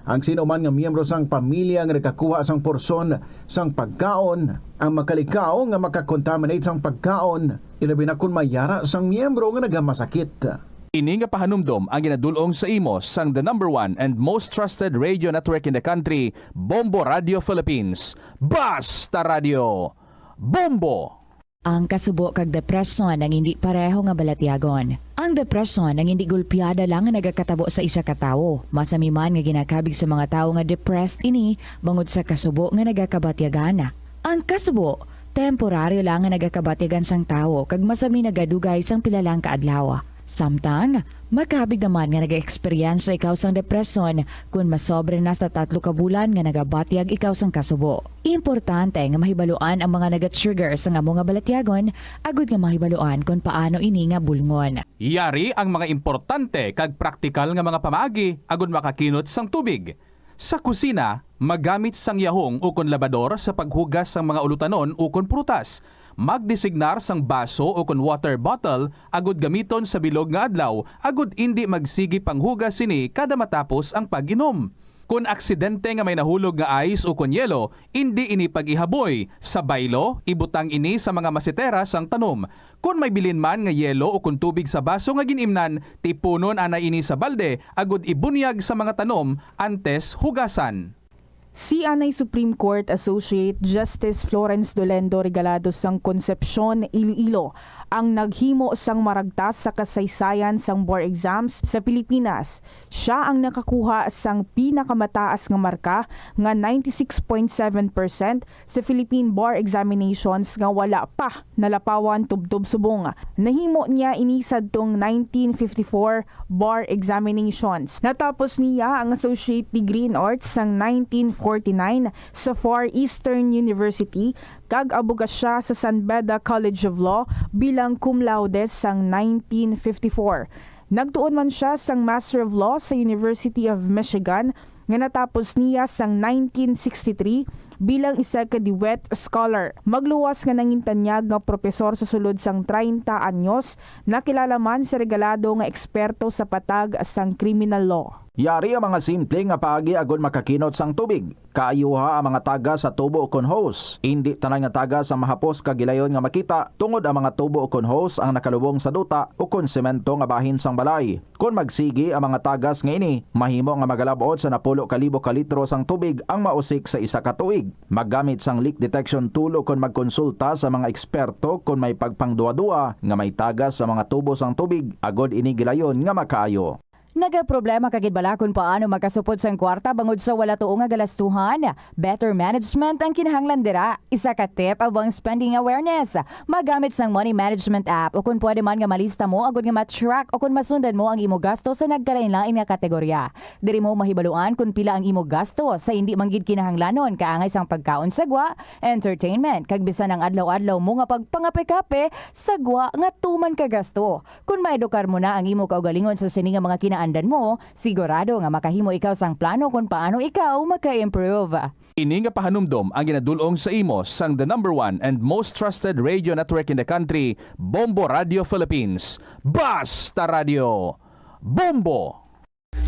ang sino man nga miyembro sang pamilya nga nagakuha sang porsyon sang pagkaon ang makalikaw nga makakontaminate sang pagkaon, ilabi na kon may yara sang miyembro nga nagamasakit. Ini nga pahanumdom ang ginadul-ong sa imo sang the number one and most trusted radio network in the country, Bombo Radio Philippines. Basta Radio Bombo! Ang kasubo kag depresyon ang indi pareho nga balatyagon. Ang depresyon ang indi gulpiada lang nga nagakatabo sa isa ka tawo. Masami man nga ginakabig sa mga tawo nga depressed ini bangod sa kasubo nga nagakabatyagan. Ang kasubo, temporaryo lang nga nagakabatyagan sang tawo kag masami nagadugay sang pila lang ka adlaw. Samtang, makabig naman nga nag-eksperyensya ikaw sang depresyon kon masobra na sa tatlo ka bulan nga nagabatyag ikaw sang kasubo. Importante nga mahibaluan ang mga naga-trigger sang amo nga balatyagon agud nga mahibaluan kon paano ini nga bulngon. Yari ang mga importante kag praktikal nga mga pamaagi agud makakinot sang tubig. Sa kusina, magamit sang yahong ukon labador sa paghugas sang mga ulutanon ukon prutas. Magdesignar sang baso ukon water bottle agud gamiton sa bilog nga adlaw agud indi magsigi panghugas sini kada matapos ang pag-inom. Kon aksidente nga may nahulog nga ice ukon yelo, indi ini pag-ihaboy. Sa baylo, ibutang ini sa mga masetera sang tanom. Kon may bilin man nga yelo ukon tubig sa baso nga gin-imnan, tipunon anay ini sa balde agud ibunyag sa mga tanom antes hugasan. Si anay Supreme Court Associate Justice Florence Dolendo Regalado sang Concepcion, Iloilo, ang naghimo sang maragtas sa kasaysayan sang bar exams sa Pilipinas. Sia ang nakakuha sang pinakamataas nga marka nga ninety-six point seven percent sa Philippine Bar Examinations nga wala pa nalapawan tubtob subong. Nahimo niya ini sadtong nineteen fifty-four Bar Examinations. Natapos niya ang Associate Degree in Arts sang nineteen forty-nine sa Far Eastern University kag abogasya sa San Beda College of Law bilang cum laude sang nineteen fifty-four. Nagtuon man sia sang Master of Law sa University of Michigan nga natapos niya sang nineteen sixty-three bilang isa ka DeWitt Scholar. Magluwas nga nangintanyag nga propesor sa sulod sang treinta anyos, nakilala man si Regalado nga eksperto sa patag sang criminal law. Yari ang mga simple nga paagi agud makakinot sang tubig. Kaayuha ang mga tagas sa tubo ukon hose. Indi tanan nga tagas ang mahapos kag gilayon nga makita, tungod ang mga tubo ukon hose ang nakalubong sa duta ukon semento nga bahin sang balay. Kon magsigi ang mga tagas nga ini, mahimo nga magalab-ot sa napulo ka libo ka litro sang tubig ang mausik sa isa ka tuig. Maggamit sang leak detection tool ukon magkonsulta sa mga eksperto kon may pagpangduha-duha nga may tagas sa mga tubo sang tubig agud ini gilayon nga makaayo. Nagaproblema ka gid bala kon paano makasupod sang kwarta bangod sa wala tuo nga galastuhan? Better management ang kinahanglan dira. Isa ka tip amo ang spending awareness. Magamit sang money management app, o kon pwede man nga malista mo agud nga ma-track o kon masundan mo ang imo gasto sa nagkalainlain nga kategorya. Diri mo mahibaluan kon pila ang imo gasto sa indi man gid kinahanglanon, kaangay sang pagkaon sa gwa, entertainment, kag bisan ang adlaw-adlaw mo nga pagpangape-kape sa gwa nga tuman ka gasto. Kon maedukar mo na ang imo kaugalingon sa sini nga mga kinaan Sundan mo, sigurado nga makahimo ikaw sang plano kon paano ikaw maka-improve. Ini nga pahanumdom ang ginadul-ong sa imo sang the number one and most trusted radio network in the country, Bombo Radio Philippines. Basta Radio, Bombo!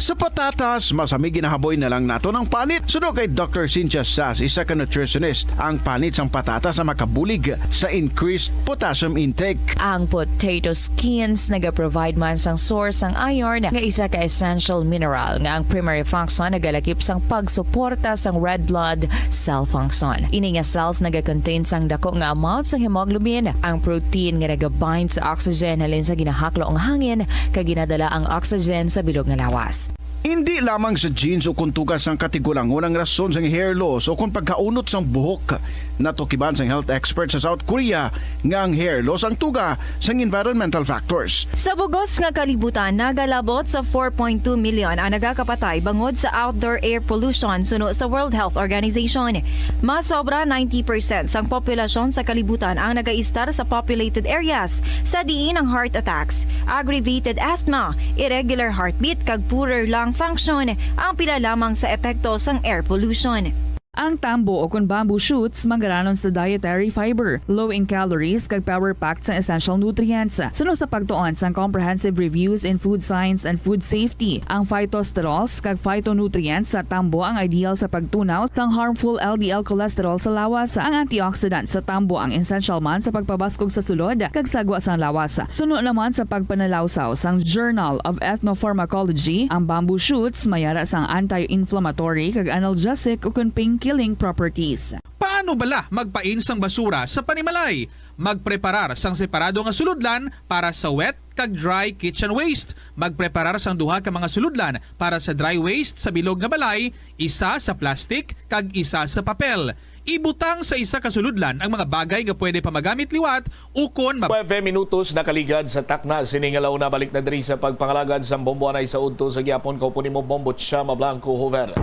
Sa patatas, mas hami ginahaboy na lang nato ng panit. Suno kay Doctor Cynthia Sass, isa ka nutritionist, ang panit sang patatas ang makabulig sa increased potassium intake. Ang potato skins nagaprovide man sang source sang iron nga isa ka essential mineral nga ang primary function nagalakip sang pagsuporta sang red blood cell function. Ini nga cells nagakontain sang dako nga amount sang hemoglobin, ang protein nga nagabind sa oxygen halin sa ginahaklo nga hangin kag ginadala ang oxygen sa bilog nga lawas. Indi lamang sa genes o kon tuga sang katigulangon ang rason sang hair loss o kon pagkaunot sang buhok. Natukiban sang health expert sa South Korea nga ang hair loss ang tuga sang environmental factors. Sa bugos nga kalibutan, nagalabot sa four point two million ang nagakapatay bangod sa outdoor air pollution suno sa World Health Organization. Mas sobra ninety percent sang populasyon sa kalibutan ang nagaistar sa populated areas, sa diin ang heart attacks, aggravated asthma, irregular heartbeat, kag poorer lung function ang pila lamang sa epekto sang air pollution. Ang tambo o kon bamboo shoots manggaranon sa dietary fiber, low in calories, kag power-packed sang essential nutrients. Suno sa pagtuon sang Comprehensive Reviews in Food Science and Food Safety, ang phytosterols kag phytonutrients sa tambo ang ideal sa pagtunaw sang harmful L D L cholesterol sa lawas. Ang antioxidant sa tambo ang essential man sa pagpabaskog sa sulod kag sagwa sang lawas. Suno naman sa pagpanalawsaw sang Journal of Ethnopharmacology, ang bamboo shoots may ara sang anti-inflammatory kag analgesic ukon pain-killing properties. Paano bala magpain sang basura sa panimalay? Magpreparar sang separado nga sulodlan para sa wet kag dry kitchen waste. Magpreparar sang duha ka mga sulodlan para sa dry waste sa bilog nga balay, isa sa plastic kag isa sa papel. Ibutang sa isa ka sulodlan ang mga bagay nga pwede pa magamit liwat ukon mab- Nuebe minutos nakaligad sa takna sini nga launa. Balik na diri sa pagpangalagad sa Bombo Anay sa udto sa gihapon. Kaupo nimo, Bombo Chama Blanco Hoover.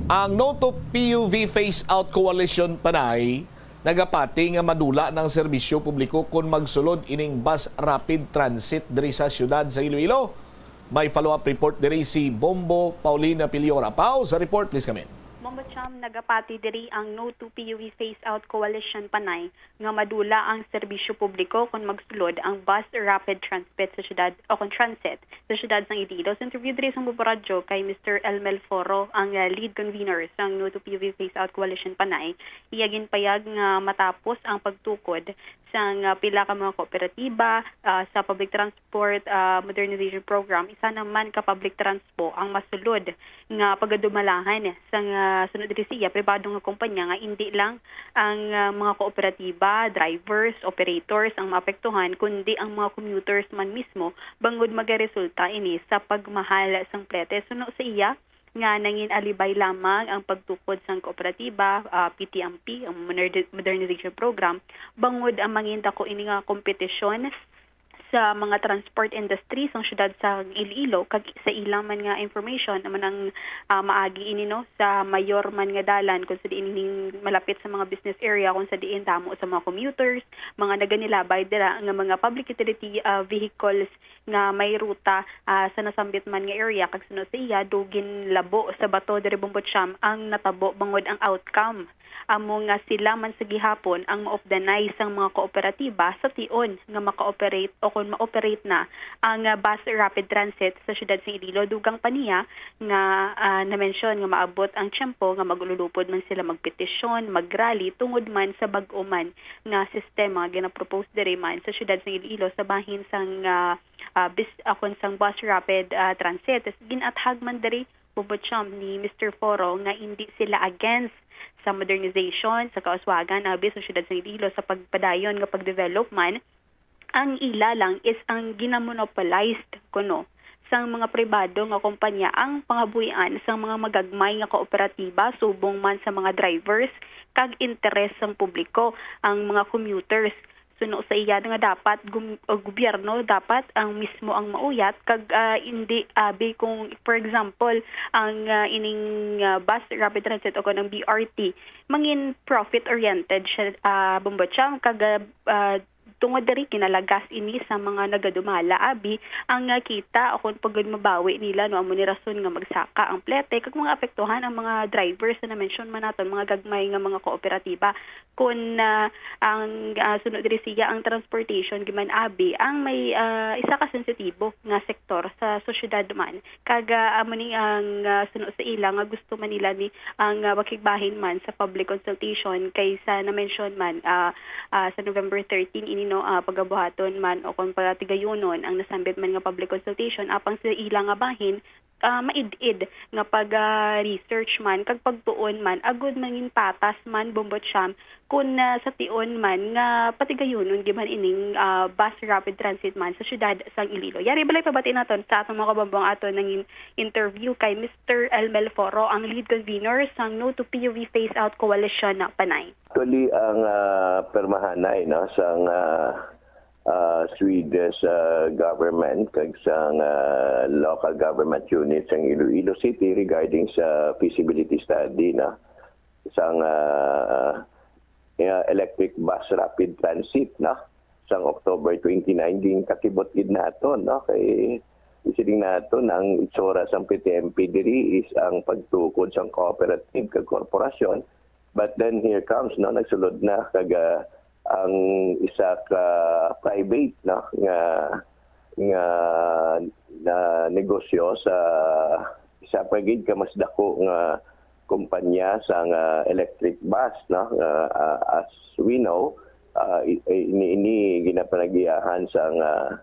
Ang No to P U V Phase Out Coalition Panay nagapati nga madula na ang serbisyo publiko kon magsulod ining bus rapid transit diri sa siyudad sa Iloilo. May follow-up report diri si Bombo Paulina Piliora. Pao sa report, please, come in. Bombo Cham, nagapati diri ang No to P U V Phase Out Coalition Panay nga madula ang serbisyo publiko kon magsulod ang bus rapid transit sa siyudad o kon transit sa siyudad sang Iloilo. Sa interview diri sa Bombo Radyo kay Mister Elmel Foro, ang, uh, lead convener sang No to P U V Phase Out Coalition Panay, iya ginpayag nga matapos ang pagtukod sang, uh, pila ka mga kooperatiba, uh, sa public transport, uh, modernization program, isa naman ka public transpo ang masulod nga pagadumalahan sang, uh, suno diri sa iya, pribado nga kumpanya nga indi lang ang, uh, mga kooperatiba, drivers, operators ang maapektuhan, kundi ang mga commuters man mismo, bangod magaresulta ini sa pagmahal sang plete. Suno sa iya, nga nangin-alibay lamang ang pagtukod sang kooperatiba, ah, P T M P, ang moder-, modernization program, bangod ang mangin dako ini nga kompetisyon sa mga transport industry sang siyudad sa Iloilo, kag sa ila man nga information naman ang, ah, maagi ini, no, sa mayor man nga dalan, kung sa diin ini malapit sa mga business area, kung sa diin damo sa mga commuters, mga naganilabay dira nga mga public utility, ah, vehicles nga may ruta, ah, sa nasambit man nga area, kag suno sa iya, do ginlabo sa bato diri Bombo Cham ang natabo, bangod ang outcome amo nga sila man sa gihapon ang maupdanay sang mga kooperatiba sa tion nga maka-operate o kon ma-operate na ang, ah, bus rapid transit sa siyudad sa Iloilo. Dugang pa niya nga, ah, na-mention nga maabot ang tiyempo nga mag-ululupod man sila magpetisyon, mag-rally tungod man sa bag-o man nga sistema nga ginapropose diri man sa siyudad sa Iloilo sa bahin sang, ah, ah, bis-, ah, kon sang bus rapid, ah, transit. Gin-athag man diri, Bombo Cham, ni Mister Foro nga indi sila against sa modernization sa kauswagan, abi sa siyudad sa Iloilo sa pagpadayon nga pagdevelopment. Ang ila lang is ang ginamonopolized kuno sang mga pribado nga kompanya ang pangabuhian sang mga magagmay nga kooperatiba subong man sa mga drivers kag interes sang publiko, ang mga commuters. Suno sa iya nga dapat gum-, o gobyerno dapat ang mismo ang mauyat kag, ah, indi abi kung, for example, ang, ah, ining, ah, bus rapid transit o kon ang B R T mangin profit oriented siya, ah, Bombo Cham, kag, ah, ah, Tungod diri, kinalagas ini sa mga nagadumala, abi, ang, ah, kita o kon pagod mabawi nila, no, amo ni rason nga magsaka ang plete kag mga apektuhan ang mga drivers na na-mention man naton, mga gagmay nga mga kooperatiba. Kon, ah, ang, ah, suno diri siya ang transportation, giman abi ang may, ah, isa ka sensitibo nga sektor sa sosyedad man. Kag, ah, amo ni ang, ah, suno sa ila nga gusto man nila ni ang, ah, makigbahin man sa public consultation kay sa na-mention man, ah, ah, sa November thirteen ini, no, ah, pagabuhaton man o kon pagatigayunon ang nasambit man nga public consultation apang sa ila nga bahin, ah, maid-id nga pag, ah, research man kag pagtuon man agud mangin patas man, Bombo Champ, kun, ah, sa tion man nga patigayunon gyud man ining, ah, bus rapid transit man sa siyudad sang Iloilo. Yari balay pabati naton sa atong mga kabambong aton nangin interview kay Mister Elmel Foro, ang lead convener sang No to P U V Phase Out Coalition na Panay. Actually, ang, ah, permahanay, no, sang, ah, ah, Swedish, ah, government kag sang, ah, local government unit sang Iloilo City regarding sa feasibility study, no, sang, ah, ah, electric bus rapid transit, no, sang October twenty-nine, ginkakibot gid naton, no, kay siling naton ang itsura sang P T M P diri is ang pagtukod sang cooperative kag korporasyon. But then here comes, no, nagsulod na kag, ah, ang isa ka private, no, nga, nga na negosyo sa isa pa gid ka mas dako nga kumpanya sang, ah, electric bus, no, nga, ah, as we know, ah, i-, i-, ini, ini ginapanagiahan sang, ah,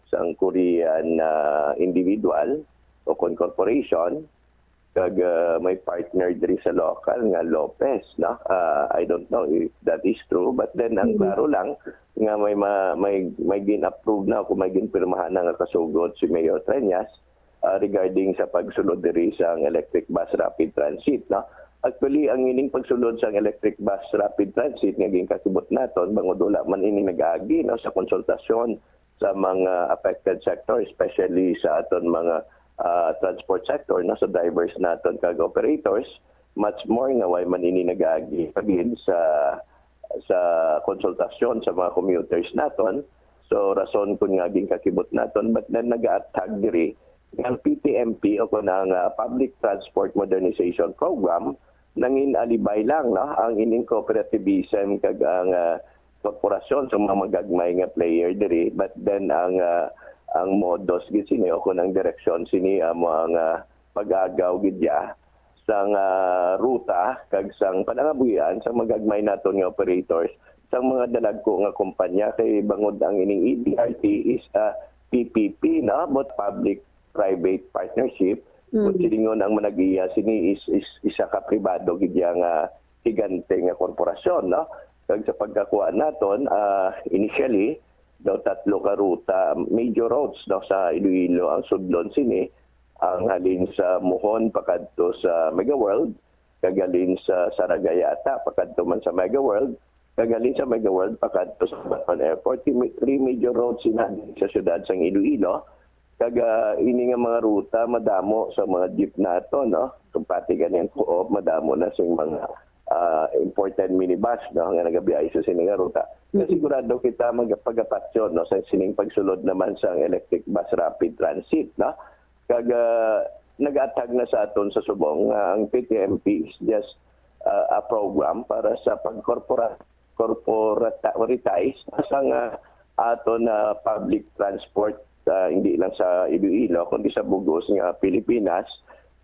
sang Korean, ah, individual o kon corporation, kag, ah, may partner diri sa local nga Lopez, no? Ah, I don't know if that is true, but then ang Mhm. klaro lang nga may ma-, may, may gin-approve na o kung may ginpirmahan na nga kasugot si Mayor Treñas, ah, regarding sa pagsulod diri sang electric bus rapid transit, no? Actually, ang ining pagsulod sang electric bus rapid transit nga ginkakibot naton, bangod wala man ini nag-agi, no, sa konsultasyon sa mga affected sector, especially sa aton mga, ah, transport sector, no, sa drivers naton kag operators, much more nga way man ini nag-agi pa gid sa, sa konsultasyon sa mga commuters naton. So, rason kun nga ginkakibot naton, but then nag-aathag diri nga ang P T M P o kun ang, ah, Public Transport Modernization Program nangin-alibay lang, no, ang ining cooperativism kag ang, ah, korporasyon sa mga magagmay nga player diri, but then ang, ah, ang modus gid sini o kun ang direksyon sini amo ang, ah, pag-agaw gid ya sang, ah, ruta kag sang panangabuhian sang magagmay naton nga operators sang mga dalagko nga kumpanya, kay bangod ang ining E B R T is a P P P, no, but public private partnership. Kung Mhm. silingon ang manag-iya sini is, is isa ka pribado gid ya nga higante nga korporasyon, no? Kag sa pagkakuha naton, ah, initially, daw tatlo ka ruta, major roads, no, sa Iloilo ang sudlon sini, ang halin sa Mohon pakadto sa Mega World, kag halin sa Saraga yata pakadto man sa Mega World, kag halin sa Mega World pakadto sa Baton Airport. Three ma-, three major roads sina sa siyudad sang Iloilo. Kag, ah, ini nga mga ruta madamo sa mga jeep nato, no? Kung pati gani ang Co-op, madamo na sing mga, ah, imported minibus, no, nga nagabiyahe sa sini nga ruta. Mm. Sigurado kita magpagapatyon, no, sa sining pagsulod naman sa electric bus rapid transit, no? Kag, ah, nag-atag na sa aton sa subong nga ang P T M P is just, ah, a program para sa pag-corpora-, corporatize sa nga aton na public transport, ah, hindi lang sa Iloilo, kundi sa bug-os nga Pilipinas.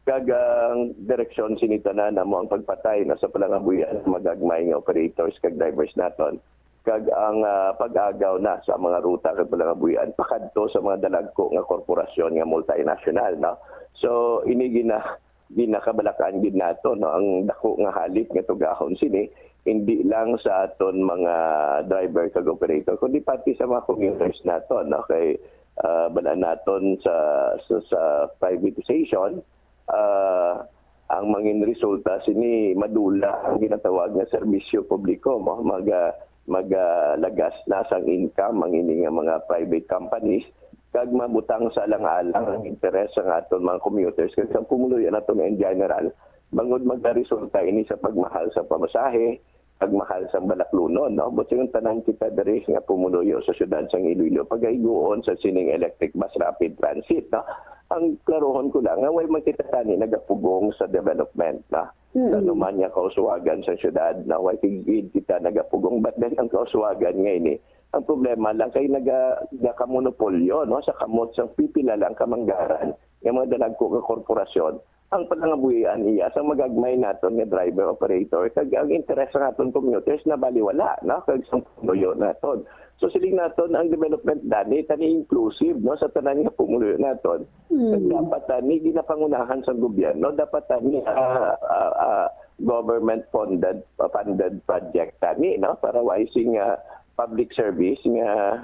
Kag ang direksyon sini tanan amo ang pagpatay na sa palangabuhian nga magagmay nga operators kag drivers naton, kag ang, ah, pag-agaw na sa mga ruta kag palangabuhian pakadto sa mga dalagko nga korporasyon nga multinational, no? So, ini gina-, ginakabalakan gid nato, no, ang dako nga halit nga tugahon sini, hindi lang sa aton mga driver kag operator, kundi pati sa mga commuters nato, no? Kay, ah, bala naton sa, sa, sa privatization, ah, ang mangin resulta sini madula ang ginatawag nga serbisyo publiko, mo, maga-, magalagas na sang income ang ini nga mga private companies, kag mabutang sa alang-alang ang interes sang aton mga commuters kag sa pumuluyo naton in general, bangod magaresulta ini sa pagmahal sa pamasahe, pagmahal sang balaklunon, no? Buot silingon, tanan kita diri nga pumuluyo sa siyudad sang Iloilo, pagaiguon sa sining electric bus rapid transit, no? Ang klarohon ko lang nga way man kita tani nagapugong sa development, no? Sa Mm. anuman nga kauswagan sa siyudad, no? Way gid kita nagapugong, but then ang kauswagan nga ini, ang problema lang kay naga-, nagamonopolyo, no, sa kamot sang pipila lang ka manggaran nga mga dalagko nga korporasyon ang panangabuhian iya sang magagmay naton nga driver operator, kag ang interes sa aton commuters nabaliwala, no, kag sang pumuluyo naton. So, siling naton ang development tani, tani inclusive, no, sa tanan nga pumuluyo naton. Kag Mm. dapat tani ginapangunahan sang gobyerno, dapat tani, ah, ah, ah, government funded, funded project tani, no, para way sing, ah, public service nga,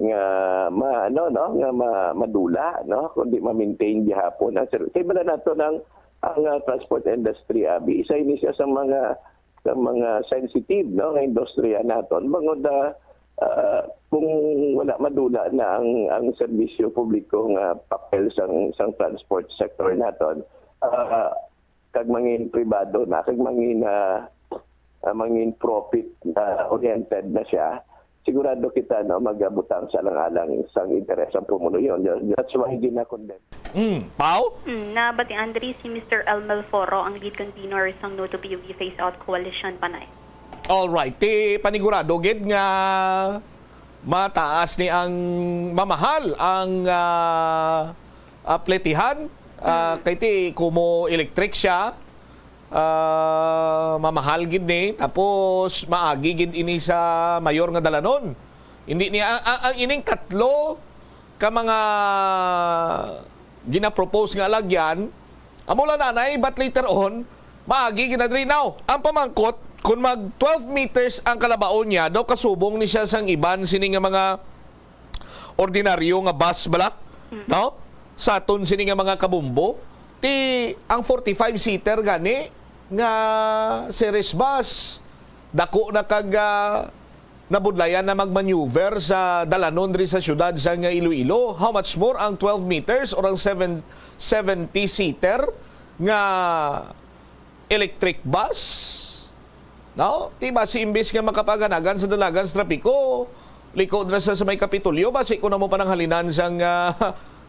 nga ma-, ano, no, nga ma-, madula, no, kundi ma-maintain gihapon ang ser-, kay bala nato nang ang, ah, transport industry, abi, isa ini siya sa mga, sa mga sensitive, no, nga industriya naton, bangod, ah, ah, kung wala madula na ang, ang serbisyo publiko nga papel sang, sang transport sector naton, ah, kag mangin pribado na, kag mangin, ah, ah, mangin profit, ah, oriented na siya, sigurado kita, no, magabutang sa alang-alang sang interes ang pumuluyo. That's why gina-condemn. Mm, Pau? Mm, nabatian diri si Mister Elmel Foro, ang lead convener sang No to P U V Phase Out Coalition, Panay. Alright. Ti panigurado gid nga mataas ni ang, mamahal ang, ah, ah, pletihan. Ah, Mm. Kay ti kumo electric siya, ah, mamahal gid ni. Tapos maagi gid ini sa mayor nga dalanon. Hindi niya, ang, ang, ang ining tatlo ka mga ginapropose nga alagyan, amo lang nanay, but later on, maagi gid na diri. Now, ang pamangkot, kung mag twelve meters ang kalabaw niya, daw kasubong ni siya sang iban sini nga mga ordinaryo nga bus bala, Mm. no? Sa aton sini nga mga kabombo, ti ang forty-five seater gani nga series bus, dako na kag, ah, nabudlayan na magmaneuver sa dalanon diri sa siyudad sang Iloilo. How much more ang twelve meters or ang seven, seventy seater nga electric bus? No? Ti basi imbis nga makapaganagan sa dalagan sa trapiko, liko dira sa, sa may Kapitolyo, basi ko na mo pananghalinan sang, ah,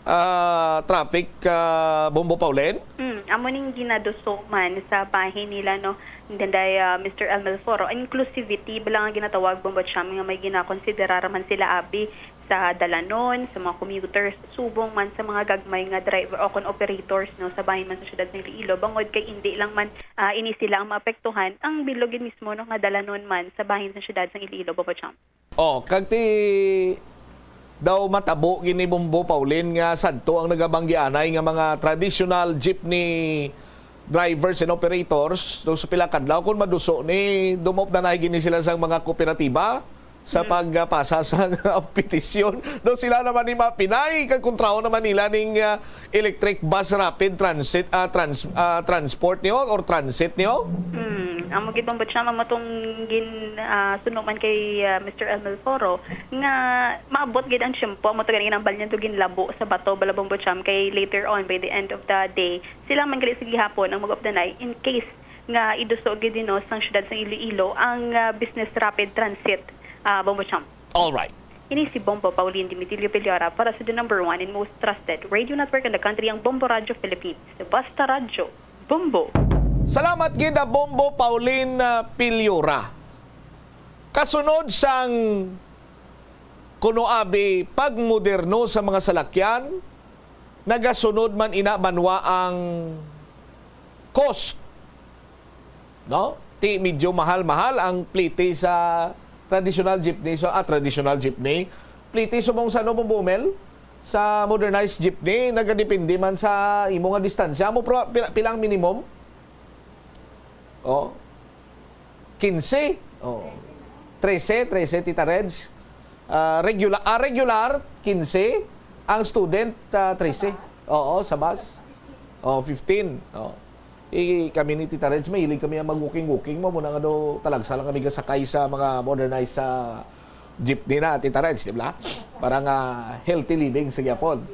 ah, traffic, ah, Bombo Paulen? Mm, amo ning ginaduso man sa bahin nila, no, Inday, ah, Mister Elmel Foro, inclusivity bala nga ginatawag, Bombo Cham, nga may ginakonsiderar man sila abi sa dalanon, sa mga commuters, subong man sa mga gagmay nga driver o kon operators, no, sa bahin man sa siyudad sa Iloilo, bangod kay indi lang man, ah, ini sila ang maapektuhan, ang bilog gid mismo, no, nga dalanon man sa bahin sa siyudad sa Iloilo, Bombo Cham. Oh, kag ti daw matabo gini, Bombo Paulen, nga sadto ang nagabanggianay nga mga traditional jeepney drivers and operators, daw sa pila ka adlaw, kung maduso ni, dumop na na gini sila sang mga kooperatiba sa Mm. pagpasa sa petisyon. Daw sila naman ni mapinay, kag kontrahon naman nila ning, ah, electric bus rapid transit, ah, trans-, ah, transport niyo or transit niyo? Mm, amo gid, Bombo Cham, amo tong gin, ah, suno man kay, ah, Mister Elmel Foro, nga maabot gid ang tiyempo, amo to gani ginambal niya to, ginlabo sa bato, bala, Bombo Cham, kay later on, by the end of the day, sila man gali sa gihapon ang mag-, of the night, in case nga iduso gid dino sang siyudad sang Iloilo ang, ah, business rapid transit, ah, Bombo Cham. All right. Ini si Bombo Pauline Dimitilio Piliora para sa the number one and most trusted radio network in the country, ang Bombo Radio Philippines. Basta Radyo, Bombo. Salamat gid, ah, Bombo Pauline, ah, Piliora. Kasunod sang kuno abi pagmoderno sa mga salakyan, nagasunod man ina banwa ang cost, no? Ti medyo mahal-mahal ang plete sa traditional jeepney, so, ah, traditional jeepney. Plete subong sa ano, Bombo Mel? Sa modernized jeepney, nagadepende man sa imo nga distansya. Amo, pro-, pila, pila ang minimum? Oh. Quince? Oh. Trese, trese, Tita Reg. Ah, regular, ah, regular, quince. Ang student, ah, trese. Oo, sa bus. Oh, fifteen. Oh. Eh, kami ni Tita Reg, mahilig kami ang mag-walking-walking mo. Muna nga daw, talagsa lang kami gasakay sa mga modernized sa jeepney na, Tita Reg, di ba? Para nga healthy living sa gyapon.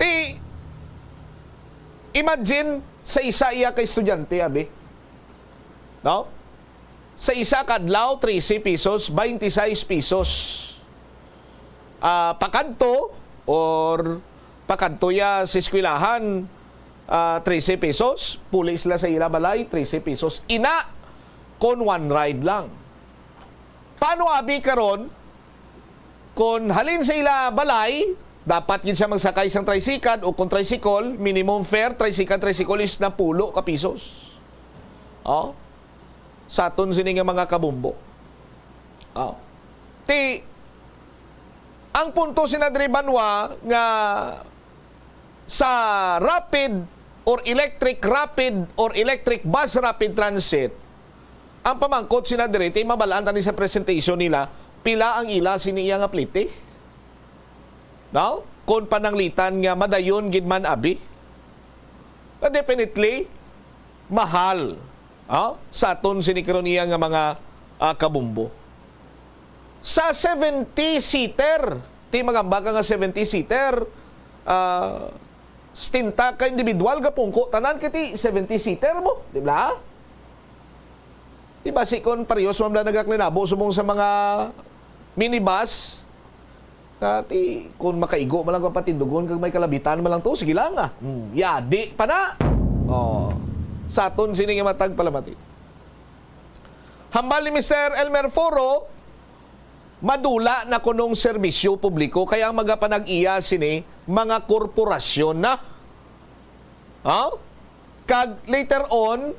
Ti, imagine, sa isa iya ka estudyante, abi. No? Sa isa ka adlaw, trese pesos, twenty-six pesos. Ah, pakadto or pakadto ya sa eskwelahan, ah, trese pesos. Puli sila sa ila balay, trese pesos. Ina, kon one ride lang. Paano abi karon? Kon halin sa ila balay, dapat gid siya magsakay sang tricycle o kung tricycle, minimum fare, tricycle, tricycle is napulo ka pesos. Oh? Sa aton sini nga mga kabombo. Oh. Ti, ang punto sina diri banwa nga sa rapid or electric rapid or electric bus rapid transit, ang pamangkot sina diri, ti mabalaan tani sa presentation nila, pila ang ila sini iya nga plete? No? Kung pananglitan nga madayon gid man abi. Ah, definitely, mahal. Ah, sa aton sini karon iya nga mga, ah, kabombo. Sa seventy-seater, ti magamba ka nga seventy-seater, ah, setenta ka individual, gapungko tanan kay ti seventy-seater mo, di ba? Di ba si kon parehos man bala nagaklinabo subong sa mga minibus? Kati, kung makaigo man lang ko patindugon kag may kalabitan man lang to, sige lang, ah. Hmm, yadi pa na. Oh. Sa aton sini nga matag palamati. Hambal ni Mister Elmer Foro, madula na kunong serbisyo publiko kaya ang magapanag-iya sini mga korporasyon na. Ha? Kag later on,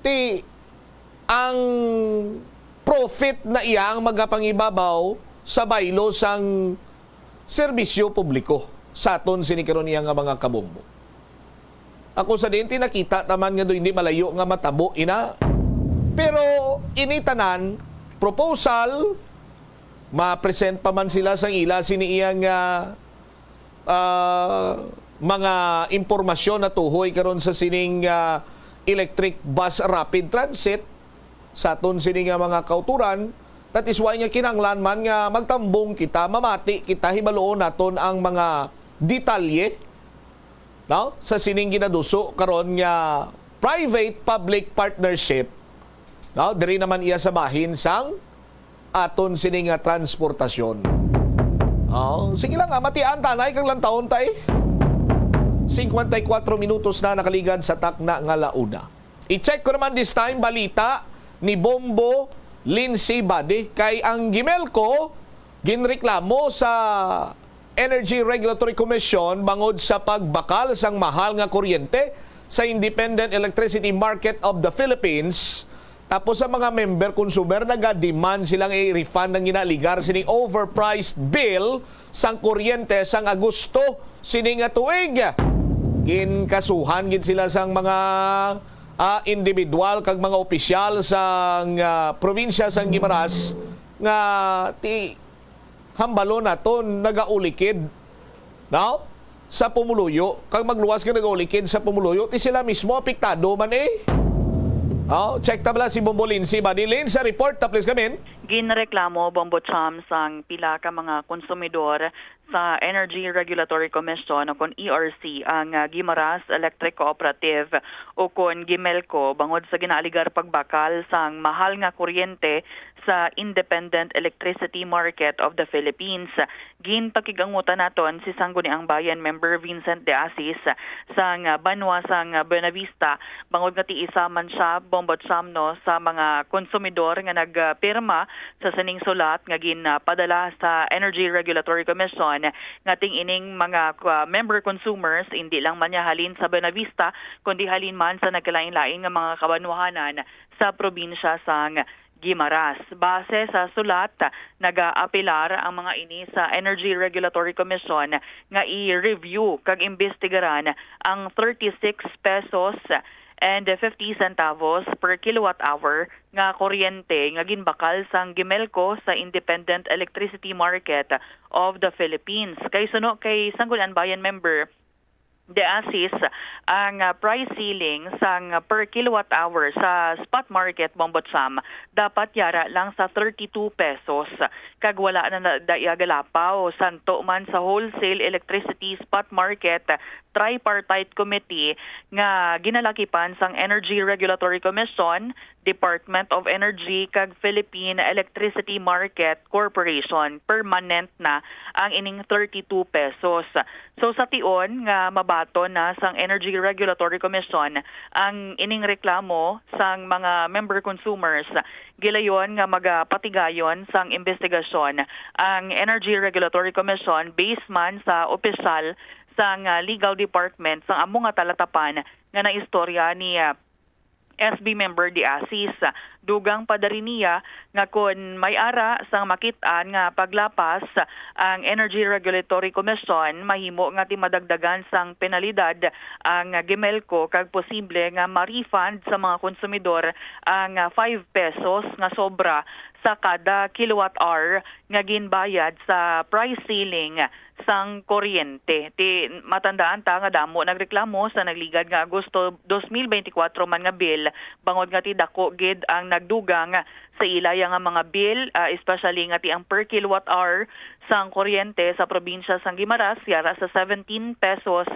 ti ang profit na iya ang magapangibabaw sa baylo sang serbisyo publiko sa aton sini karon iya nga mga kabombo. Ako sa dinti nakita taman nga do hindi malayo nga matabo ina. Pero ini tanan proposal, ma-present pa man sila sang ila sini iya nga, ah, mga impormasyon na tuhoy karon sa sining, ah, electric bus rapid transit sa aton sini nga mga kauturan. That is why nga kinahanglan man nga magtambong kita, mamati kita, hibaluon naton ang mga detalye, no, sa sining ginaduso karon nga private-public partnership, no? Diri naman iya sa bahin sang aton sini nga transportasyon. Oh, sige lang, ah, matian tanay kag lantawon ta, eh. Cincuenta y cuatro minutos na nakaligad sa takna nga launa. I-check ko naman this time, balita ni Bombo Lindsay Badi kay ang Gimelco ginreklamo sa Energy Regulatory Commission bangod sa pagbakal sang mahal nga kuryente sa Independent Electricity Market of the Philippines. Tapos sa mga member consumer, naga-demand sila nga i-refund ang ginaaligar sining overpriced bill sang kuryente sang Agosto sini nga tuig. Ginkasuhan gid sila sang mga, ah, individual kag mga opisyal sang, ah, probinsya sang Guimaras nga ti hambalon naton nagaulikid, no? Sa pumuluyo, kag magluwas nga nagaulikid sa pumuluyo, ti sila mismo apektado man, eh. Oh, check ta bala si Bombo Lindsay. Badi Lin sa report, ta please come in. Ginreklamo, Bombo Cham, sang pila ka mga konsumidor sa Energy Regulatory Commission o kon E R C ang, ah, Guimaras Electric Cooperative o kon Gimelco bangod sa ginaaligar pagbakal sang mahal nga kuryente sa Independent Electricity Market of the Philippines. Ginpakig-angutan naton si Sangguniang Bayan Member Vincent De Asis sang banwa sang Buenavista, bangod nga ti isa man sia, Bombo Cham, no, sa mga konsumidor nga nagpirma sa sining sulat nga ginpadala sa Energy Regulatory Commission, nga ting ining mga, ah, member consumers indi lang man niya halin sa Buenavista, kundi halin man sa nagkalain-lain nga mga kabanwahanan sa probinsya sang Guimaras. Base sa sulat, nagaapelar ang mga ini sa Energy Regulatory Commission nga i-review kag imbestigaran ang thirty-six pesos and fifty centavos per kilowatt hour nga kuryente nga ginbakal sang Gimelco sa Independent Electricity Market of the Philippines. Kay suno kay Sangguniang Bayan Member De Asis, ang, ah, price ceiling sang per kilowatt hour sa spot market, Bombo Cham, dapat yara lang sa thirty-two pesos, kag wala na, na da iya galapaw, santo man sa wholesale electricity spot market tripartite committee nga ginalakipan sang Energy Regulatory Commission, Department of Energy kag Philippine Electricity Market Corporation, permanent na ang ining thirty-two pesos. So, sa tion nga mabaton na sang Energy Regulatory Commission ang ining reklamo sang mga member consumers, gilayon nga magapatigayon sang imbestigasyon ang Energy Regulatory Commission based man sa opisyal sang, ah, legal department sang amo nga talatapan nga naistorya ni, ah, S B member De Asis. Dugang pa diri niya nga kon may ara sang makit-an nga paglapas ang Energy Regulatory Commission, mahimo nga ti madagdagan sang penalidad ang Gemelco kag posible nga ma-refund sa mga konsumidor ang five pesos nga sobra sa kada kilowatt hour nga ginbayad sa price ceiling sang kuryente. Ti matandaan ta nga damo nagreklamo sa nagligad nga Agosto dos mil beintikwatro man nga bill, bangod nga ti dako gid ang nagdugang sa ilaya nga mga bill, ah, especially nga ti ang per kilowatt hour sang kuryente sa probinsya sang Guimaras yara sa seventeen pesos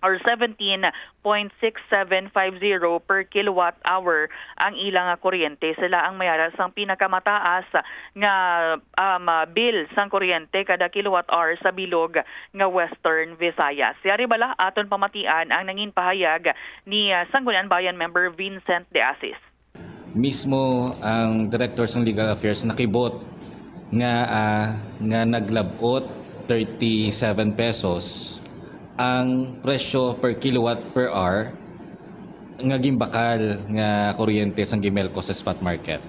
or seventeen point six seven five zero per kilowatt hour ang ila nga kuryente. Sila ang may ara sang pinakamataas nga, um, bill sang kuryente kada kilowatt hour sa bilog nga Western Visayas. Yari bala aton pamatian ang nangin pahayag ni, ah, Sangguniang Bayan member Vincent De Asis. Mismo ang Director sang Legal Affairs nakibot nga, ah, nga naglab-ot thirty-seven pesos ang presyo per kilowatt per hour nga ginbakal nga kuryente sang Gemelco sa spot market.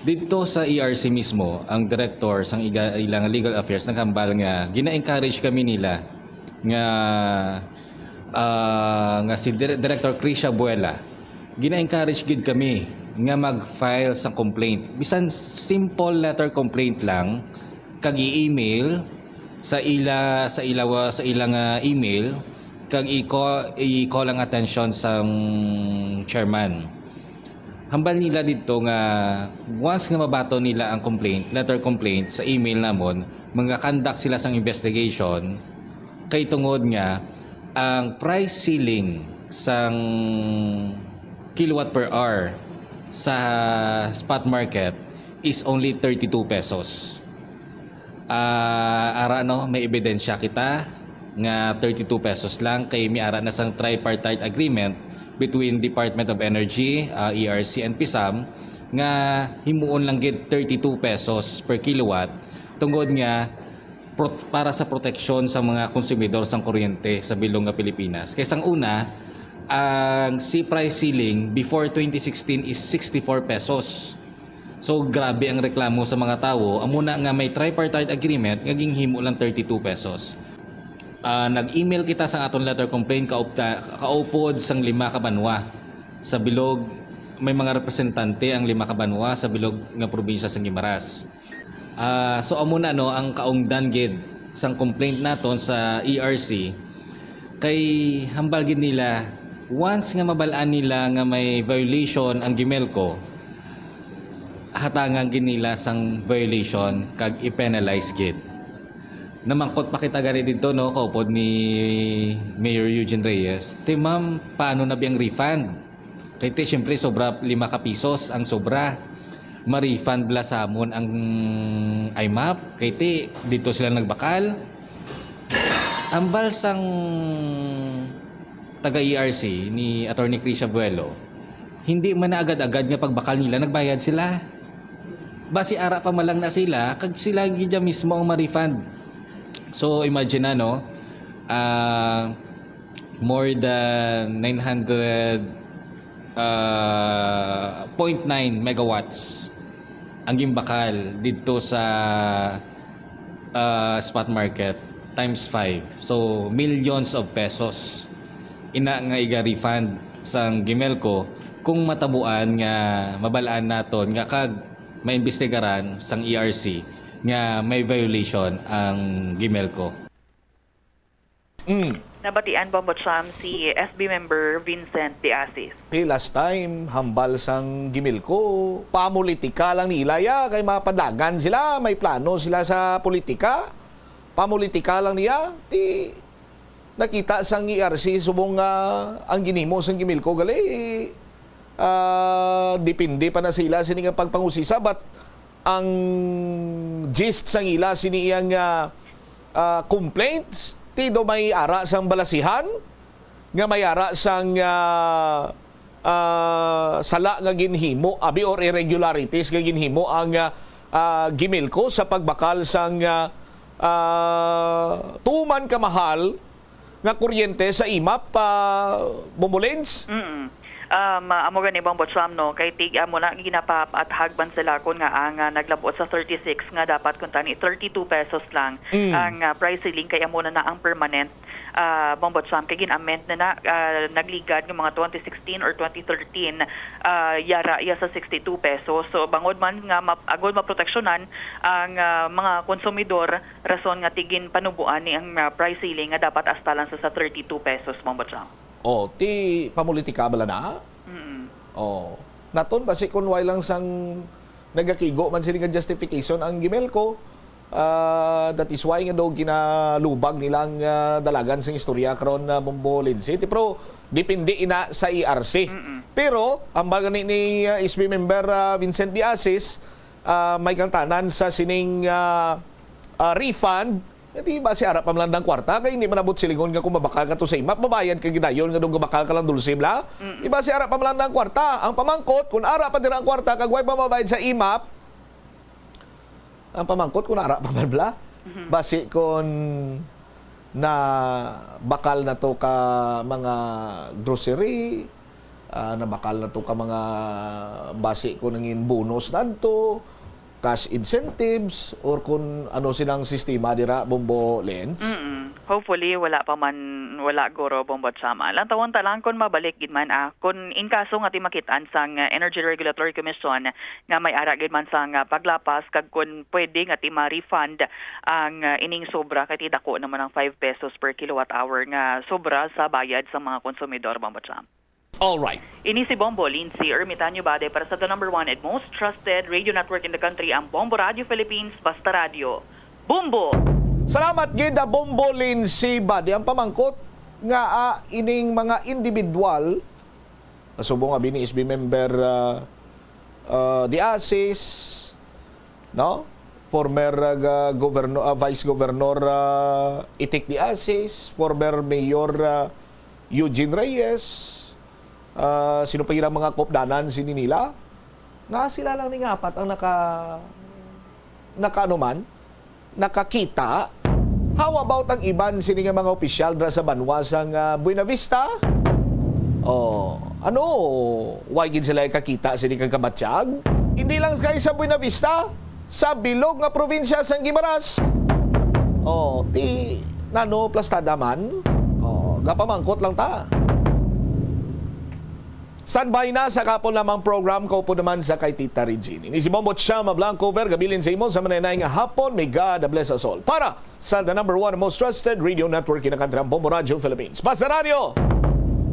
Didto sa E R C mismo, ang director sang iga-, ilang legal affairs naghambal nga gina-encourage kami nila nga, ah, nga si Dire-, Director Krisha Buela, gina-encourage gid kami nga mag-file sa complaint. Bisan simple letter complaint lang, kag i-email sa ila, sa ila, sa ilang, ah, email, kag i-call, i-call ang atensyon sang chairman. Hambal nila didto nga once nga mabaton nila ang complaint, letter complaint sa email namon, manga-conduct sila sang investigation, kay tungod nga ang price ceiling sang kilowatt per hour sa spot market is only thirty-two pesos. Ah, ara, no, may ebidensya kita nga thirty-two pesos lang, kay may ara na sang tripartite agreement between Department of Energy, ah, E R C, and PISAM nga himuon lang gid thirty-two pesos per kilowatt tungod nga prot-, para sa proteksyon sa mga konsumidor sang kuryente sa bilog nga Pilipinas. Kay sang una, ang si price ceiling before twenty sixteen is sixty-four pesos. So, grabe ang reklamo sa mga tawo. Amo na nga may tripartite agreement nga ginhimo lang thirty-two pesos. Ah, nag-email kita sa aton letter complaint kaupta-, kaupod sang lima ka banwa sa bilog. May mga representante ang lima ka banwa sa bilog nga probinsya sa Guimaras. Ah, so amo na, no, ang kaungdan gid sang complaint naton sa E R C, kay hambal gid nila, once nga mabal-an nila nga may violation ang Gemelco, hatangan gid nila sang violation kag i-penalize gid. Namangkot pa kita gani didto, no, kaupod ni Mayor Eugene Reyes, "Ti, ma'am, paano na biyang refund? Kay ti, siyempre, sobra lima ka pisos ang sobra. Ma-refund bala sa amon ang I M A P? Kay ti, dito sila nagbakal." Hambal sang taga E R C ni Attorney Krisha Buelo, hindi man na agad-agad nga pagbakal nila, nagbayad sila. Basi ara pa man lang na sila, kag sila gid mismo ang ma-refund. So, imagine na, no? Ah, more than nine hundred, ah, point nine megawatts ang gimbakal didto sa, ah, spot market times five. So, millions of pesos ina nga iga-refund sang Gemelco kung matabuan nga mabal-an naton nga kag maimbestigaran sang E R C nga may violation ang Gemelco. Mm. Nabatian pa mo, Cham, si S B member Vincent De Asis. Ti last time, hambal sang Gemelco, pamulitika lang ni Ilaya, kay mapadagan sila, may plano sila sa politika. Pamulitika lang niya, ti nakita sang E R C subong nga ang ginhimo sang Gemelco gali, Ah, depende pa na sila sini nga pagpangusisa, but ang gist sang ila sini iyang, ah, ah, complaints, ti do may ara sang balasihan, nga may ara sang, ah, ah, sala nga ginhimo, abi, or irregularities nga ginhimo ang, ah, ah, Gimelco sa pagbakal sang, ah, ah, tuman ka mahal nga kuryente sa imap, ah, Bombo Lens? Mm. Um, ah, amo gani, Bombo Cham, no, kay tig-, amo na, ginapaathag man sila kon nga ang, ah, naglabot sa thirty-six nga dapat kuntani thirty-two pesos lang Mm. ang, ah, price ceiling, kay amo na na ang permanent, ah, Bombo Cham, kay gin-amend na na, ah, nagligad nga mga twenty sixteen or twenty thirteen, ah, yara iya sa sixty-two pesos. So, bangod man nga map-, agod maproteksyonan ang, ah, mga konsumidor, rason nga ti ginpanuboan ni ang, ah, price ceiling nga dapat hasta lang sa, sa thirty-two pesos, Bombo Cham. Oh, ti pamulitika bala na? Mm. Oh. Naton basi kun way lang sang nagakigo man sini nga justification ang Gimelco, ah, that is why nga daw ginalubag nilang, ah, dalagan sing istorya karon na Bombo Lindsay. Ti, pero depende ina sa E R C. Mm-mm. Pero, ang baga ni, ni, ah, S B member, ah, Vincent De Asis, ah, may kangtanan sa sining, ah, ah, refund, eh, di ba si ara pa man lang ang kwarta? Kay hindi man abot silingon nga kung mabakal ka to sa imap, mabayad ka gidayon nga nung gabakal ka lang dulce bla? Mm. Di ba si ara pa man lang ang kwarta? Ang pamangkot, kung ara pa dira ang kwarta, kag way pa mabayad sa imap, ang pamangkot kung ara pa man bla? Mhm. Basi kung na bakal na to ka mga grocery, ah, nabakal na to ka mga basi ko nangin bonus nadto, cash incentives, or kung ano silang sistema dira, Bombo Lens? Mm-mm. Hopefully, wala pa man, wala guro, Bombo Chama. Lantawon ta lang kung mabalik gid man, ah, kung in kaso nga ti makitaan sang, ah, Energy Regulatory Commission nga may ara gid man sang, ah, paglapas, kag kung pwede nga ti ma-refund ang, ah, ining sobra, kay ti dako naman ang five pesos per kilowatt hour nga sobra sa bayad sa mga konsumidor, Bombo Cham. All right. Ini si Bombo Lindsay Ermitanio Bade para sa the number one and most trusted radio network in the country, ang Bombo Radio Philippines, Basta Radio. Bombo! Salamat gid, ah, Bombo Lindsay Bade. Ang pamangkot nga, ah, ining mga individual, subong abi ni S B member, ah, ah, De Asis, no? Former, ah, ga-, governo-, ah, Vice Governor, ah, Itik De Asis, former Mayor, ah, Eugene Reyes, ah, sino pa ira mga kopdanan sini nila? Nga sila lang ni nga apat ang naka-, naka-, ano man, nakakita? How about ang iban sini nga mga opisyal dra sa banwa sang, ah, Buenavista? Oh, ano? Way gid sila kakita sini kang kabatyag? Hindi lang kay sa Buenavista, sa bilog nga probinsya sang Guimaras. Oh, ti nano plastada man? Oh, gapamangkot lang ta. Standby na sa kapon lamang program, kaupo naman sa kay Tita Regine. Ini si Bombo Chama Blanco, Verga Bilin sa imo sa manenay nga hapon. May God bless us all. Para sa the number one most trusted radio network in the country, ang Bombo Radio Philippines. Basta Radio,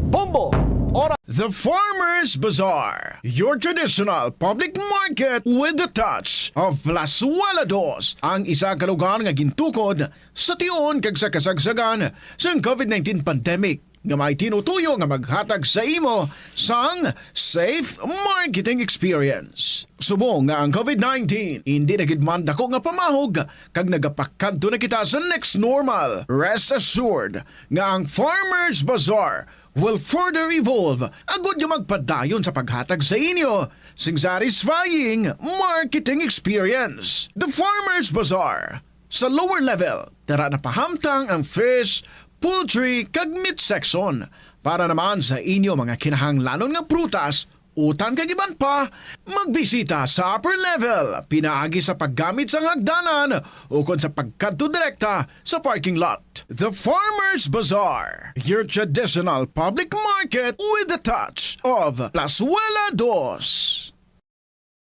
Bombo, Ora. The Farmers Bazaar, your traditional public market with the touch of Plazuela Dos, ang isa ka lugar nga gintukod sa tion kag sa kasagsagan sang COVID nineteen pandemic. nga may tinutuyo nga maghatag sa imo sang safe marketing experience. Subong nga ang COVID nineteen indi na gid man dako nga pamahog kag nagapakadto na kita sa next normal, rest assured nga ang Farmers Bazaar will further evolve agud nga magpadayon sa paghatag sa inyo sing satisfying marketing experience. The Farmers Bazaar, sa lower level, tara na pahamtang ang fish, poultry, kag meat section. Para naman sa inyo mga kinahanglanon nga prutas, utan kag iban pa, magbisita sa upper level pinaagi sa paggamit sang hagdanan ukon sa pagkadto direkta sa parking lot. The Farmers Bazaar, your traditional public market with the touch of Plazuela Dos.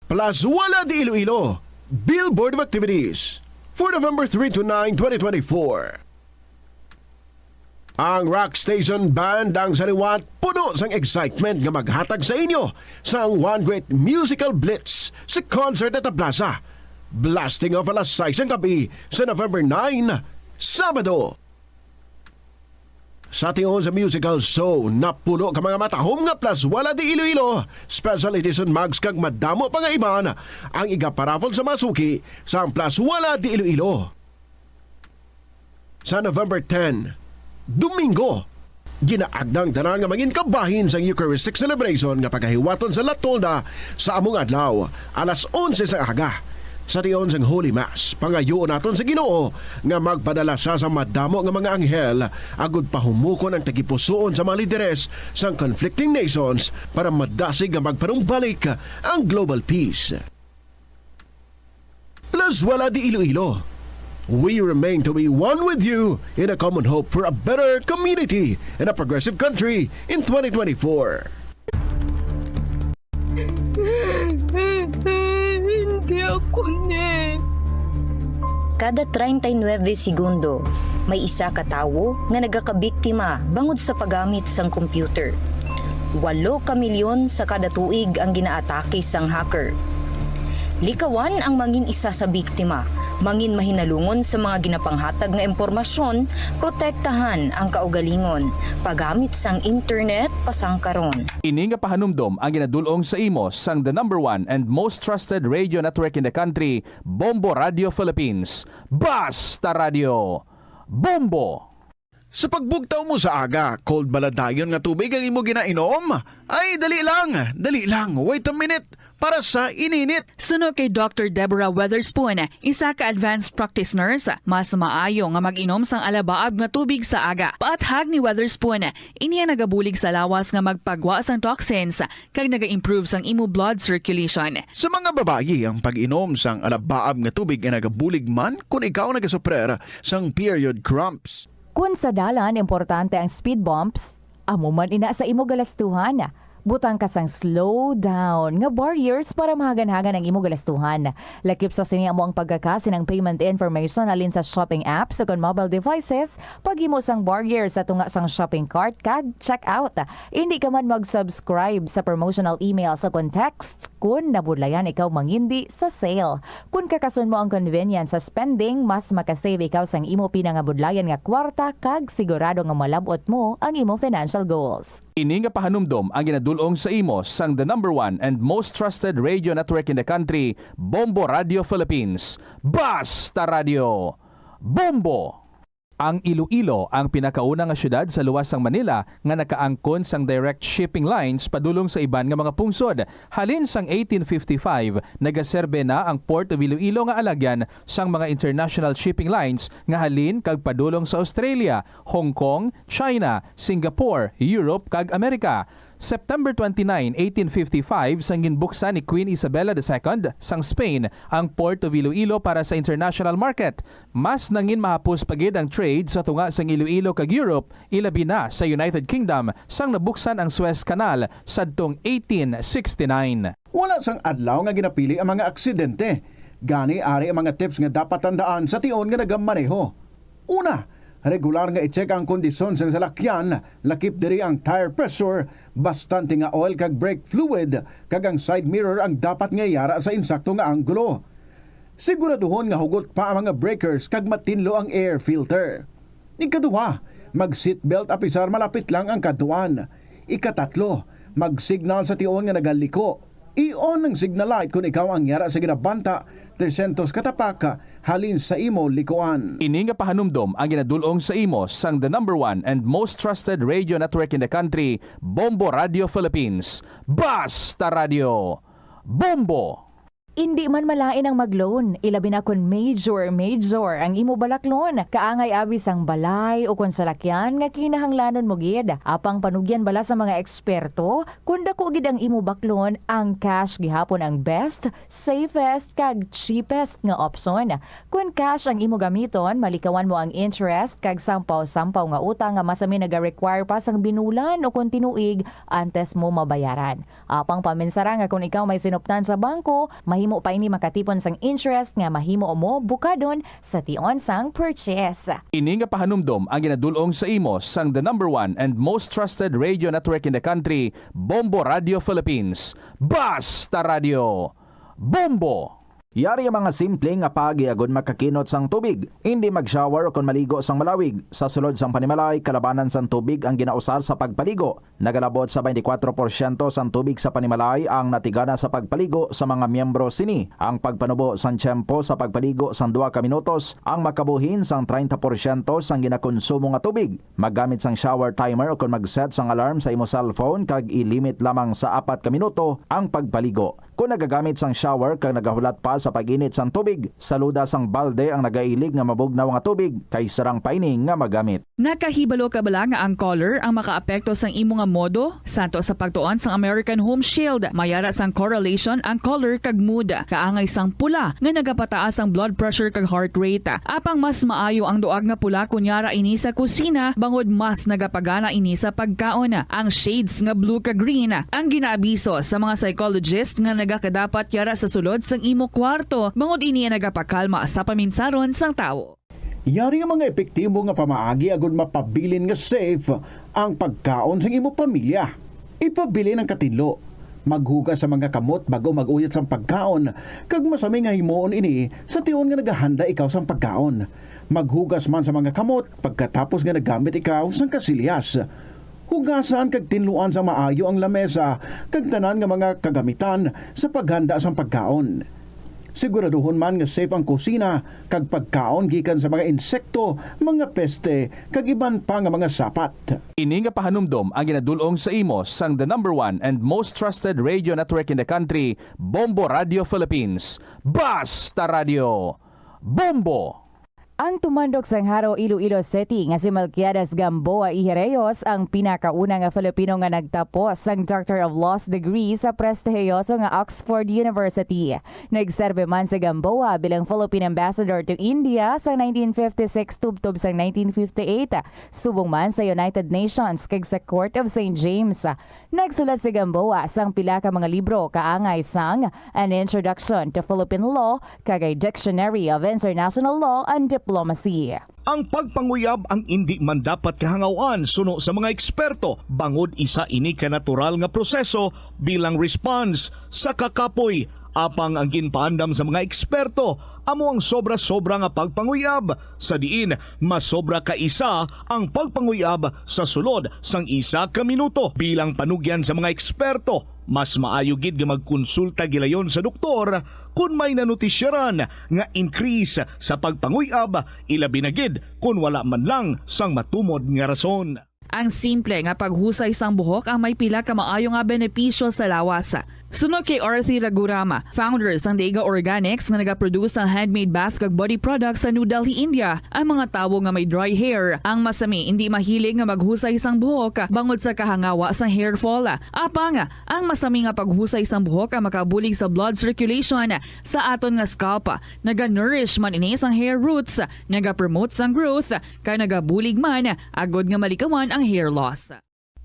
Plazuela de Iloilo, Billboard of Activities for November three to nine, twenty twenty-four. Ang Rock Station Band ang sa liwat puno sang excitement nga maghatag sa inyo sang one great musical blitz sa concert at the plaza. Blasting off alas sais ang gabi sa November nine, Sabado. Sa tion sa musical show, napulo ka mga matahom nga Plus Wala di Iloilo Special Edition mugs kag madamo pa nga iban ang igaparaffle sa masuki sang Plus Wala di Iloilo. Sa November ten, Domingo, ginaagda ang tanan nga mangin kabahin sang Eucharistic celebration nga pagahiwaton sa La Tolda sa among adlaw, alas onse sang aga. Sa tion sang Holy Mass, pangayoon naton sa Ginoo nga magpadala sia sa madamo nga mga anghel agud pahumukon ang tagipusoon sa mga lideres sang conflicting nations para madasig nga magpanumbalik ang global peace. Plus Wala di Iloilo. We remain to be one with you in a common hope for a better community and a progressive country in twenty twenty-four. Hindi ako ni. Kada treinta y nueve segundo, may isa ka tawo nga nagakabiktima bangod sa paggamit sang computer. Walo ka milyon sa kada tuig ang ginaatake sang hacker. Likawan ang mangin isa sa biktima, mangin mahinalungon sa mga ginapanghatag nga impormasyon, protektahan ang kaugalingon, paggamit sang internet pasangkaron. Ini nga pahanumdom ang ginadul-ong sa imo sang the number one and most trusted radio network in the country, Bombo Radio Philippines. Basta Radio! Bombo! Sa pagbugtaw mo sa aga, cold bala dayon nga tubig ang imo ginainom? Ay, dali lang, dali lang, wait a minute, para sa ininit. Suno kay Doctor Deborah Weatherspoon, isa ka advanced practice nurse, mas maayo nga mag-inom sang alabaab nga tubig sa aga. Paathag ni Weatherspoon, ini ang nagabulig sa lawas nga magpagwa sang toxins kag naga-improve sang imo blood circulation. Sa mga babayi, ang pag-inom sang alabaab nga tubig ay nagabulig man kon ikaw nagasuprer sang period cramps. Kun sa dalan, importante ang speed bumps, amo man ina sa imo galastuhan. Butang ka sang slow down nga barriers para mahagan-hagan ang imo galastuhan. Lakip sa sini amo ang pagkaka sining payment information halin sa shopping apps ukon mobile devices, paghimo sang barrier sa tunga sang shopping cart kag checkout. Indi ka man mag-subscribe sa promotional emails ukon texts kon nabudlayan ikaw mangindi sa sale. Kon kakason mo ang convenience sa spending, mas makasave ikaw sang imo pinangabudlayan nga kwarta kag sigurado nga malab-ot mo ang imo financial goals. Ini nga pahanumdom ang ginadul-ong sa imo sang the number one and most trusted radio network in the country, Bombo Radio Philippines. Basta Radio! Bombo! Ang Iloilo ang pinakauna nga siyudad sa luwas sang Manila nga nakaangkon sang direct shipping lines padulong sa iban nga mga pungsod. Halin sang eighteen fifty-five, nagaserbe na ang Port of Iloilo nga alagyan sang mga international shipping lines nga halin kag padulong sa Australia, Hong Kong, China, Singapore, Europe, kag Amerika. September twenty-nine, eighteen fifty-five, sang ginbuksan ni Queen Isabella the Second sang Spain ang Port of Iloilo para sa international market. Mas nangin mahapos pa gid ang trade sa tunga sang Iloilo kag Europe, ilabi na sa United Kingdom, sang nabuksan ang Suez Canal sadtong eighteen sixty-nine. Wala sang adlaw nga ginapili ang mga aksidente. Gani, ari ang mga tips nga dapat tandaan sa tion nga nagamaneho. Una, regular nga i-check ang kondisyon sang salakyan, lakip diri ang tire pressure, bastante nga oil kag brake fluid, kag ang side mirror ang dapat nga yara sa insakto nga anggulo. Siguraduhon nga hugot pa ang mga breakers kag matinlo ang air filter. Ikaduha, mag-seatbelt apisar malapit lang ang kadtuan. Ikatatlo, mag-signal sa tion nga nagaliko. I-on ang signal light kon ikaw ang yara sa ginabanta trescientos ka tapak halin sa imo likuan. Ini nga pahanumdom ang ginadul-ong sa imo sang the number one and most trusted radio network in the country, Bombo Radio Philippines. Basta Radio! Bombo! Indi man malain ang mag-loan, ilabi na kon major, major ang imo balaklon. Kaangay abi sang balay o kon salakyan nga kinahanglanon mo gid. Apang panugyan bala sa mga eksperto, kon dako gid ang imo baklon, ang cash gihapon ang best, safest, kag cheapest nga opsyon. Kon cash ang imo gamiton, malikawan mo ang interest kag sampaw-sampaw nga utang nga masami naga-require pa sang binulan o kon tinuig antes mo mabayaran. Apang paminsara nga kon ikaw may sinuptan sa bangko, mahimo pa ini makatipon sang interest nga mahimo mo bukadon sa tion sang purchase. Ini nga pahanumdom ang ginadul-ong sa imo sang the number one and most trusted radio network in the country, Bombo Radio Philippines. Basta Radio! Bombo! Yari ang mga simple nga paagi agud makakinot sang tubig. Indi mag-shower o kon maligo sang malawig. Sa sulod sang panimalay, kalabanan sang tubig ang ginausar sa pagpaligo. Nagalabot sa twenty-four porsyento sang tubig sa panimalay ang natigana sa pagpaligo sa mga miyembro sini. Ang pagpanubo sang tiyempo sa pagpaligo sang duha ka minutos ang makabuhin sang treinta porsyento sang ginakonsumo nga tubig. Maggamit sang shower timer o kon mag-set sang alarm sa imo cellphone kag i-limit lamang sa apat ka minuto ang pagpaligo. Kon nagagamit sang shower kag nagahulat pa sa pag-init sang tubig, saluda sang balde ang nagailig nga mabugnaw nga tubig kay sarang pa ini nga magamit. Nakahibalo ka bala nga ang color ang makaapekto sang imo nga modo? Santo sa pagtuon sang American Home Shield, may ara sang correlation ang color kag mood. Kaangay sang pula nga nagapataas ang blood pressure kag heart rate. Apang mas maayo ang duag nga pula kon yara ini sa kusina, bangod mas nagapagana ini sa pagkaon. Ang shades nga blue kag green ang ginaabiso sa mga psychologist nga nagakadapat yara sa sulod sang imo kwarto, bangod ini ang nagapakalma sa paminsaron sang tawo. Yari nga mga epektibo nga pamaagi agud mapabilin nga safe ang pagkaon sang imo pamilya. Ipabilin ang katinlo. Maghugas sa mga kamot bag-o mag-uyat sang pagkaon, kag masami nga himuon ini sa tion nga nagahanda ikaw sang pagkaon. Maghugas man sa mga kamot pagkatapos nga naggamit ikaw sang kasilyas. Hugasan kag tinluan sa maayo ang lamesa kag tanan nga mga kagamitan sa paghanda sang pagkaon. Siguraduhon man nga safe ang kusina kag pagkaon gikan sa mga insekto, mga peste, kag iban pa nga mga sapat. Ini nga pahanumdom ang ginadul-ong sa imo sang the number one and most trusted radio network in the country, Bombo Radio Philippines. Basta Radio! Bombo! Ang tumandok sang Jaro, Iloilo City nga si Melquiades Gamboa Ijereyos ang pinakauna nga Filipino nga nagtapos sang Doctor of Laws degree sa prestihiyoso nga Oxford University. Nagserbe man si Gamboa bilang Philippine Ambassador to India sa nineteen fifty-six tubtob sang nineteen fifty-eight, subong man sa United Nations kag sa Court of Saint James. Nagsulat si Gamboa sang pila ka mga libro kaangay sang An Introduction to Philippine Law kag a Dictionary of International Law and Diplomacy. Ang pagpanguyab ang indi man dapat kahangaw-an suno sa mga eksperto, bangod isa ini ka natural nga proseso bilang response sa kakapoy. Apang ang ginpaandam sa mga eksperto amo ang sobra-sobra nga pagpanguyab, sa diin masobra ka isa ang pagpanguyab sa sulod sang isa ka minuto. Bilang panugyan sa mga eksperto, mas maayo gid nga magkonsulta gilayon sa doktor kon may nanutisyaran nga increase sa pagpanguyab, ilabi na gid kon wala man lang sang matumod nga rason. Ang simple nga paghusay sang buhok ang may pila ka maayo nga benepisyo sa lawas. Suno kay Arthur Ragurama, founder sang Dega Organics nga nagaproduce sang handmade bath kag body products sa New Delhi, India, ang mga tawo nga may dry hair ang masami indi mahilig nga maghusay sang buhok bangod sa kahangawa sang hair fall. Apang ang masami nga paghusay sang buhok ang makabulig sa blood circulation sa aton nga scalp. Naga-nourish man ini sang hair roots, nagapromote sang growth, kag nagabulig man agud nga malikawan ang hair loss.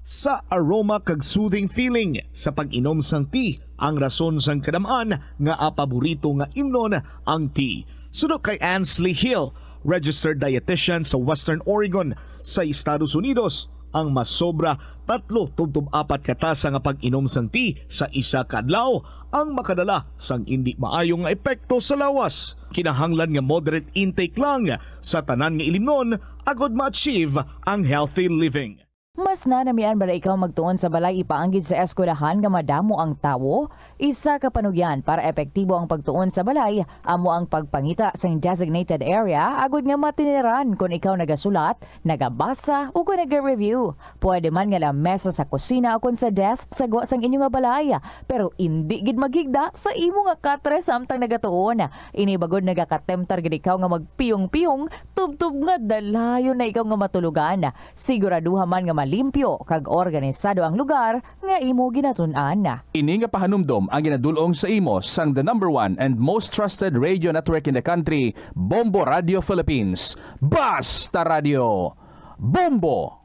Sa aroma kag soothing feeling sa pag-inom sang tea ang rason sang kadam-an nga paborito nga imnon ang tea. Suno kay Ansley Hill, registered dietitian sa Western Oregon sa Estados Unidos, ang masobra tatlo tubtob apat ka tasa nga pag-inom sang tea sa isa ka adlaw ang makadala sang indi maayo nga epekto sa lawas. Kinahanglan nga moderate intake lang sa tanan nga ilimnon agud ma-achieve ang healthy living. Mas nanamian bala ikaw magtuon sa balay ipaanggid sa eskwelahan nga madamo ang tawo? Isa ka panugyan para epektibo ang pagtuon sa balay amo ang pagpangita sang designated area agud nga matiniran kon ikaw nagasulat, nagabasa, o kon naga-review. Pwede man nga lamesa sa kusina o kon sa desk sa gwa sang inyo nga balay, pero indi gid maghigda sa imo nga katre samtang nagatuon. Ini bagod nagakatemptar gid ikaw nga magpiyong-piyong tubtob nga dalayon na ikaw nga matulogan. Siguraduha man nga malimpyo kag organisado ang lugar nga imo ginatun-an. Ini nga pahanumdom ang ginadul-ong sa imo sang the number one and most trusted radio network in the country, Bombo Radio Philippines. Basta Radio! Bombo!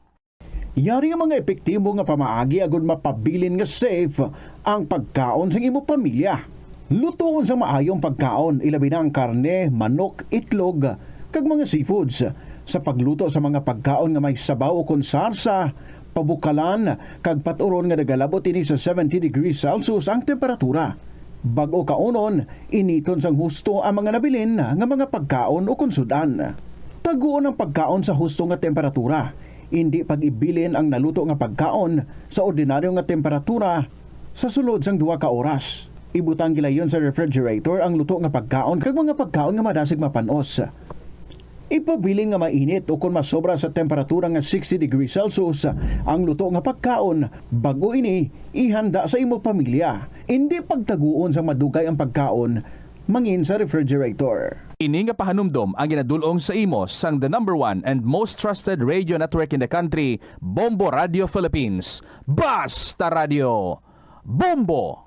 Yari nga mga epektibo nga pamaagi agud mapabilin nga safe ang pagkaon sang imo pamilya. Lutoon sa maayo ang pagkaon, ilabi na ang karne, manok, itlog, kag mga seafoods. Sa pagluto sa mga pagkaon nga may sabaw ukon sarsa, pabukalan, kag pat-uron nga nagalabot ini sa seventy degrees Celsius ang temperatura. Bag-o kaunon, initon sang husto ang mga nabilin nga mga pagkaon ukon sud-an. Taguon ang pagkaon sa husto nga temperatura. Indi pag-ibilin ang naluto nga pagkaon sa ordinaryo nga temperatura sa sulod sang duha ka oras. Ibutang gilayon sa refrigerator ang luto nga pagkaon kag mga pagkaon nga madasig mapan-os. Ipabilin nga mainit ukon masobra sa temperatura nga sixty degrees Celsius ang luto nga pagkaon bag-o ini ihanda sa imo pamilya. Indi pagtaguon sang madugay ang pagkaon mangin sa refrigerator. Ini nga pahanumdom ang ginadul-ong sa imo sang the number one and most trusted radio network in the country, Bombo Radio Philippines. Basta Radio, Bombo!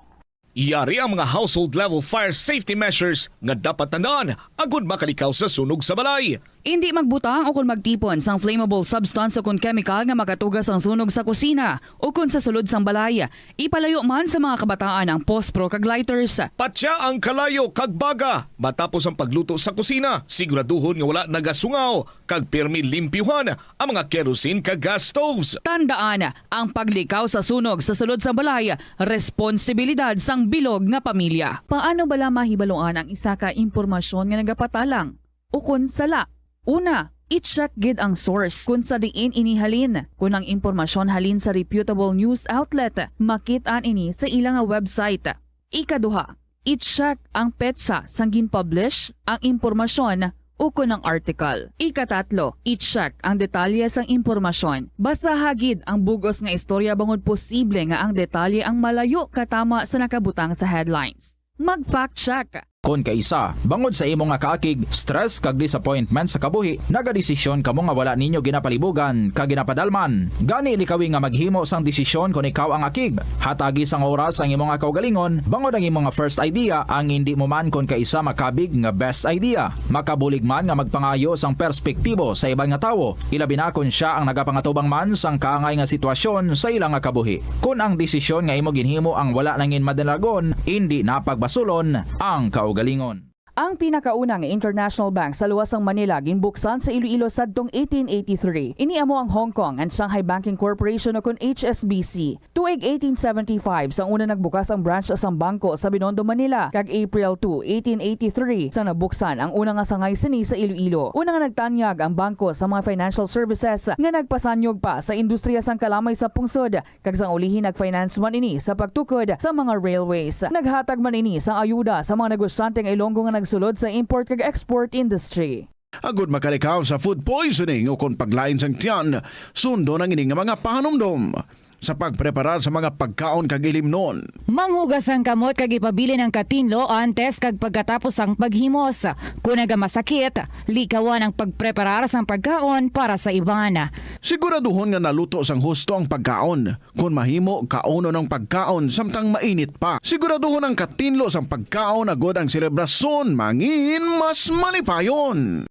Yari ang mga household level fire safety measures nga dapat tandaan agud makalikaw sa sunog sa balay. Indi magbutang ukon magtipon sang flammable substance ukon chemical nga makatuga sang sunog sa kusina ukon sa sulod sang balay. Ipalayo man sa mga kabataan ang pospro kag lighters. Patya ang kalayo kag baga matapos ang pagluto sa kusina. Siguraduhon nga wala nagasungaw kag pirmi limpyuhan ang mga kerosene kag gas stoves. Tandaan, ang paglikaw sa sunog sa sulod sang balay, responsibilidad sang bilog nga pamilya. Paano bala mahibaluan ang isa ka impormasyon nga nagapatalang ukon sala? Una, i-check gid ang source kon sa diin ini halin. Kon ang impormasyon halin sa reputable news outlet, makit-an ini sa ila nga website. Ikaduha, i-check ang petsa sang gin-publish ang impormasyon ukon ang article. Ikatatlo, i-check ang detalye sang impormasyon. Basaha gid ang bug-os nga istorya bangod posible nga ang detalye ang malayo katama sa nakabutang sa headlines. Mag-fact check. Kon kaisa, bangod sa imo nga kaakig, stress kag disappointment sa kabuhi, nagadesisyon kamo nga wala ninyo ginapalibugan kag ginapadalman. Gani, likawi nga maghimo sang desisyon kon ikaw ang akig. Hatagi sang oras ang imo nga kaugalingon, bangod ang imo nga first idea ang indi mo man kon kaisa makabig nga best idea. Makabulig man nga magpangayo sang perspektibo sa iban nga tawo, ilabi na kon sia ang nagapangatubang man sang kaangay nga sitwasyon sa ila nga kabuhi. Kon ang desisyon nga imo ginhimo ang wala nangin madalagon, indi na pagbasulon ang kaugalingon. Ang pinakauna nga international bank sa luwas sang Manila ginbuksan sa Iloilo sadtong eighteen eighty-three. Ini amo ang Hong Kong and Shanghai Banking Corporation, o kon H S B C. Tuig eighteen seventy-five, sang una nagbukas ang branch sang bangko sa Binondo, Manila, kag April two, eighteen eighty-three, sang nabuksan ang una nga sangay sini sa Iloilo. Una nga nagtanyag ang bangko sa mga financial services nga nagpasanyog pa sa industriya sang kalamay sa pungsod, kag sang ulihi nag-finance man ini sa pagtukod sa mga railways. Naghatag man ini sang ayuda sa mga negosyante nga Ilonggo nga nagsulod sa import kag export industry. Agud makalikaw sa food poisoning ukon paglain sang tiyan, sundon ang ini nga mga pahanumdom sa pagpreparar sa mga pagkaon kag ilimnon. Manghugas ang kamot kag ipabilin ang katinlo antes kag pagkatapos sang paghimos. Kon nagamasakit, likawan ang pagpreparar sang pagkaon para sa iban. Siguraduhon nga naluto sang husto ang pagkaon. Kon mahimo, kaunon ang pagkaon samtang mainit pa. Siguraduhon ang katinlo sang pagkaon agud ang selebrasyon mangin mas malipayon.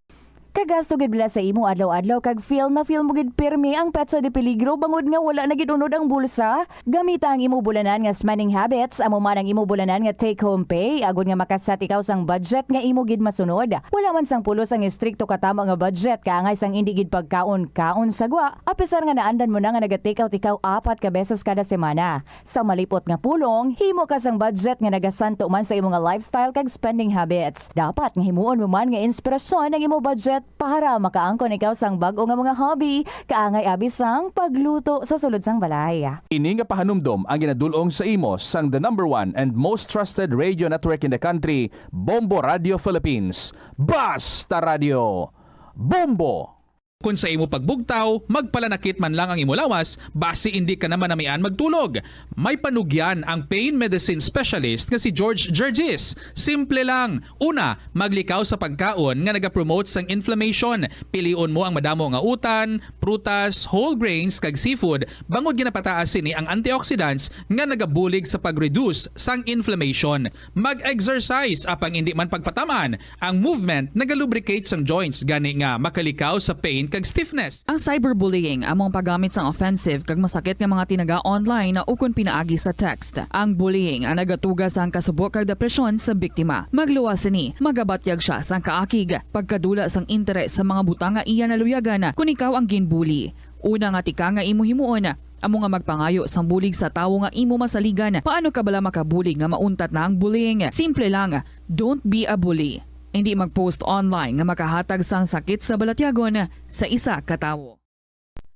Kagasto gid bala sa imo adlaw-adlaw kag feel na feel mo gid pirmi ang petsa de peligro bangod nga wala na gid unod ang bulsa? Gamita ang imo bulanan nga spending habits, amo man ang imo bulanan nga take home pay, agud nga makaset ikaw sang budget nga imo gid masunod. Wala man sang pulos ang estrikto katama nga budget, kaangay sang indi gid pagkaon-kaon sa gwa. Apisar nga naandan mo na nga naga-take out ikaw apat ka beses kada semana. Sa malipot nga pulong, himo ka sang budget nga nagasanto man sa imo nga lifestyle kag spending habits. Dapat nga himuon mo man nga inspirasyon ang imo budget para makaangkon ikaw sang bag-o nga mga hobby, kaangay abi sang pagluto sa sulod sang balay. Ini nga pahanumdom ang ginadul-ong sa imo sang the number one and most trusted radio network in the country, Bombo Radio Philippines. Basta Radio, Bombo! Kon sa imo pagbugtaw, magpalanakit man lang ang imo lawas, basi indi ka na manamian magtulog. May panugyan ang pain medicine specialist nga si George Gergis. Simple lang. Una, maglikaw sa pagkaon nga nagapromote sang inflammation. Pilion mo ang madamo nga utan, prutas, whole grains, kag seafood, bangod ginapataas sini ang antioxidants nga nagabulig sa pag-reduce sang inflammation. Mag-exercise, apang indi man pagpatam-an. Ang movement nagalubricate sang joints, gani nga makalikaw sa pain kag stiffness. Ang cyberbullying amo ang paggamit sang offensive kag masakit nga mga tinaga online ukon pinaagi sa text. Ang bullying ang nagatuga sang kasubo kag depresyon sa biktima. Magluwas sini, magabatyag sia sang kaakig, pagkadula sang interes sa mga butang nga iya naluyagan kon ikaw ang ginbully. Una nga tikang nga imo himuon, Amo nga magpangayo sang bulig sa tawo nga imo masaligan. Paano ka bala makabulig nga mauntat na ang bullying? Simple lang, don't be a bully. Indi mag-post online nga makahatag sang sakit sa balatyagon sa isa ka tawo.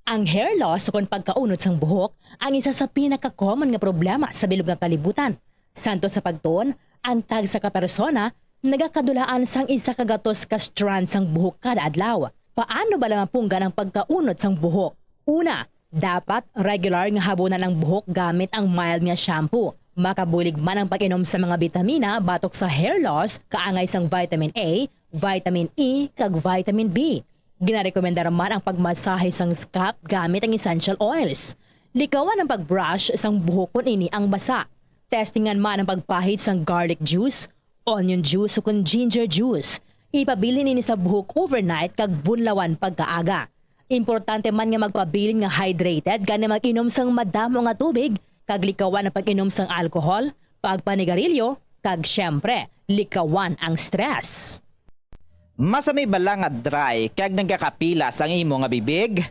Ang hair loss ukon pagkaunod sang buhok ang isa sa pinaka-common nga problema sa bilog nga kalibutan. Santo sa pagtuon, ang tagsa ka persona nagakadulaan sang isa ka gatos ka strand sang buhok kada adlaw. Paano bala mapunggan ang pagkaunod sang buhok? Una, dapat regular nga habunan ang buhok gamit ang mild nga shampoo. Makabulig man ang pag-inom sa mga bitamina batok sa hair loss, kaangay sang vitamin A, vitamin E, kag vitamin B. Ginarekomendar man ang pagmasahe sang scalp gamit ang essential oils. Likawan ang pag-brush sang buhok kon ini ang basa. Testingan man ang pagpahid sang garlic juice, onion juice, ukon ginger juice. Ipabilin ini sa buhok overnight kag bunlawan pagkaaga. Importante man nga magpabilin nga hydrated, gani mag-inom sang madamo nga tubig, kag likawan ang pag-inom sang alcohol, pagpanigarilyo, kag, siyempre, likawan ang stress. Masami bala nga dry kag nagakapilas ang imo nga bibig?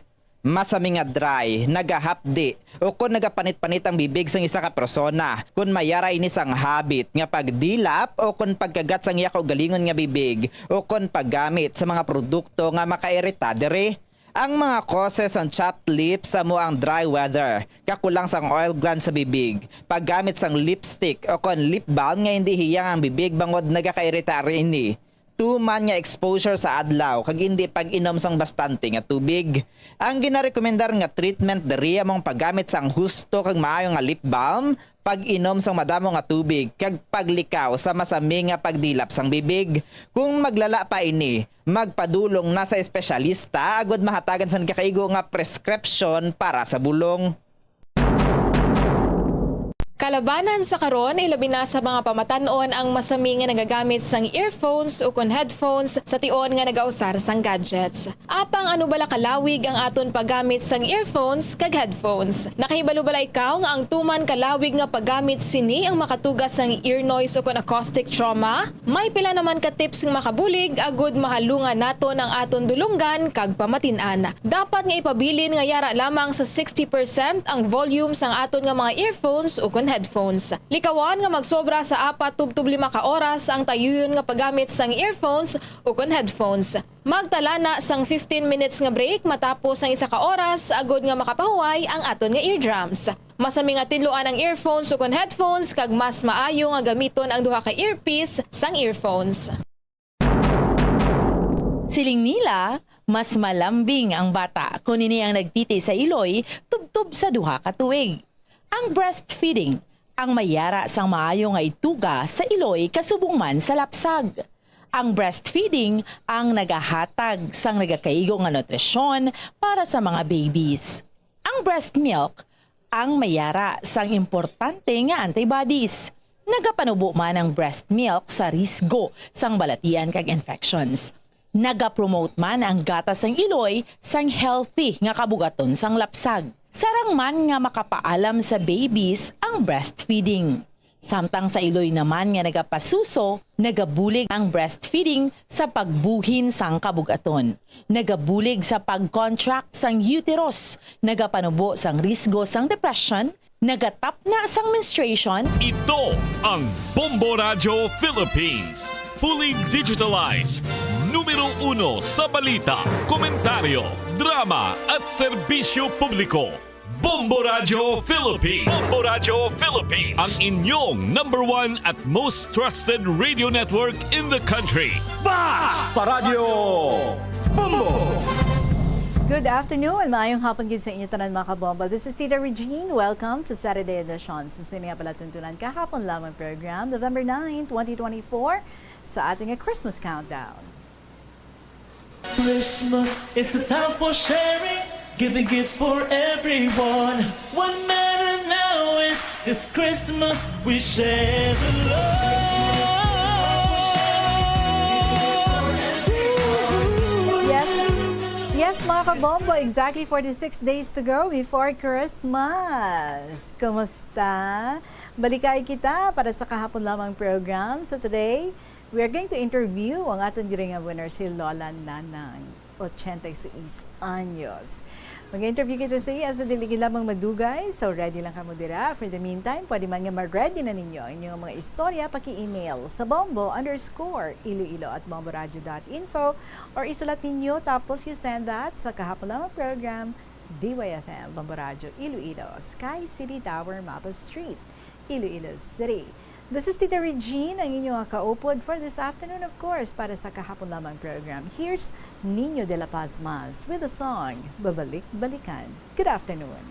Masami nga dry, nagahapdi, ukon nagapanit-panit ang bibig sang isa ka persona kon may ara ini sang habit nga pagdilap ukon pagkagat sang iya kaugalingon nga bibig ukon paggamit sa mga produkto nga makairita diri. Ang mga causes sang chapped lips amo ang dry weather, kakulang sang oil glands sa bibig, paggamit sang lipstick ukon lip balm nga indi hiyang ang bibig bangod nagakairita ini. Tuman nga exposure sa adlaw kag indi pag-inom sang bastante nga tubig. Ang ginarekomendar nga treatment diri amo ang paggamit sang husto kag maayo nga lip balm, pag-inom sang madamo nga tubig, kag paglikaw sa masami nga pagdilap sang bibig. Kung maglala pa ini, magpadulong na sa espesyalista agud mahatagan sang nagakaigo nga prescription para sa bulong. Kalabanan sa karon, ilabi na sa mga pamatan-on ang masami nga nagagamit sang earphones ukon headphones sa tion nga nagausar sang gadgets. Apang ano bala kalawig ang aton paggamit sang earphones kag headphones? Nakahibalo bala ikaw nga ang tuman kalawig nga paggamit sini ang makatuga sang ear noise ukon acoustic trauma? May pila naman ka tips nga makabulig agud mahalungan naton ang aton dulonggan kag pamatin-an. Dapat nga ipabilin nga yara lamang sa sixty percent ang volume sang aton nga mga earphones ukon headphones. Likawan nga magsobra sa apat tubtob lima ka oras ang tayuyon nga paggamit sang earphones ukon headphones. Magtala na sang fifteen minutes nga break matapos ang isa ka oras agud nga makapahuway ang aton nga eardrums. Masami nga tinluan ang earphones ukon headphones kag mas maayo nga gamiton ang duha ka earpiece sang earphones. Siling nila, mas malambing ang bata kon ini ang nagtiti sa iloy tubtob sa duha ka tuig. Ang breastfeeding ang may yara sang maayo nga ituga sa iloy kasubong man sa lapsag. Ang breastfeeding ang nagahatag sang nagakaigo nga nutrisyon para sa mga babies. Ang breast milk ang may yara sang importante nga antibodies. Nagapanubo man ang breast milk sa risgo sang balatian kag infections. Nagapromote man ang gatas sang iloy sang healthy nga kabugaton sang lapsag. Sarang man nga makapaalam sa babies ang breastfeeding. Samtang sa iloy naman nga nagapasuso, nagabulig ang breastfeeding sa pagbuhin sang kabugaton. Nagabulig sa pag-contract sang uterus, nagapanubo sang risgo sang depression, nagatapna sang menstruation. Ito ang Bombo Radyo Philippines. Fully digitalized. Numero uno sa balita, komentaryo, drama at serbisyo publiko. Bombo Radyo Philippines. Bombo Radyo Philippines. Ang inyong number one at most trusted radio network in the country. Bas! Paradyo Bombo! Good afternoon. Maayong hapon gid sa inyo tanan, mga kabombo. This is Tita Regine. Welcome sa Saturday edition sa Sini Palatuntunan Kahapon Lamang program, November nine, twenty twenty-four, sa ating Christmas countdown. Christmas is a time for sharing, giving gifts for everyone. What matter now is this Christmas we share the love. Yes, yes, mga kabombo, exactly forty-six days to go before Christmas. Kumusta? Balikay kita para sa kahapon lamang program. So today, we are going to interview ang aton diri nga winner, si Lola Nanang. ochenta y seis anyos. Mag-interview kita sa iya sa dili gid lamang madugay, so ready lang kamo dira. For the meantime, pwede man nga ma-ready na ninyo ang inyong mga istorya, paki-email sa bombo underscore iloilo at bomboradio dot info, or isulat ninyo, tapos you send that sa Kahapon Lamang Program, D Y F M, Bombo Radyo Iloilo, Sky City Tower, Mapa Street, Iloilo City. This is Tita Regine, ang inyong kaupod for this afternoon, of course, para sa Kahapon Lamang Program. Here's Nino de la Paz Mas with the song Babalik-Balikan. Good afternoon.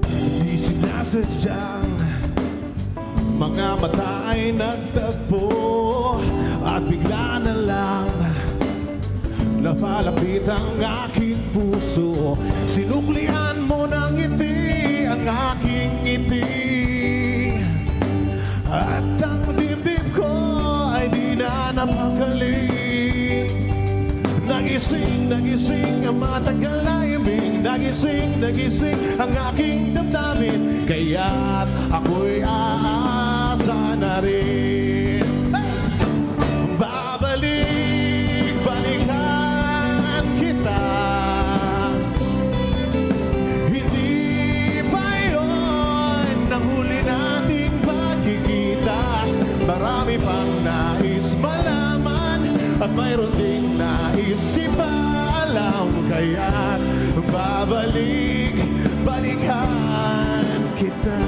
Di sinasadyang mga mata ay nagtagpo, at bigla na lang napalapit ang aking puso. Sinuklian mo ng ngiti ang aking ngiti, at ang dibdib ko ay di na napakali. Nagising, nagising ang matagal na himbing. Nagising, nagising ang aking damdamin. Kaya't ako'y aasa na rin. Babalik-balikan kita. Hindi pa yun ang huli nating pagkikita. Marami pang nais malaman at mayroon ding nais ipaalam. Kaya't babalik-balikan kita.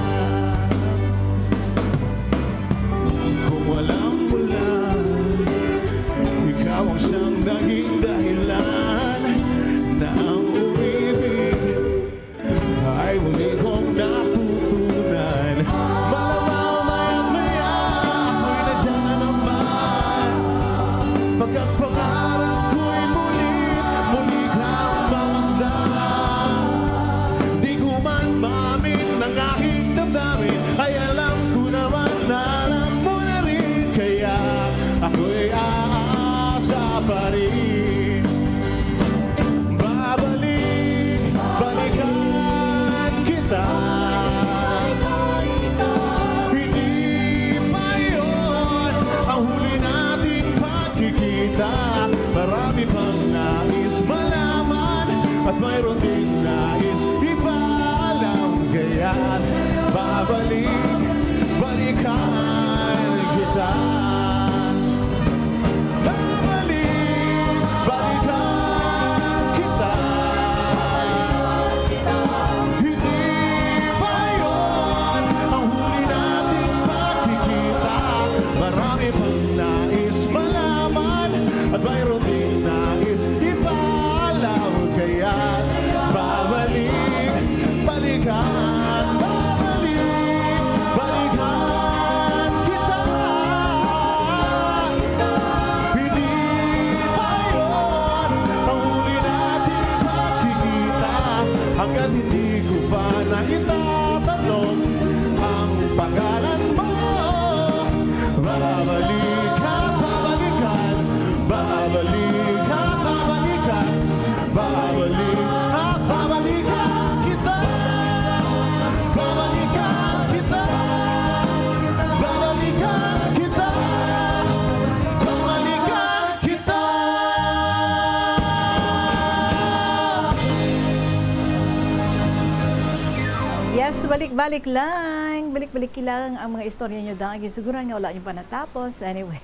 Kung walang mula, ikaw ang siyang naging dahilan na ang umibig ay muli kong natutunan. Malamang maya't maya ako'y nandiyan na naman. Pagkat pangarap ko'y muli, muli kang mamasdan. Di ko man maamin ang aking damdamin, ay alam ko naman na alam mo na rin. Kaya ako'y aasa pa rin. Babalik-balikan kita. Hindi pa yun ang huli nating pagkikita. Marami pang nais malaman at mayroon ding nais ipaalam. Kaya't babalik-balikan kita. Babalik-balikan kita. Hindi pa yun ang huli nating pagkikita. Marami pang nais malaman at mayroon ding nais ipaalam. Kaya't babalik-balikan, babalik-balikan kita. Hindi pa yun ang huli nating pagkikita, hanggat hindi ko pa naitatanong ang pangalan mo. Babalik at babalikan, babalik at babalikan, babalik at babalikan kita. Babalikan kita, babalikan kita, babalikan kita. Yes, balik-balik lang. Balik-balik lang ang mga istorya nyo, dang. Siguro nga wala nyo pa natapos. Anyway,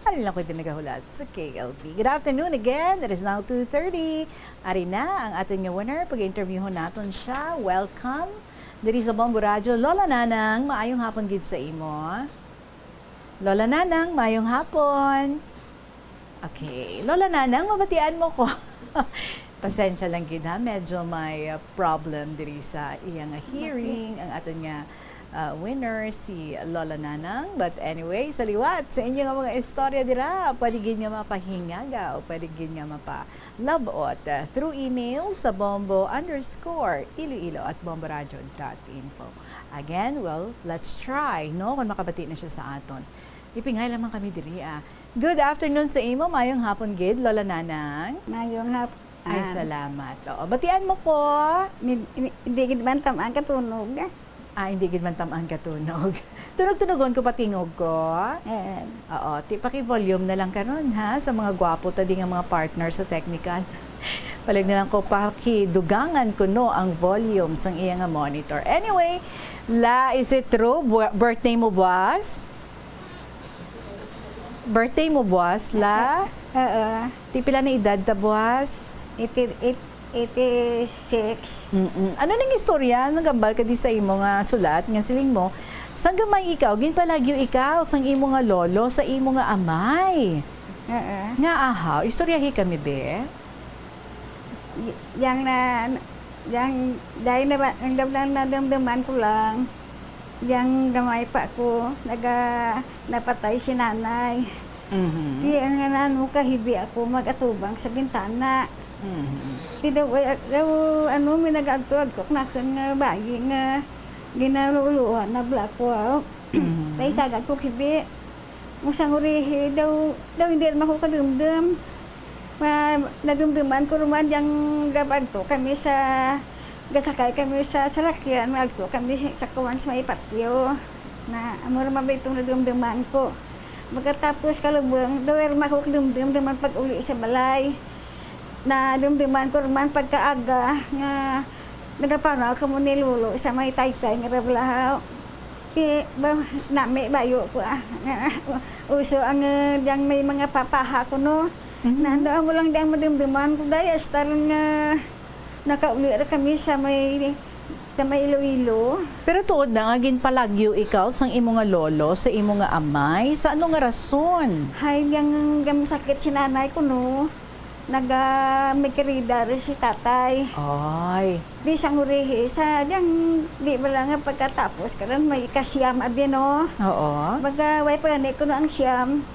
ano lang ko din nagahulat sa K L T. Good afternoon again. It is now two thirty. Ari na ang aton nga winner. Pag-interviewon naton siya. Welcome diri sa Bombo Radyo. Lola Nanang, maayong hapon gid sa imo. Lola Nanang, maayong hapon. Okay. Lola Nanang, mabatian mo ko. Pasensya lang gid ha, medyo may uh, problem diri sa iya nga hearing ang aton nga uh, winner, si Lola Nanang. But anyway, sa liwat sa inyo nga mga istorya dira, pwede gid nga mapahingaga o pwede gid nga mapalabot uh, through email sa bombo underscore iloilo at bomboradio dot info. Again, well, let's try, no? Kung makabati na siya sa aton. Ipingay lamang kami diri, ah. Good afternoon sa imo. Mayong hapon gid, Lola Nanang. Mayong hap- Ay, ah, salamat. Oo, batian mo ko. Ni- ni- Hindi gid man tam-an katunog. Ah. Ah, hindi gid man tam-an ka tunog. Tunog-tunogon ko pa tingog ko. Eh, Oo, ti paki-volume na lang karon ha, sa mga gwapo ta di nga mga partner sa technical. Palig na lang ko pakidugangan kuno ang volume sang iya nga monitor. Anyway, La, is it true? Bu- birthday mo buwas? Birthday mo buwas, La? Oo. Ti pila na edad ta buwas? Eighty, eight, eighty-six. Mm-mm. Ano ning istorya? Nagambal ka di sa imo nga sulat nga siling mo, sang gamay ikaw, ginpalagyo ikaw sang imo nga lolo sa imo nga amay. Oo. Nga aha, istoryahi kami, be. Y- Yang na, yang, dahil na ba, ang damdam na damdaman ko lang, yang gamay pa ko, naga, napatay si nanay. Mhm. Di ang nga nano kahibi ako mag-atubang sa bintana. Mhm. Di daw, ay, daw, ano, may nag-agto-agto nakon nga bayi nga ginaluluhan na bla ko, ah. Mhm. Kay sagad ko kibi. Musang urihi daw, daw hindi naman ko kadumdum. Ma, nadumduman ko ruman yang gabagto kami sa, gasakay kami sa salakyan, magto kami sa kuwan sa may patio. Na, amo ra man ba itong nadumduman ko. Magkatapos kalubong, daw ra man ko kadumdum naman pag uli sa balay. Nadumduman ko ruman pagkaaga nga nagapanaw kamo ni Lolo sa may taytay nga Rablahaw. Ti, ba, nami bayo ko, ah, nga uso ang, eh, diyang may mga papaha ko, no? Mhm. Nando amo lang diyang madumduman ko, day, hasta ron nga nakauli ra kami sa may, sa may Iloilo. Pero tuod na nga ginpalagyo ikaw sang imo nga lolo sa imo nga amay, sa ano nga rason? Hay, diyang, diyang sakit si nanay ko, no? Naga, may kirida rin si tatay. Ay. Di sang urihi, sa diyang, di ba lang nga pagkatapos, karon may ikasiyam, abi, no? Oo. Baga, way pa gani kuno ang siyam.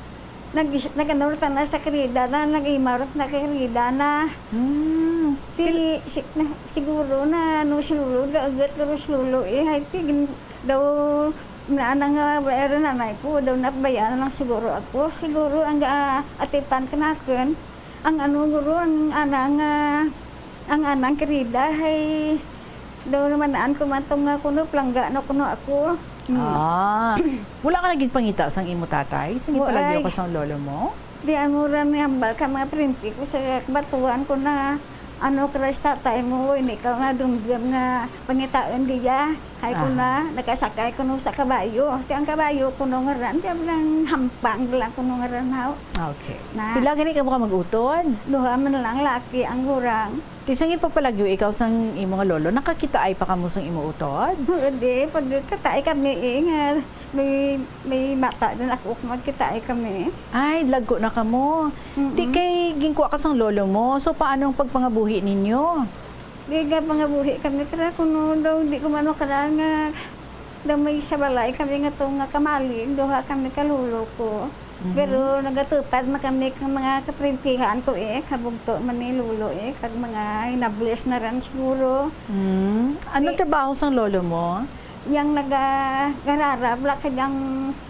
Nag, nag-ano ra na sa kirida na, nag-imaros na kirida na. Hmm. Ti, si, na, siguro na, ano, si Lolo, gaagat ko si Lolo, eh, hay, ti, gin, daw, na, na nga, bayaro nanay ko, daw napabayaan lang siguro ako. Siguro, ang, ah, atipan kanakon, ang ano, guro, ang ana nga, ang anang kirida, hay, daw naman naan ko man tong nga kuno, plangga na kuno ako. Hmm. Ah. Wala ka naging pangita sang imo tatay? Sa Wa, ginpalagyo ay. Ka sang lolo mo? Di amo ra ni hambal ka mga printi ko sa kabatuan ko na ano, Christ, tatay mo, hindi ka nga dumdum nga pangitaon diya. Hay ko Aha. Na, nakasakay ko no sa kabayo. Ti ang kabayo ko no nga ran, di lang hampang lang ko no nga ran, haw. Okay. Na. Pila gani ka mo ka mag-utod? Duha man lang laki ang gurang. Ti sang ipapalagyo ikaw sang imo nga lolo, nakakitaay pa kamo sang imo utod? Hindi, pagkataay kami eh, nga may, may mata din ako, magkitaay kami. Ay, lagko na kamo. Mm-mm. Ti kay ginkuha ka sang lolo mo, so paano ang pagpangabuhi ninyo? Di nga pangabuhi kami, kara kuno daw, di ko mano kara nga, daw may sa balay kami nga to nga kamalig, duha kami ka lolo ko. Mhm. Pero nagatupad man kami kang mga kaprintihan ko eh, kabugto man ni lolo eh, kag mga hinables na ran siguro. Hmm. Anong Di- trabaho sang lolo mo? Yang naga-, gararab la kag ang,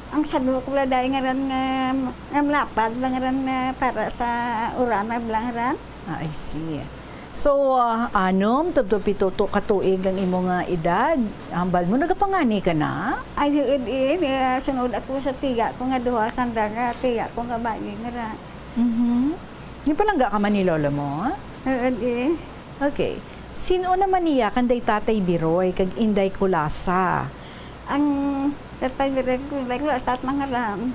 ang sadok la dai nga ran nga, nga malapad lang ran nga para sa urana lang ran. Ah, I see. So, ah, anom, tubtob pito to ka tuig ang imo nga edad. Hambal mo, nagapangani ka na? Ay, yun, eh, eh, sunod ako sa tiya ko nga duha, sanda nga tiya ko nga bayi nga ra. Mhm. Ginpalangga ka man ni lolo mo? Yun, eh. Okay. Sin-o naman niya kanday Tatay Biroy kag Inday Kulasa? Ang tatay direk ko, like, wala sa at mga ram.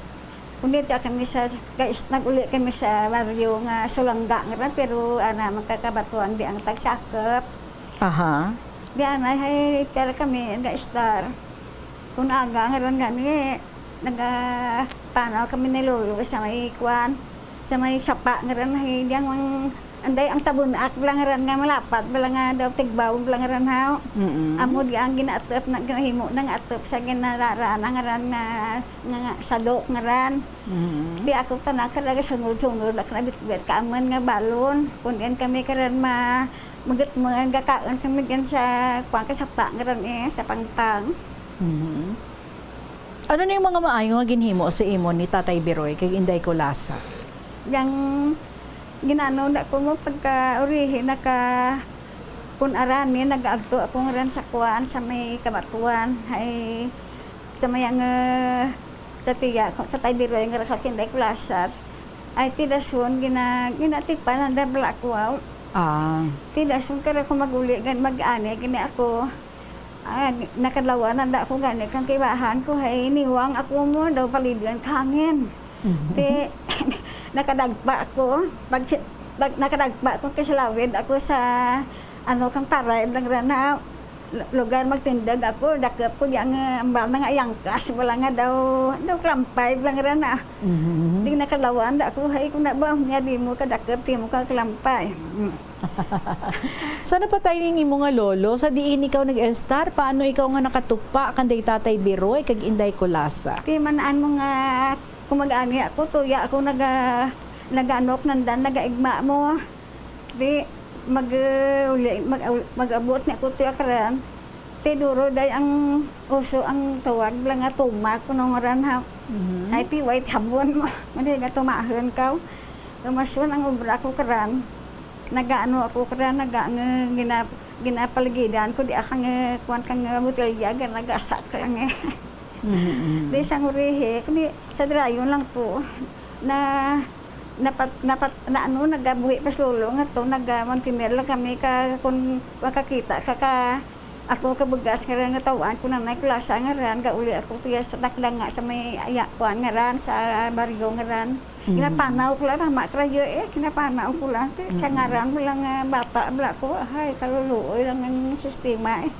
Kundi ti kami sa, guys, nag-uli kami sa baryo nga Sulangga nga ram, pero ana, magkakabatuan di ang tagsakop. Aha. Di ana, hay, kaya kami, ga-star. Kung aga nga ram kami, nagapanaw kami ni Lolo sa may kwan, sa may sapa nga ram, hay, di ang, anday, ang tabunak lang ran nga malapad, bala nga daw tigbawog lang ran, haw. Mm-mm. Amo di ang ginaatap na, ginahimo na nga atap sa ginararaan nga ran nga, nga, nga sadok nga ran. Mm-mm. Di ako tana ka nagasunod-sunod, ako nabitbit ka aman nga balon. Kung diyan kami karan ma-, magat-, magakaon kami diyan sa, kuwan ka, sapa nga ran eh, sa pangpang. Mhm. Ano na yung mga maayo nga ginhimo sa imo ni Tatay Biroy kag Inday Kulasa? Yang ginano na ko mo pagka urihi naka, Kun arani, nagaagto ako ngaran sa kuan, sa may Kabatuan, ay sa may ang, ah, sa tiya, sa Tay Biroy nga sa Kinday Kulasat. Ay, ti dason, gina-, ginatipan ang dabla ko, aw. Ah. Ti dason, kara ko maguli, gan mag-ani, gini ako. Ah, nakadlawan na da ako gani kang kibahan ko, hay niwang ako mo daw palibyan ka hangin. Mhm. Ti, nakadagpa ako. Pag, pag nakadagpa ako, kasalawid ako sa, ano, kang paray, blang rana, lu-, lugar magtindog ako, dakop ko, di ang, ah, ambal na nga yangkas, wala nga daw, daw klampay, blang rana. Mhm. Di nakalawan da ako, hay, kung na ba, niya di mo kadakop, di mo ka klampay. Mm. Sa napatay ning imo nga lolo, sa diin ikaw nag-estar, paano ikaw nga nakatupa kan day Tatay Biroy kag Inday Kulasa? Ti man-an mo nga kung mag-ani ako, tuya ako naga-, nagaanok nandan, nagaigma mo. Di, mag, uh, uli, mag, mag-abot ni ako tuya karan. Ti duro day ang uso ang tawag lang nga tumak kuno ngaran ha. Mhm. Ay, ti white habon mo. Mali nga tumahon ka. Lumason ang obra ko karan. Nagaano ako karan, naga-, nga gina-, ginapaligidan ko di akang, eh, kuwan kang, eh, botelya, ga-, nagasa ka lang, eh. Mhm, mhm. Di sa ngurihi, kundi sa drayon lang po. Na, napat-, napat-, na ano, nagabuhi pa si lolo nga to, naga-, mantener lang kami ka, kung makakita ka, ka, ako kabugas nga ran, natawan ko na may klasa nga ran, gauli ako tiya sa dakdanga sa may aya, kuwan nga ran, sa baryo nga ran. Mm. Ginapanaw ko lang, tama krayo eh, ginapanaw ko lang. Ti, sa Mm. ngaran mo lang nga bata, bla ko, ay, kaluluoy lang ang sistema eh.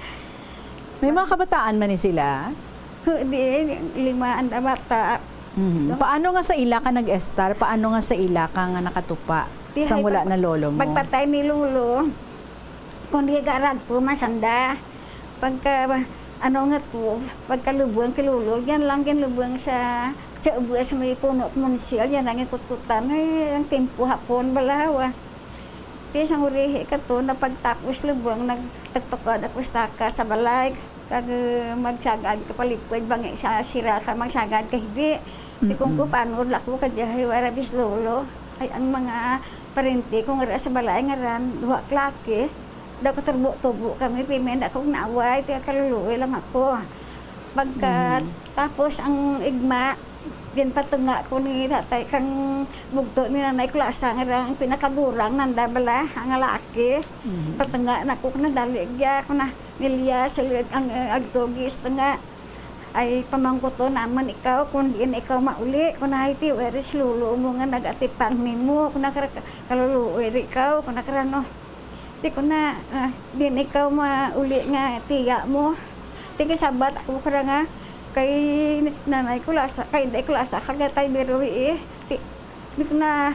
May mga kabataan man ni sila? Hu-, di, lima ang bata. Mhm. No? Paano nga sa ila ka nag-estar? Paano nga sa ila ka nga nakatupa Di, sang hay, wala pag-, na lolo mo? Pagpatay ni lolo, kung di ka ragpo, masanda. Pagka, ano nga to, pagkalubong kay lolo, yan lang ginlubong sa, sa ubos may puno at munsil, yan lang yung kutkutan. Ay, ang tempo hapon, balahaw, ah. Ti sang urihi ka to, na pagtapos lubong, nagtagtukod ako sa taka sa balay. Kag, eh, magsagad ka palipod, bangi sa sira ka, magsagad ka hibi. Ti kung Mm-mm. ko, paano la ko, kadiyahay, wala bis lolo. Ay, ang mga parente ko nga ra sa balay nga ran, duha ka laki. Daw katurbo-turbo kami, pimen akong naaway, ti kaluluoy lang ako. Pagka, Mhm. tapos ang igma, ginpatunga ko ni tatay kang bugto ni nanay Kulasa nga ra ang pinakagurang nanda bala, ang laki. Mhm. Patunga na ko, na dali gya ko na niliya sa luyag ang, eh, agtugis nga. Ay, pamangkuton naman ikaw, kung diin ikaw mauli, kung nahay ti, where is lolo mo nga nag-atipang nimo, kung nakara-, kaluluoy ri ikaw, kung nakarano. Ti ko na, ah, diin ikaw mauli nga tiya mo. Ti kasabat ako kara nga, kay nanay Kulasa, kay inday Kulasa, kag Tay Biroy, eh. Ti, di ko na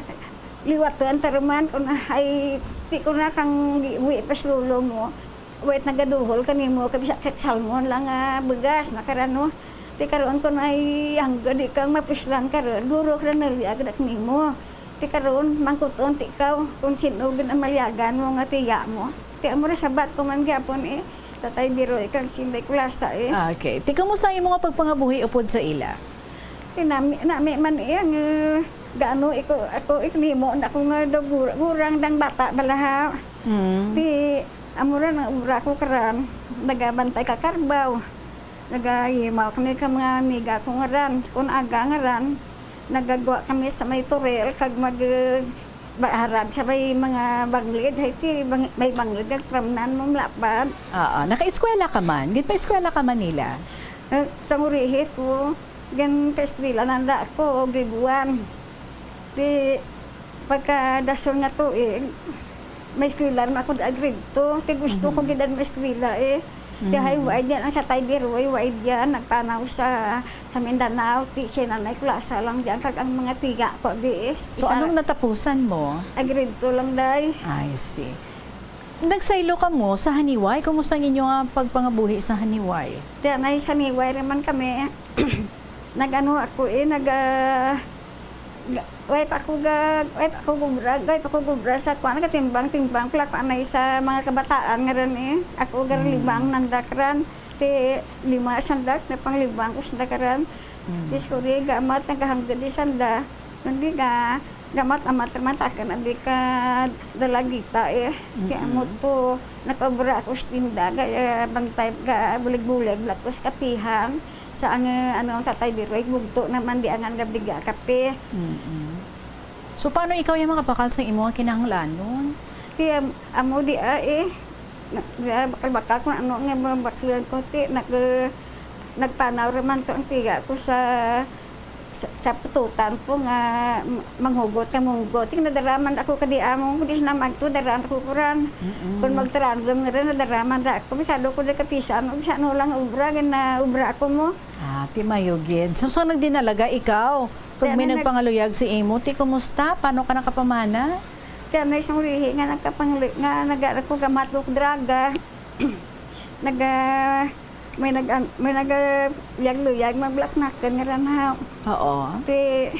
liwat ang taruman, kung na, ay, ti ko na kang gi-, buhi pa si lolo mo. Wait, nagaduhol kanimo, kay bisa kay salmon lang nga bugas, nakarano. Ti karon, kung ay, hangga di kang mapuslan karon, guro ka na liag nimo. Ti karon, mangkuton ti ikaw, kung sino gid ang malyagan mo nga tiya mo. Ti amo ra sabat ko man gyapon, eh. Tatay Biroy kag si Inday Kulasa, eh. Ah, okay. Ti, kumusta ang imo nga pagpangabuhi upod sa ila? Ti nami, nami man, eh, ang, eh, gaano iko, ako, ik-, nimo na ako nga daw gura-, gurang dang bata bala, ha. Mm. Ti, amo ra ang obra ko karan, nagabantay ka karbaw. Nagahimaw kami ka mga amiga ko nga ran, kun aga nga ran, nagagwa kami sa may turel, kag mag, eh, ba-, harap sa may mga banglid, hay ti, bang-, may banglid, nagpramnan mo malapad. Oo, nakaeskwela ka man? Ginpaeskwela ka man nila? Eh, sa ngurihi ko, ginpaeskwela nanda ako, grade one. Ti, pagkadason nga tuig, may eskwela naman ako da grade two. Ti gusto ko Mhm. gid ang may eskwela, eh. Ti Mhm. hay, waay diyan ang sa Tay Biroy, waay diyan, nagpanaw sa, sa Mindanao, ti si Nanay Kulasa lang diyan, kag ang mga tiya ko, di, eh. So, isa anong natapusan mo? Ay, grade two lang, day. I see. Nagsaylo kamo sa Haniway? Kumusta ang inyo nga pagpangabuhi sa Haniway? Ti, anay, sa Haniway ra man kami. Nag-ano ako, eh, nag, ah, ga-, way pa ako ga-, way pa ako gubra, way pa ako gubra sa kuan, nagatimbang-timbang pala ko anay sa mga kabataan nga ran, eh. Ako Mm. garalibang nandak ran, ti lima sandak, na panglibang ko sandak ran. Mm. Dis ko rin, gamat, nagahangga di sanda. Kundi nga, Gamat-amat man ta ka na di ka dalagita, eh. Kaya Mm-mm. mo to, nakaobra ako sa tinda, kaya bantay ka, bulig-bulig, bala ko sa kapihan. Sa ang, eh, ano, ang Tatay Biroy, bugto naman di ang gabi ga kape. Mm-mm. So, paano ikaw yung makabakal sa imo nga kinahanglanon? Kaya, amo di, ah, eh. Na, di, ah, bakal-bakal kung ano nga mga baklan ko, ti, nag-, nagpanaw raman to ang tiga ko sa sa, sa pututan po nga m-, manghugot ka munggo. Ting nadaraman ako kadi among, di na magto, daraman ako kuran. Mm-mm. Kung magtarandom nga rin, nadaraman da ako. Bisado ko da kapisan, bisano lang obra, gina obra ako mo. Ah, ti mayo gid. So, so nagdinalaga ikaw? Kag Kaya may na nag- nagpangaluyag si imo, ti kumusta? Paano ka nakapamana? Kaya may isang urihi nga nagkapangli-, nga nag-, ako gamat ko draga. Naga, may nag-, may naga luyag-luyag, maglaknakan nga ran ha. Oo. Ti,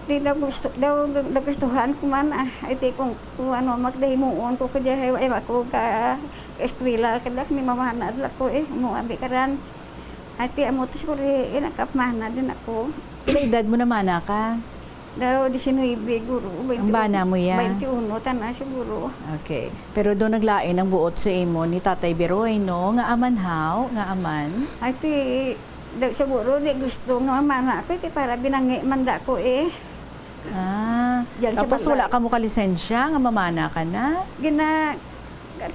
ti daw gusto, daw, daw gustuhan ko man, ah. Ay, ti kung, kung ano, magdahimuon ko kadya, ay, ay, ako ka eskwela, kada ni mamana, adla ko, eh, mo abi karan. Ay, ti amo to siguro, eh, nakapmana din ako. May edad mo na mana ka? Daw, diecinuebe, guro. Ang bana mo, ya? Twenty-one, tana siguro. Okay. Pero do naglain ang buot sa imo ni Tatay Biroy, no? Nga aman haw, nga aman? Ay, ti, daw, siguro, di gusto nga mana ako, ti para binangi man da ko, eh. Ah, Yan sa tapos wala barangay. Ka mo kalisensya nga mamana ka na? Gina-,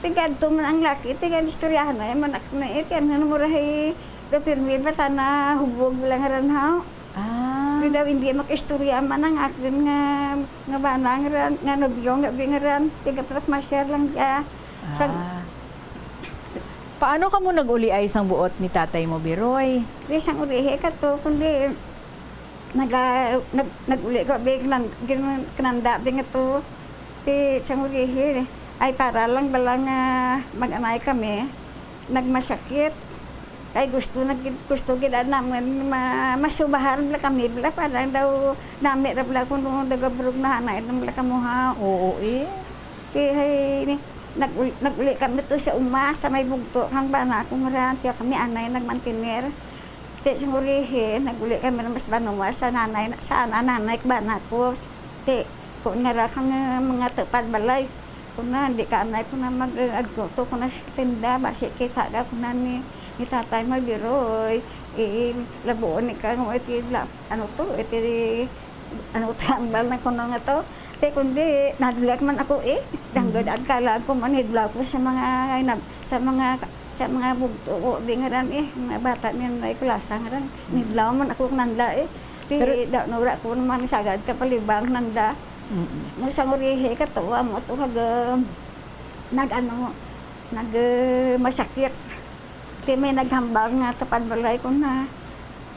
tigadto man ang laki, tiga istoryahan na, eh, man ako na, eh, tiyan nga mura, eh, daw pirmi ba, tana hubog lang ran, haw? Ah. Pero daw hindi makaistorya man ang akon nga, nga bana nga ran, nga nobyo nga bi nga ran. Tiga Prat Masyar lang siya. Sa Ah. Paano kamo nag-uliay sang buot ni tatay mo, Biroy? Di sang ulihi ka to, kundi naga-, nag-, nag-uli ko, bi, gin-, kinanda, bi nga to. Ti, sang ulihi, ay para lang bala nga mag-anay kami, nagmasakit. Kay gusto na gid, gusto gid naman ma-, masubahan bala kami, bala parang daw nami ra bala kung nagaburog na anay lang bala kamuha. Oo, eh. Ti, hay, ni, nag-uli, nag-uli kami to sa uma, sa may bugto, kang bana ko nga ran, tiya kami anay nagmantiner. Ti, sang ulihi, nag-uli kami mas banwa sa nanay, sa nanay, bana ko. Ti, Kun nga ra kang, ah, mga tupad balay, kun na, di ka anay, kun na mag, ah, agto to, kun na sa tinda, basi kita ka, kun na ni, ni tatay Magbiroy, eh, labuon ni ka, no, iti la-, ano to, iti, ano to, ang bal na kuno nga to. Te, kundi, nadlak man ako, eh. Danggod, Mhm. Agkala ko man, hidlaw ko sa mga, nab-, sa mga, sa mga bugto ko, di nga ran, eh, mga bata niyan, may kulasa nga ran. Mhm. Nidlaw man ako, nanda, eh. Ti, Pero da, nura ko naman, sagad ka palibang, nanda. Mm-mm. Nung sa ngurihi ka to, amo to kag, ah, nag-ano, nag, ah, masakit. Ti may naghambal nga tapad balay ko na,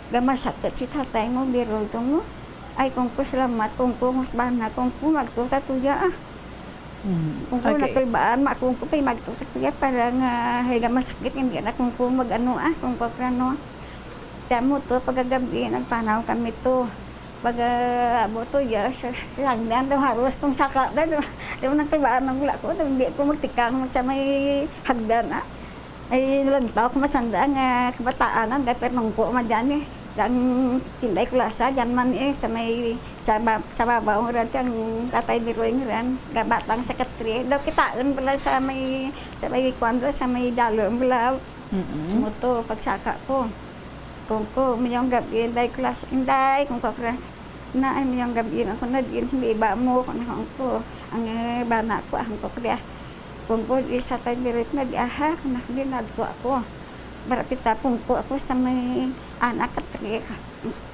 "Gamasakit si tatay mo, biro ito mo." Ay, kung ko, salamat, kung ko, mas bana, kung ko, magto ka tuya, ah. Mm, Kung ko, okay. Nakalbaan, ma, kung ko, pay magto ka tuya, para nga, hay, gamasakit, hindi na kung ko, mag-ano, ah, kung ko, ano. Ti amo to, pagkagabi, nagpanaw kami to. Pag, ah, amo to, ya, sa, sa hagdan daw, haros kung saka na, daw, daw, nagtubaan ang wala ko, daw, hindi ko magtikang sa may hagdan, ah. Ay, lantaw ko masanda nga kabataan, ah, daw, pero nungko man dyan, eh. Dyan, tinday klasa, dyan man, eh, sa may, sa ba-, sa babaw, nga ran, ang tatay ni Roy, nga ran, gabatang sa katre. Daw, kitaon pala sa may, sa may kwan, daw, sa may dalom, pala. Mm-mm. Amo to, pagsaka ko. Kung ko, mayong gabi, inday, klas, inday, kung ko, klas, na, ay, mayong gabi, ako na din, sa iba mo, kung ako, ang, eh, bana ko, ang ko, kaya, kung ko, di sa tayo, birit na, di, aha, kung ako, di, nagto ako. Barapita, kung ko, ako, sa may anak, at,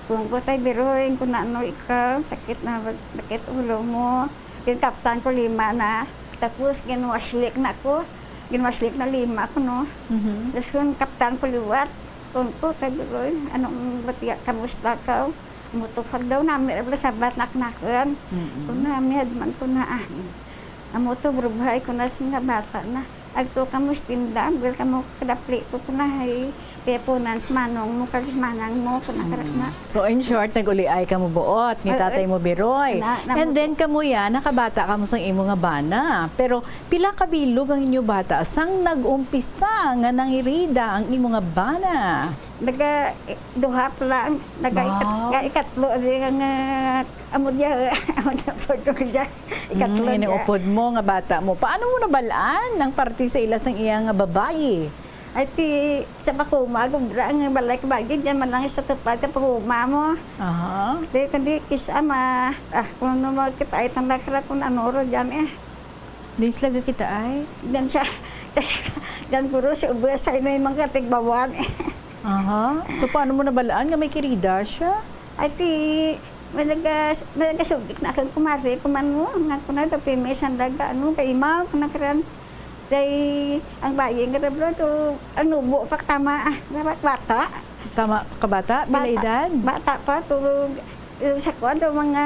kung ko, tayo, biruin, kung ano, ikaw, sakit na, sakit ulo mo, yung kaptan ko, lima na, tapos, ginwaslik na ako, ginwaslik na lima ko, no? Mhm. Tapos, kung kaptan ko, liwat, Kung ko, sabi ko, "Uy, anong batiya, kamusta ka?" Mutukag daw nami ra bala sabat naknakan. Mm-mm. Kung nami, hadman ko na, ah. Amo to, brubhay ko na sa mga bata na. Agto ka mo sa tinda, bil ka mo kadapli ko to na, hay, Kaya punan sa manong mo, kag sa manang mo, kung nakarak na. Mm. So, in short, nag-uliay kamo buot ni Ay, tatay ay. mo, Biroy. Na, na And mo then, po. kamo yan, nakabata kamo sang imo nga bana. Pero, pila ka bilog ang inyo bata sang nag-umpisa nga nangirida ang imo nga bana? Naga, eh, duha pa lang. Naga ikat-, Wow. ga ikatlo, di nga, nga, amo diya, amo diya, po ko diya. Ikatlo Mm, diya. iniupod mo nga bata mo. Paano mo nabalaan ang parte sa ila sang iya nga babayi? Ay, ti, sa pakuma, gubra ang balay ka bagi, diyan man lang sa tupad ka pakuma mo. Aha. Di, kundi kis ama, ah, kung ano mo kita, ay tanda ka kung ano ro diyan eh. Di sila gakita ay? Diyan siya, diyan guro si Ubra sa ino yung mga katigbawan eh. Aha. So, paano mo nabalaan nga may kirida siya? Ay, ti, may nagas-, may nagasugik na akong kumare, kuman mo, nga ko na daw, pimisan daga, ano, kaimaw, ko na karan. Day, ang bayi nga rebro to, ang nubo pa tama, ah, dapat bata. Tama ka bata? Pila Bata, edad? bata pa, to, eh, sa kuwan, to, mga,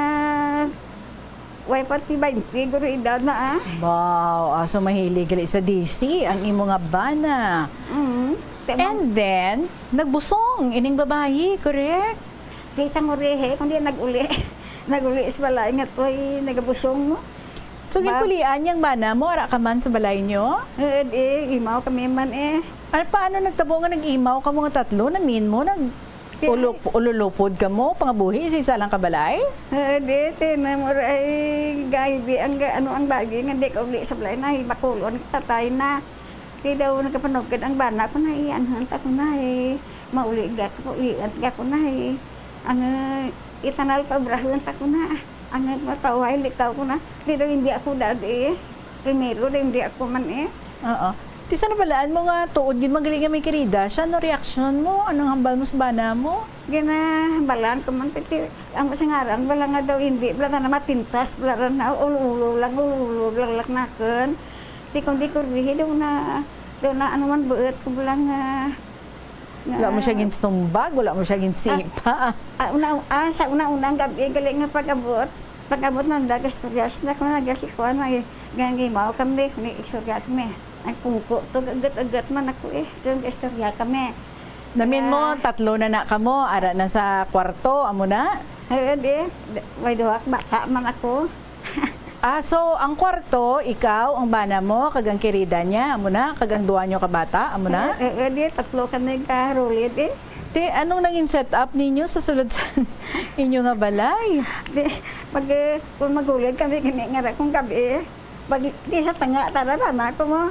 way pa, ti baynte, guro edad na, ah. Wow, ah, so mahilig gali sa D C ang imo nga bana. Mm. Te, And then, nagbusong ining babayi, correct? Di sa ngurihe, kundi nag-uli. Nag-uli sa balay nga to'y nagabusong mo. So, Ba- ginpulian niyang bana mo, ara ka man sa balay niyo? Eh, di, imaw kami man eh. Ano, paano nagtabo nga nag-imaw kamo nga tatlo? Namin mo, nag Di, ulop-, ululupod kamo, pangabuhi sa isa lang ka balay? Eh, di, ti, na mo ra ay gaibi ang ga-, ano, ang bagi nga di ka uli sa balay na, eh, bakulon, patay na. Kay daw nagapanugkad ang bana ko na, eh, anhan ta ko na, eh, mauli ga ko, eh, at ga ko na, eh. Ang, eh, itanal pa, obrahon ta ko na. Ang, eh, mataway, likaw ko na. Kay daw hindi ako dad, eh. Primero, daw hindi ako man, eh. Oo. Ti sa nabalaan mo nga tuod gid man gali nga may kirida siya, ano reaksyon mo? Anong hambal mo sa bana mo? Ginahambalan ko man, piti, ang sa ngaran, wala nga daw, hindi, wala na mapintas, wala na, ulo-ulo lang, ulo-ulo lang, lang nakon. Di ko, di ko rihi, daw na, daw na, ano man, buot ko lang, ah, Wala mo siya na ginsumbag, wala mo siya ginsipa. Ah, una, ah, sa una-una nga gabi, gali nga pag-abot, pag-abot na, nagastoryas na ko, nagasi ko, ano, eh, ganyan, mao kami, may istorya kami. Ang pungko to, agat-agat man ako, eh, to, nag-istorya kami. Namin mo, Ah. tatlo na na kamo, ara na sa kwarto, amo na? Eh, di, di, may duha ka bata man ako. Ah, so, ang kwarto, ikaw, ang bana mo, kag ang kirida niya, amo na, kag ang duha nyo ka bata, amo na? Eh, eh, eh, di, tatlo kami ka rulid, eh. Ti, anong nangin set up ninyo sa sulod sa inyo nga balay? Di, pag, eh, kung magulid kami, gini nga ra kung gabi, eh. Pag, di sa tanga, tara, bana ko mo.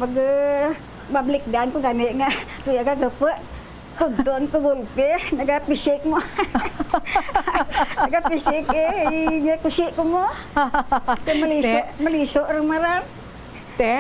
Mag, eh, mablikdan ko gani nga, tuya ka gapo. Hugton ko gulpi, nagapisik mo. Nagapisik eh, niya kusi ko mo. Kay maliso, Te. maliso rang maran. Te.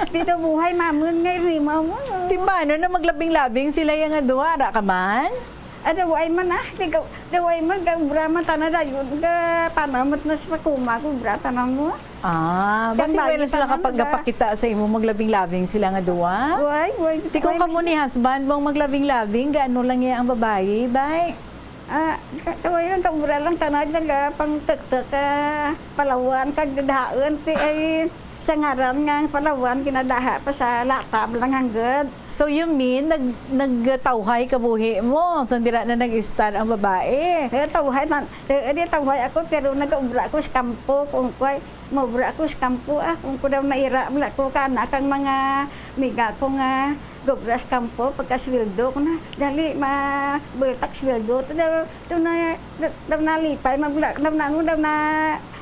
Dito buhay, mamun nga rimaw mo. Ti paano na maglabing-labing sila yang nga duha, ara ka man? Ano, way man ah. Di ka, Daway man, ga-, obra man tanan dayon, ga-, panamot na sa pakuma, ga-, obra tanan mo. Ah, Kang basi wala bagi sila tanan, kapag ga- gapakita sa imo, maglabing-labing sila nga duwa? Way, way, Ti kung way, kamo ni husband mong maglabing-labing, gaano lang iya ang babayi, bay? Ah, ka-, kaway lang, kaobra lang tanan, naga pang tuktok ka, palawan, kag dadahaon, ti ay, Sa ngaran nga ang palawan, ginadaha pa sa lata, lang hanggod. So, you mean, nag-, nagtawhay kabuhi mo? So, dira na nag-start ang babae? Eh, tawhay na, eh, di tawhay ako, pero nag-obra ako sa kampo, kung kuway, maobra ako sa kampo, ah, kung ko daw naira, wala ko, kana kang mga miga ko nga, gobra sa kampo, pagkasweldo ko na, dali, ma-, bultak sweldo, to daw, to na, daw, daw nalipay, magla-, daw na, ano, daw na,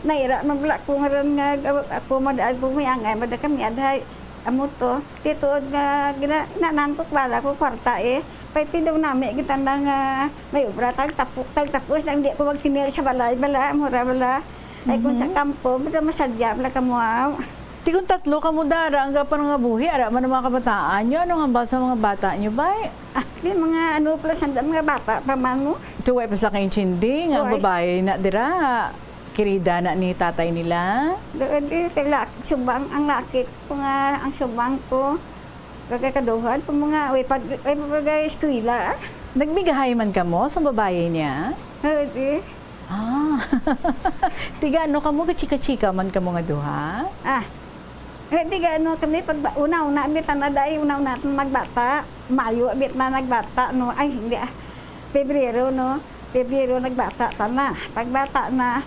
Naira man bala ko nga ran nga, ako madaan ko may angay, mada kami adhay. Amo to, ti tuod nga gina-, nanan ko, wala ko kwarta, eh. Pay ti daw nami, gitanda nga may obra, tag tapu-, tag tapos na hindi ko magtinil sa balay, bala, mura, bala. Ay, kung sa Mhm. kampo, bala, masadya, bala, kamuaw. Ti kung tatlo kamo dara, ang gapan nga buhi, ara man ang mga kabataan nyo, anong hambal sa mga bata nyo, bay? Ah, di mga ano pala, sanda, mga bata pa man mo. Ti way pa sa kaintindi, nga ang Way. babae na dira. Kirida na ni tatay nila? Doon, eh, kay la-, subang ang laki ko nga, ang subang ko, kagay kaduhan, kung mga, way pag, way pag eskwela, ah. Nagmigahay man kamo sa babayi niya? Oo, di. Ah. Ti gaano kamo, gachika-chika man kamo nga duha? Ah. Eh, ti gaano kami, pag ba-, una-una, mi tanaday, una-una, magbata. Mayo, bit na nagbata, no? Ay, hindi, ah. Pebrero, no? Pebrero nagbata ta na. Pagbata na,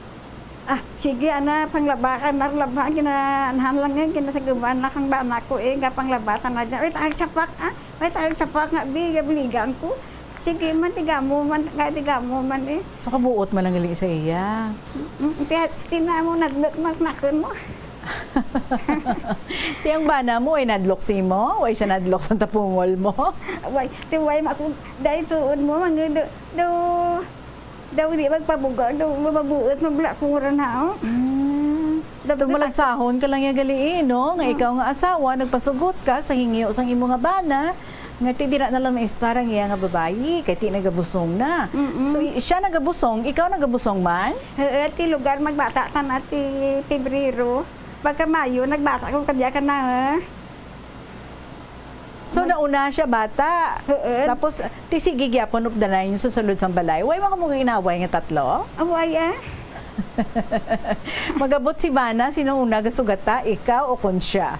ah, sige, ana, panglaba ka na, laba, ginaanhan lang yan, ginasaguban na kang bana ko, eh, nga panglaba ta na dyan. Uy, taag sapak, ah. Uy, taag sapak nga, bi, gabligan ko. Sige man, tigamo man, nga tigamo man, eh. So, kabuot man lang gali sa iya? Mm, tiya-, tina mo, nadlok man, nakon mo. Ti ang bana mo, ay nadlok sa imo? Way siya nadlok sa tapungol mo? Way, ti way ma-, dahil tuod mo, mga do, do, daw di magpabuga, do, mabuot, mabla ko nga na, oh. Mm. Daw Itong di malagsahon ka lang ya gali, eh, no? Nga Mm. ikaw nga asawa, nagpasugot ka sa hingyo sang imo nga bana, nga ti dira na lang maistar ang iya nga babayi, kay ti nagabusong na. Mm-mm. So, i-, siya nagabusong, ikaw nagabusong man? He, ti lugar magbata ta na ti Pebrero. Pagka Mayo, nagbata ko kadya ka na, eh. So, nauna siya bata. Huon. Tapos, ti sige gyapon updanay niyo sa sulod sang balay. Way mga mga inaway nga tatlo? Away, ah. Magabot si Bana, sino una gasugata, ikaw o kon siya?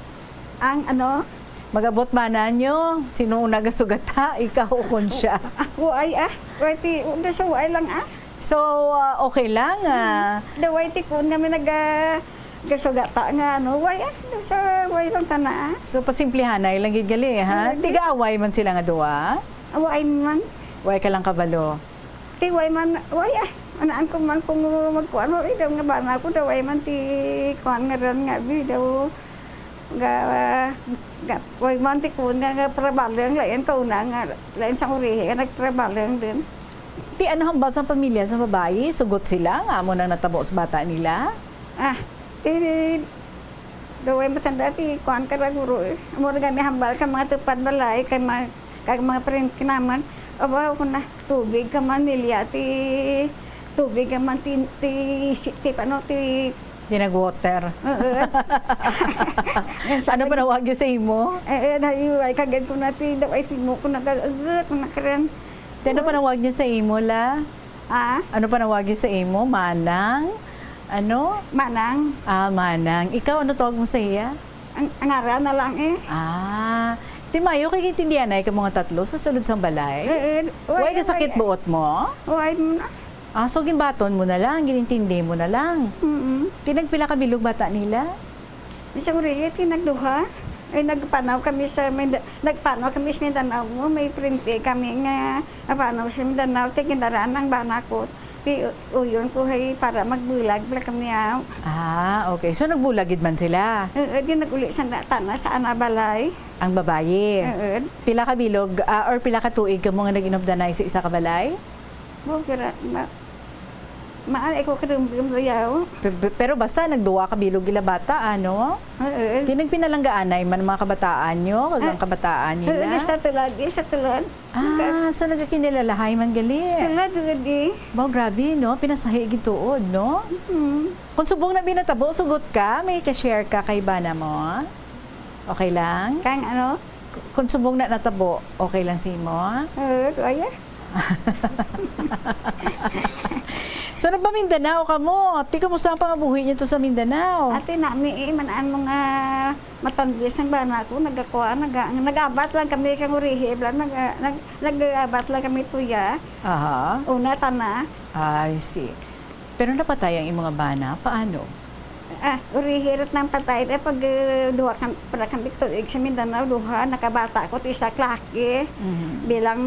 Ang ano? Magabot Bana niyo, sino una gasugata, ikaw o kon siya? Ako ay, ah. Way ti, undo sa way lang, ah. So, ah, okay lang, ah. Hmm. Daway ti kun nga may naga-, gasugata nga ano, way, ah, sa way lang tana, ah. So, pasimplihanay lang gid gali, ha? Ano, di? Tigaaway man sila nga duwa? Away man. Way ka lang kabalo? Ti way man, way, ah. Anaan ko man kung magkuan, way, daw nga bana ko, daw way man ti kuan nga ran nga, bi, daw Ga, ga, way man ti kun nga, nga trabaho ang lain kauna nga, lain sa urihi nga nagtrabaho ang din. Ti ano hambal sang pamilya sa babayi? Sugot sila nga amo nang natabo sa bata nila? Ah, ti, daw way matanda ti kuan ka ra guro, eh. Amo ra gani hambal ka mga tupad balay, kay ma-, kag mga friend ka naman. Aba, ako na, tubig ka man, milya, ti, tubig ka man, ti, ti, si-, ti, ano, ti, Dinag water. Oo. Ano panawag niya sa imo? Eh, eh, na, iway, kagad ko na ti, daw ay timo ko nag-agut, ko na karen. Ti ano panawag niya sa imo, la? Ah? Ano panawag niya sa imo? Manang? Ano? Manang. Ah, Manang. Ikaw, ano tawag mo sa iya? Ang, ang ngaran na lang, eh. Ah. Ti mayo kay gintindihan ay ka mga tatlo sa sulod sang balay? Eh, eh, Way way, kasakit way. Buot mo? Way mo na. Ah, so ginbaton mo na lang, ginintindi mo na lang. Mm-mm. Ti nagpila ka bilog bata nila? Sa urihi, ti nagduha. Ay, nagpanaw kami sa Minda-, nagpanaw kami sa Mindanao mo. May printe kami nga napanaw sa Mindanao. Ti gindaraan ang bana ko. Ti uyon ko hay para magbulag bala kami, ah. Ah, okay. So, nagbulag gid man sila? Oo, di nag-uli sa na-, tana sa ana balay. Ang babayi? Oo. Pila ka bilog, ah, or pila ka tuig kamo nga nag-inupdanay sa isa ka balay? Mo, kira, ma-, maan, ikaw kadumdum, yaw. Pe-, pe-, pero basta nagduwa ka bilog ila bata, ano? Oo. Ti nagpinalanggaanay man ang mga kabataan nyo, kag ang Ah, kabataan oo, nila? Sa tulad, eh, sa tulad. Ah, so nagakilalahay man gali? Tulad, tulad, eh. Baw, grabe, no? Pinasahi gid tuod, no? Mhm. Kung subong na binatabo, sugot ka, may ka-share ka kay bana mo? Okay lang? Kang ano? K-, kung subong na natabo, okay lang sa imo? Oo, kaya. So, nagpa-Mindanao ka mo. Ti, kumusta ang pangabuhi niyo to sa Mindanao? Ate, nami, eh, man-an mo nga matandis ang bana ko, nagakuha, naga-, nag-abat lang kami kang urihi, bla, nag-, nag-, nag-abat lang kami tuya. Aha. Una, tana. I see. Pero napatay ang imong bana. Paano? Ah, urihi rat nang patay. Eh, pag, eh, duha kan-, para kami tuig sa Mindanao, duha, nakabata ko, isa klaki. Mhm. Bilang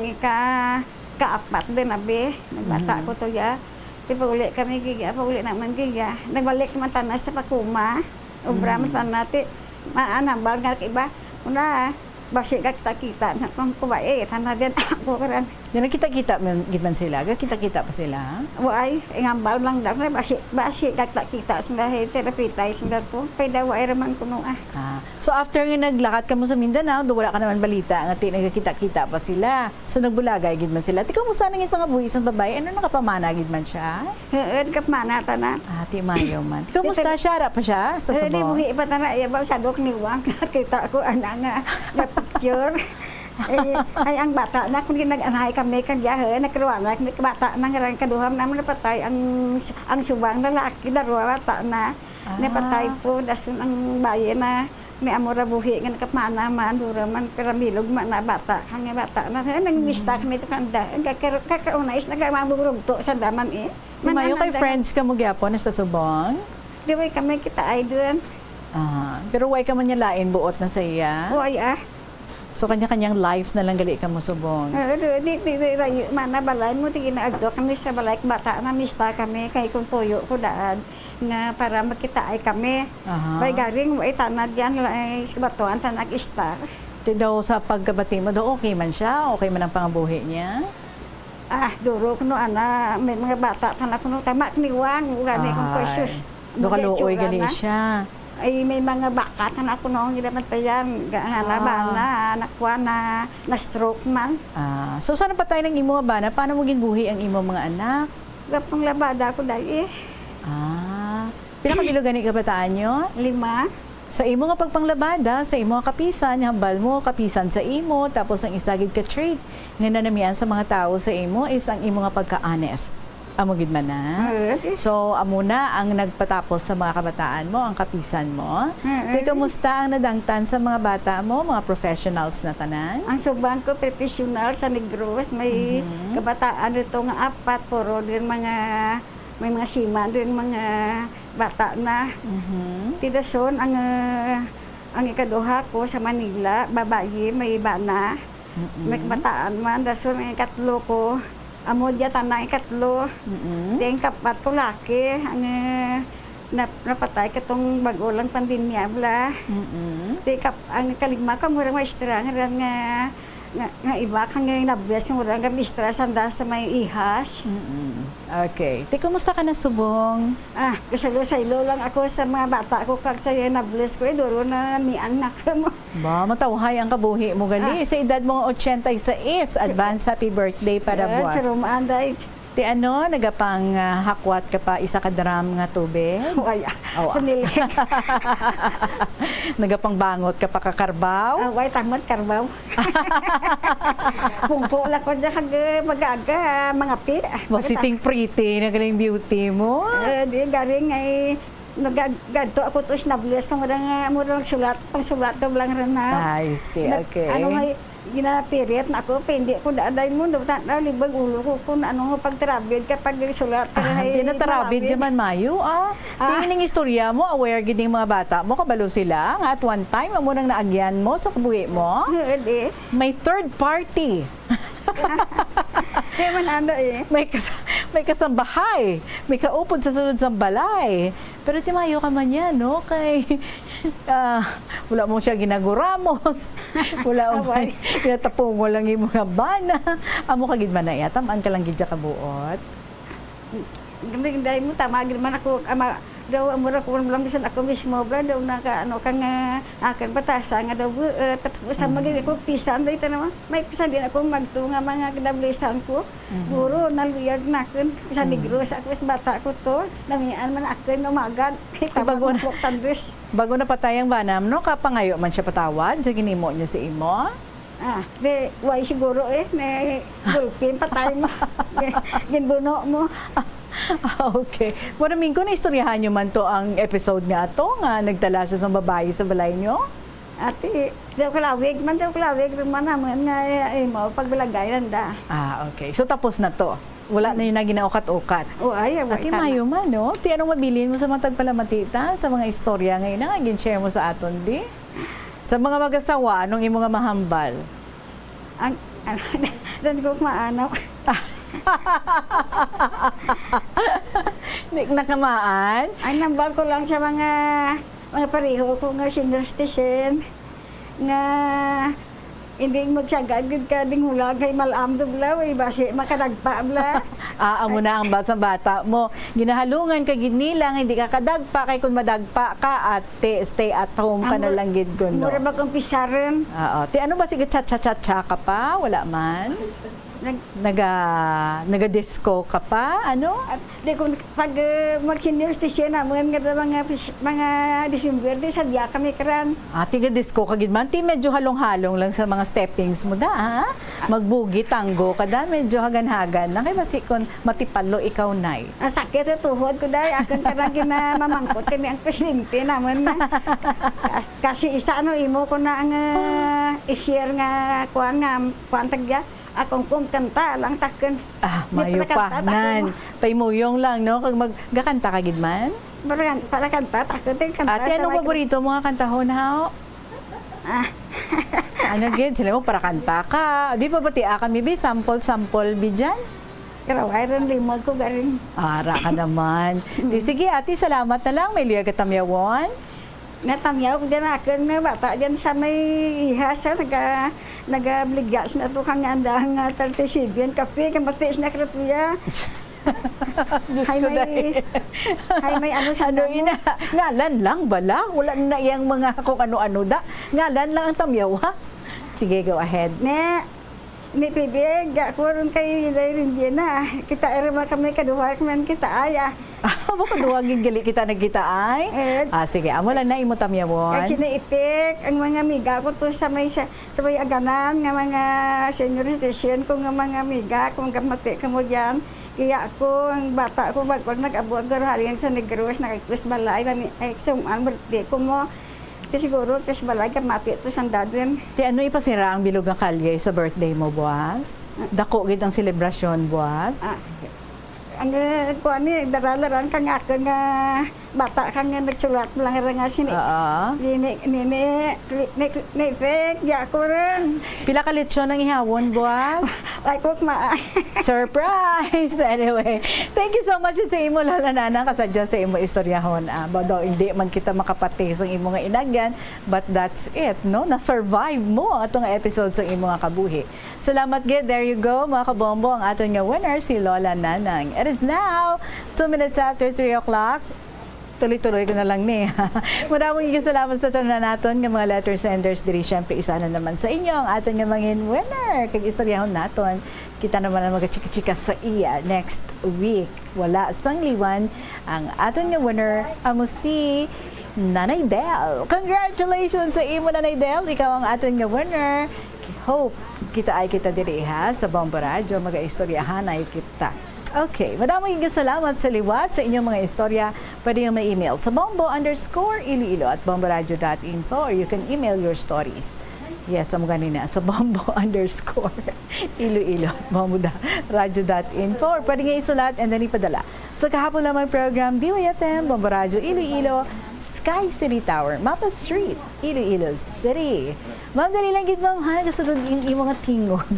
ika-, kaapat din, abi. Nagbata Mhm. ko to, ya. Di pag uli kami, giya, pag uli naman, giya. Nagbalik man tana sa Pakuma. Obra man Mhm. tana, ti, maanambal nga iba. Una, Basi gakita-kita na kung kuwait, hana din ako karan. Di nagkita-kita man, gid man sila? Gakita-kita pa sila? Waay, ingambal lang daw na basi, basi gakita-kita sila, hey, terapitay sila to. Kay daw waay raman kuno, ah. Ah. So, after nga naglakat kamo sa Mindanao, do wala ka naman balita nga ti nagkita-kita pa sila. So, nagbulagay gid man sila. Ti, kumusta nang pangabuhi sang babayi? Ano, nakapamana gid man siya? Huod, kapmana ta na. Ah, ti mayo man. Kumusta siya? Ara pa siya sa Huod, di subo? Buhi pa ta na. Iya ba, sadok ni Wang. Nakita ko, ana nga, na picture. Eh, ay, ang bata na, kung ginag-anay kami, kang yahe, nagkaruanay kami, bata na nga lang, kaduham naman napatay ang, ang subang lalaki, darwa bata na. Ah. Napatay po, dason ang baye na. May amo ra buhi nga nakapmana man, dura man, pero bilog man na bata. Kang bata na, eh, nangmista kami to kanda. Ang kakar-, kakaunais na kay mga burugto sa daman, eh. Mayo kay Manananda. Friends kamo gyapon, hasta subong? Di, way kami kita ay dun. Ah, pero way ka man niya lain buot na sa iya? Way, ah. So, kanya-kanyang life na lang gali kamo subong? Ah, di, di, di, di, rayo, mana balay mo, di ginaagto kami sa balay, bata na mista kami, kay kung tuyo ko daan, nga para magkitaay kami. Aha. Bay garing, way tanad yan, ay, sa batuan, tanag istar. Ti daw sa pagkabati mo daw, okay man siya? Okay man ang pangabuhi niya? Ah, duro kuno, ana, may mga bata, tana kuno, tama, kniwang, gani kung Ay. Kwesus. Do Mga kaluoy itsura gali na. Siya. Ay, may mga baka, tana kuno, ang ginabantayan, ga-, ana, Ah. ba, na, nakwa na, na-stroke man. Ah, so, sa napatay ng imo bana, paano mo ginbuhi ang imo mga anak? Gapang labada ko, day, eh. Ah, pila ka bilo gani kabataan nyo? Lima. Sa imo nga pagpanglabada, sa imo nga kapisan, hambal mo, kapisan sa imo, tapos ang isa gid ka trait nga nanamian sa mga tawo sa imo is ang imo nga pagka-honest. Amo gid man na. Mm. So, amo na ang nagpatapos sa mga kabataan mo, ang kapisan mo. Mm. Kay, kamusta ang nadangtan sa mga bata mo, mga professionals na tanan? Ang subang ko, professional sa Negros, may Mhm. kabataan dito nga apat, puro din mga, may mga siman din, mga bata na. Mhm. Ti dason, ang, ah, ang ikaduha ko sa Manila, babayi, may bana. Mm-mm. May kabataan man, dason ang ikatlo ko. Amo diya tana ikatlo. Mm-mm. Then kapat ko laki, ang, ah, nap-, napatay katong bago lang pandemya bala. Mm-mm. Di kap-, ang kalima ka murag maestra nga, nga, nga iba ka nga nabless nga murag nga maestra sanda sa may ihas. Mm-mm. Okay. Ti, kumusta ka na subong? Ah, kasaylo-saylo lang ako sa mga bata ko kag sa nabless ko, eh, duro na niang na ko mo. Ba, matawhay ang kabuhi mo gali. Ah. Sa edad mo nga ochenta y seis, advance happy birthday para buwas. Yan, sa Romaan, day. Ti ano, nagapang, ah, hakwat ka pa isa ka drum nga tubig? Way, ah. Oh, ah. Pinilit. Nagapang bangot ka pa ka karbaw? Ah, way, tangmat karbaw. Pungko lang ko dyan kag, eh, mag-aga, mga pi-, ah, Mo, mga siting pretty, nagaling beauty mo. Eh, di, galing ay, Nagaganto ako to, nabless ko, mura nga, mura nagsulat, pangsulat ko lang rin na. I see, Nag-, okay. Ano nga, ginapirit na ako, pa, hindi ko daaday mo, dapat na, libag ulo ko, kung ano nga pagtarabid ka, pag sulat ka Ah, na, di na eh, tarabid, malabid. Di man mayo, ah. Ah. Tingin ning istorya mo, aware gid ning mga bata mo, kabalo sila, nga at one time, amo nang naagyan mo sa kabuhi mo. Oo, di. May third party. Kaya man ando eh. May kas-, may kasambahay, may kaupod sa sulod sang balay. Pero ti mayo ka man yan, no? Kay, ah, wala mo siya ginaguramos. Wala mo Away. Ginatapungol ang imo nga bana. Amo ka gid man na iya, tamaan ka lang gid siya kabuot. Gamiday mo, tama gid man ako, ama, daw, amo ra ko lang bisan ako mismo, bla, daw naka, ano, ka nga, akin patasa nga daw, eh, tapos sa Mm. magiging ko, pisan, daw, ito naman, may pisan din ako magto nga mga kinablisan ko. Mhm. Guro, naluyag na akon, sa Mm. Negros, ako, sa bata ko to, namian man akon, umagan, Ti, tama bago na, na ako, tandus. Bago napatay ang bana, no, kapangayo man siya patawad sa ginimo niya sa imo? Ah, di, way siguro eh, may gulpin patay mo. Gin-, ginbuno mo. Okay. Mura man ko, naistoryahan nyo man to ang episode nga ato, nga nagdala siya sang babayi sa balay nyo? Ati, daw kalawig man, daw kalawig rin man naman nga, eh, mo, pagbalagay lang da. Ah, okay. So, tapos na to? Wala na yun na ginaukat-ukat? O, ay, ay, Ati, wala na. Mayo man, no? Ti, anong mabilin mo sa mga tagpalamati ta, sa mga istorya nga ina, nga gin-share mo sa aton, di? Sa mga mag-asawa, anong imo nga mahambal? Ang, ano, dan ko maanaw. Di nakamaan? Ang nambal ko lang sa mga, mga pareho ko nga senior citizen, nga hindi magsagad gid ka ding hulag kay malam do bla, way basi makadagpa bla. Ah, amo na ang ba-, sa bata mo. Ginahalungan ka gid nila nga hindi ka kadagpa, kay kung madagpa ka, ate, stay at home ka na Amo, lang gid kuno. Mura ba kung pisaran? Oo. Ti ano ba, sige, cha-cha-cha-cha ka pa? Wala man? Nag- Naga-, naga-disco ka pa? Ano? At di kung pag, eh, mag-senior station naman nga mga pis-, mga December, di sadya kami karan. Ah, tiga-disco ka gid man. Ti medyo halong-halong lang sa mga steppings mo da, ha? Magbugi tanggo ka da, medyo hagan-hagan na. Kay basi kon matipalo ikaw, Nay. Ang sakit sa tuhod ko, Day. Akon ka na ginamamangkot kami ang presidente naman na. Ka-, kasi isa, ano, imo ko na ang, ah, i-share nga, kuan nga, kuan tagya. Akong kung kanta lang takon. Ah, mayo pa, nan. Paimuyong lang, no? Kag mag-, gakanta ka gid man? Para, para kanta, takon din kanta. Ate, sa anong micro- paborito mo nga kantahon, haw? Ah. Ano gid? Sila mo, para kanta ka. Abi, pabatia kami, bi. Sample, sample, bi, dyan. Pero ay ron limog ko garing. Ara ka naman. Di, sige, ate, salamat na lang. May luyag ka tamyawon. Natamyaw ko dyan akon nga bata dyan sa may iha sa naga-, nagabligya siya na to kang andang, ah, thirty-seven kape, kamati siya na kratuya. Diyos Hay ko, may, dai. Hay may ano sa Ano, namo? Ina? Ngalan lang bala? Wala na iyang mga kung ano-ano da. Ngalan lang ang tamyaw, ha? Sige, go ahead. Ne, ni P B, ga ko ron kay Ilay Rindiena. Kita rin man kami kaduha, kami kita ay, ah. Amo kaduha gid gali kita nagkita ay? Eh. Ah, sige, amo lang na imo tamyawon. Kay kinaipik ang mga amiga ko to sa may, sa, sa may aganan nga mga senior citizen ko nga mga amiga, kung gamati ka mo dyan. Kaya ako, ang bata ko, bago nag-abot, garo hari sa Negros, nakagpus balay, mami, ay, sung-an, birthday ko mo. Ti siguro, ti sa balay, gamati to sandadon. Ti ano ipasira ang bilog nga kalye sa birthday mo, buwas? Ah. Dako gid ang selebrasyon, buwas? Ah. Ang, eh, kuwan ni, daralaran ka nga ako nga bata ka nga nagsulat mo lang ra nga sini. Oo. Ni, ni, ni, ni, ni, ni, ni, Fek, di ako rin. Pila ka lechon ang ihawon, buwas? Ay, kuk ma. Surprise! Anyway, thank you so much sa imo, Lola Nana, kasadya sa imo istoryahon. Ah, ba daw, hindi man kita makapati sa imo nga inagyan, but that's it, no? Na-survive mo ang atong episode sa imo nga kabuhi. Salamat gid. There you go, mga kabombo, ang aton nga winner, si Lola Nanang. It is now two minutes after three o'clock. Tuloy-tuloy ko na lang ni. Madamong gid salamat sa tanan naton nga mga letter senders diri. Siyempre, isa na naman sa inyo ang aton nga mangin winner. Kag istoryahon naton, kita naman ang mga chika-chika sa iya next week. Wala sang liwan ang aton nga winner, amo si Nanay Del. Congratulations sa imo, Nanay Del. Ikaw ang aton nga winner. Hope kita ay kita diri, ha, sa Bombo Radyo, magaistoryahanay kita. Okay, madamo gid salamat sa liwat sa inyong mga istorya. Pwede yung may email sa bombo underscore iloilo at bomboradio dot info, or you can email your stories. Yes, amo ganina, sa bombo underscore iloilo at bombo da-, radio dot info, or pwede nga isulat and then ipadala sa kahapon lamang program, D Y F M, Bombo Radyo Iloilo, Sky City Tower, Mapa Street, Iloilo City. Ma'am, dali lang gid, ma'am, ha? Nagasulod yung imo nga tingog.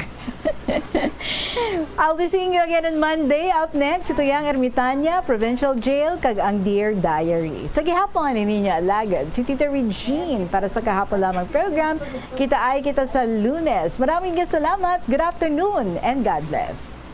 I'll be seeing you again on Monday. Up next, si Tuyang Ermitania, Provincial Jail, kag ang Dear Diary. Sa gihapon, ini ninyo alagad, si Tita Regine para sa kahapon lamang program. Kita ay kita sa Lunes. Maraming salamat. Good afternoon and God bless.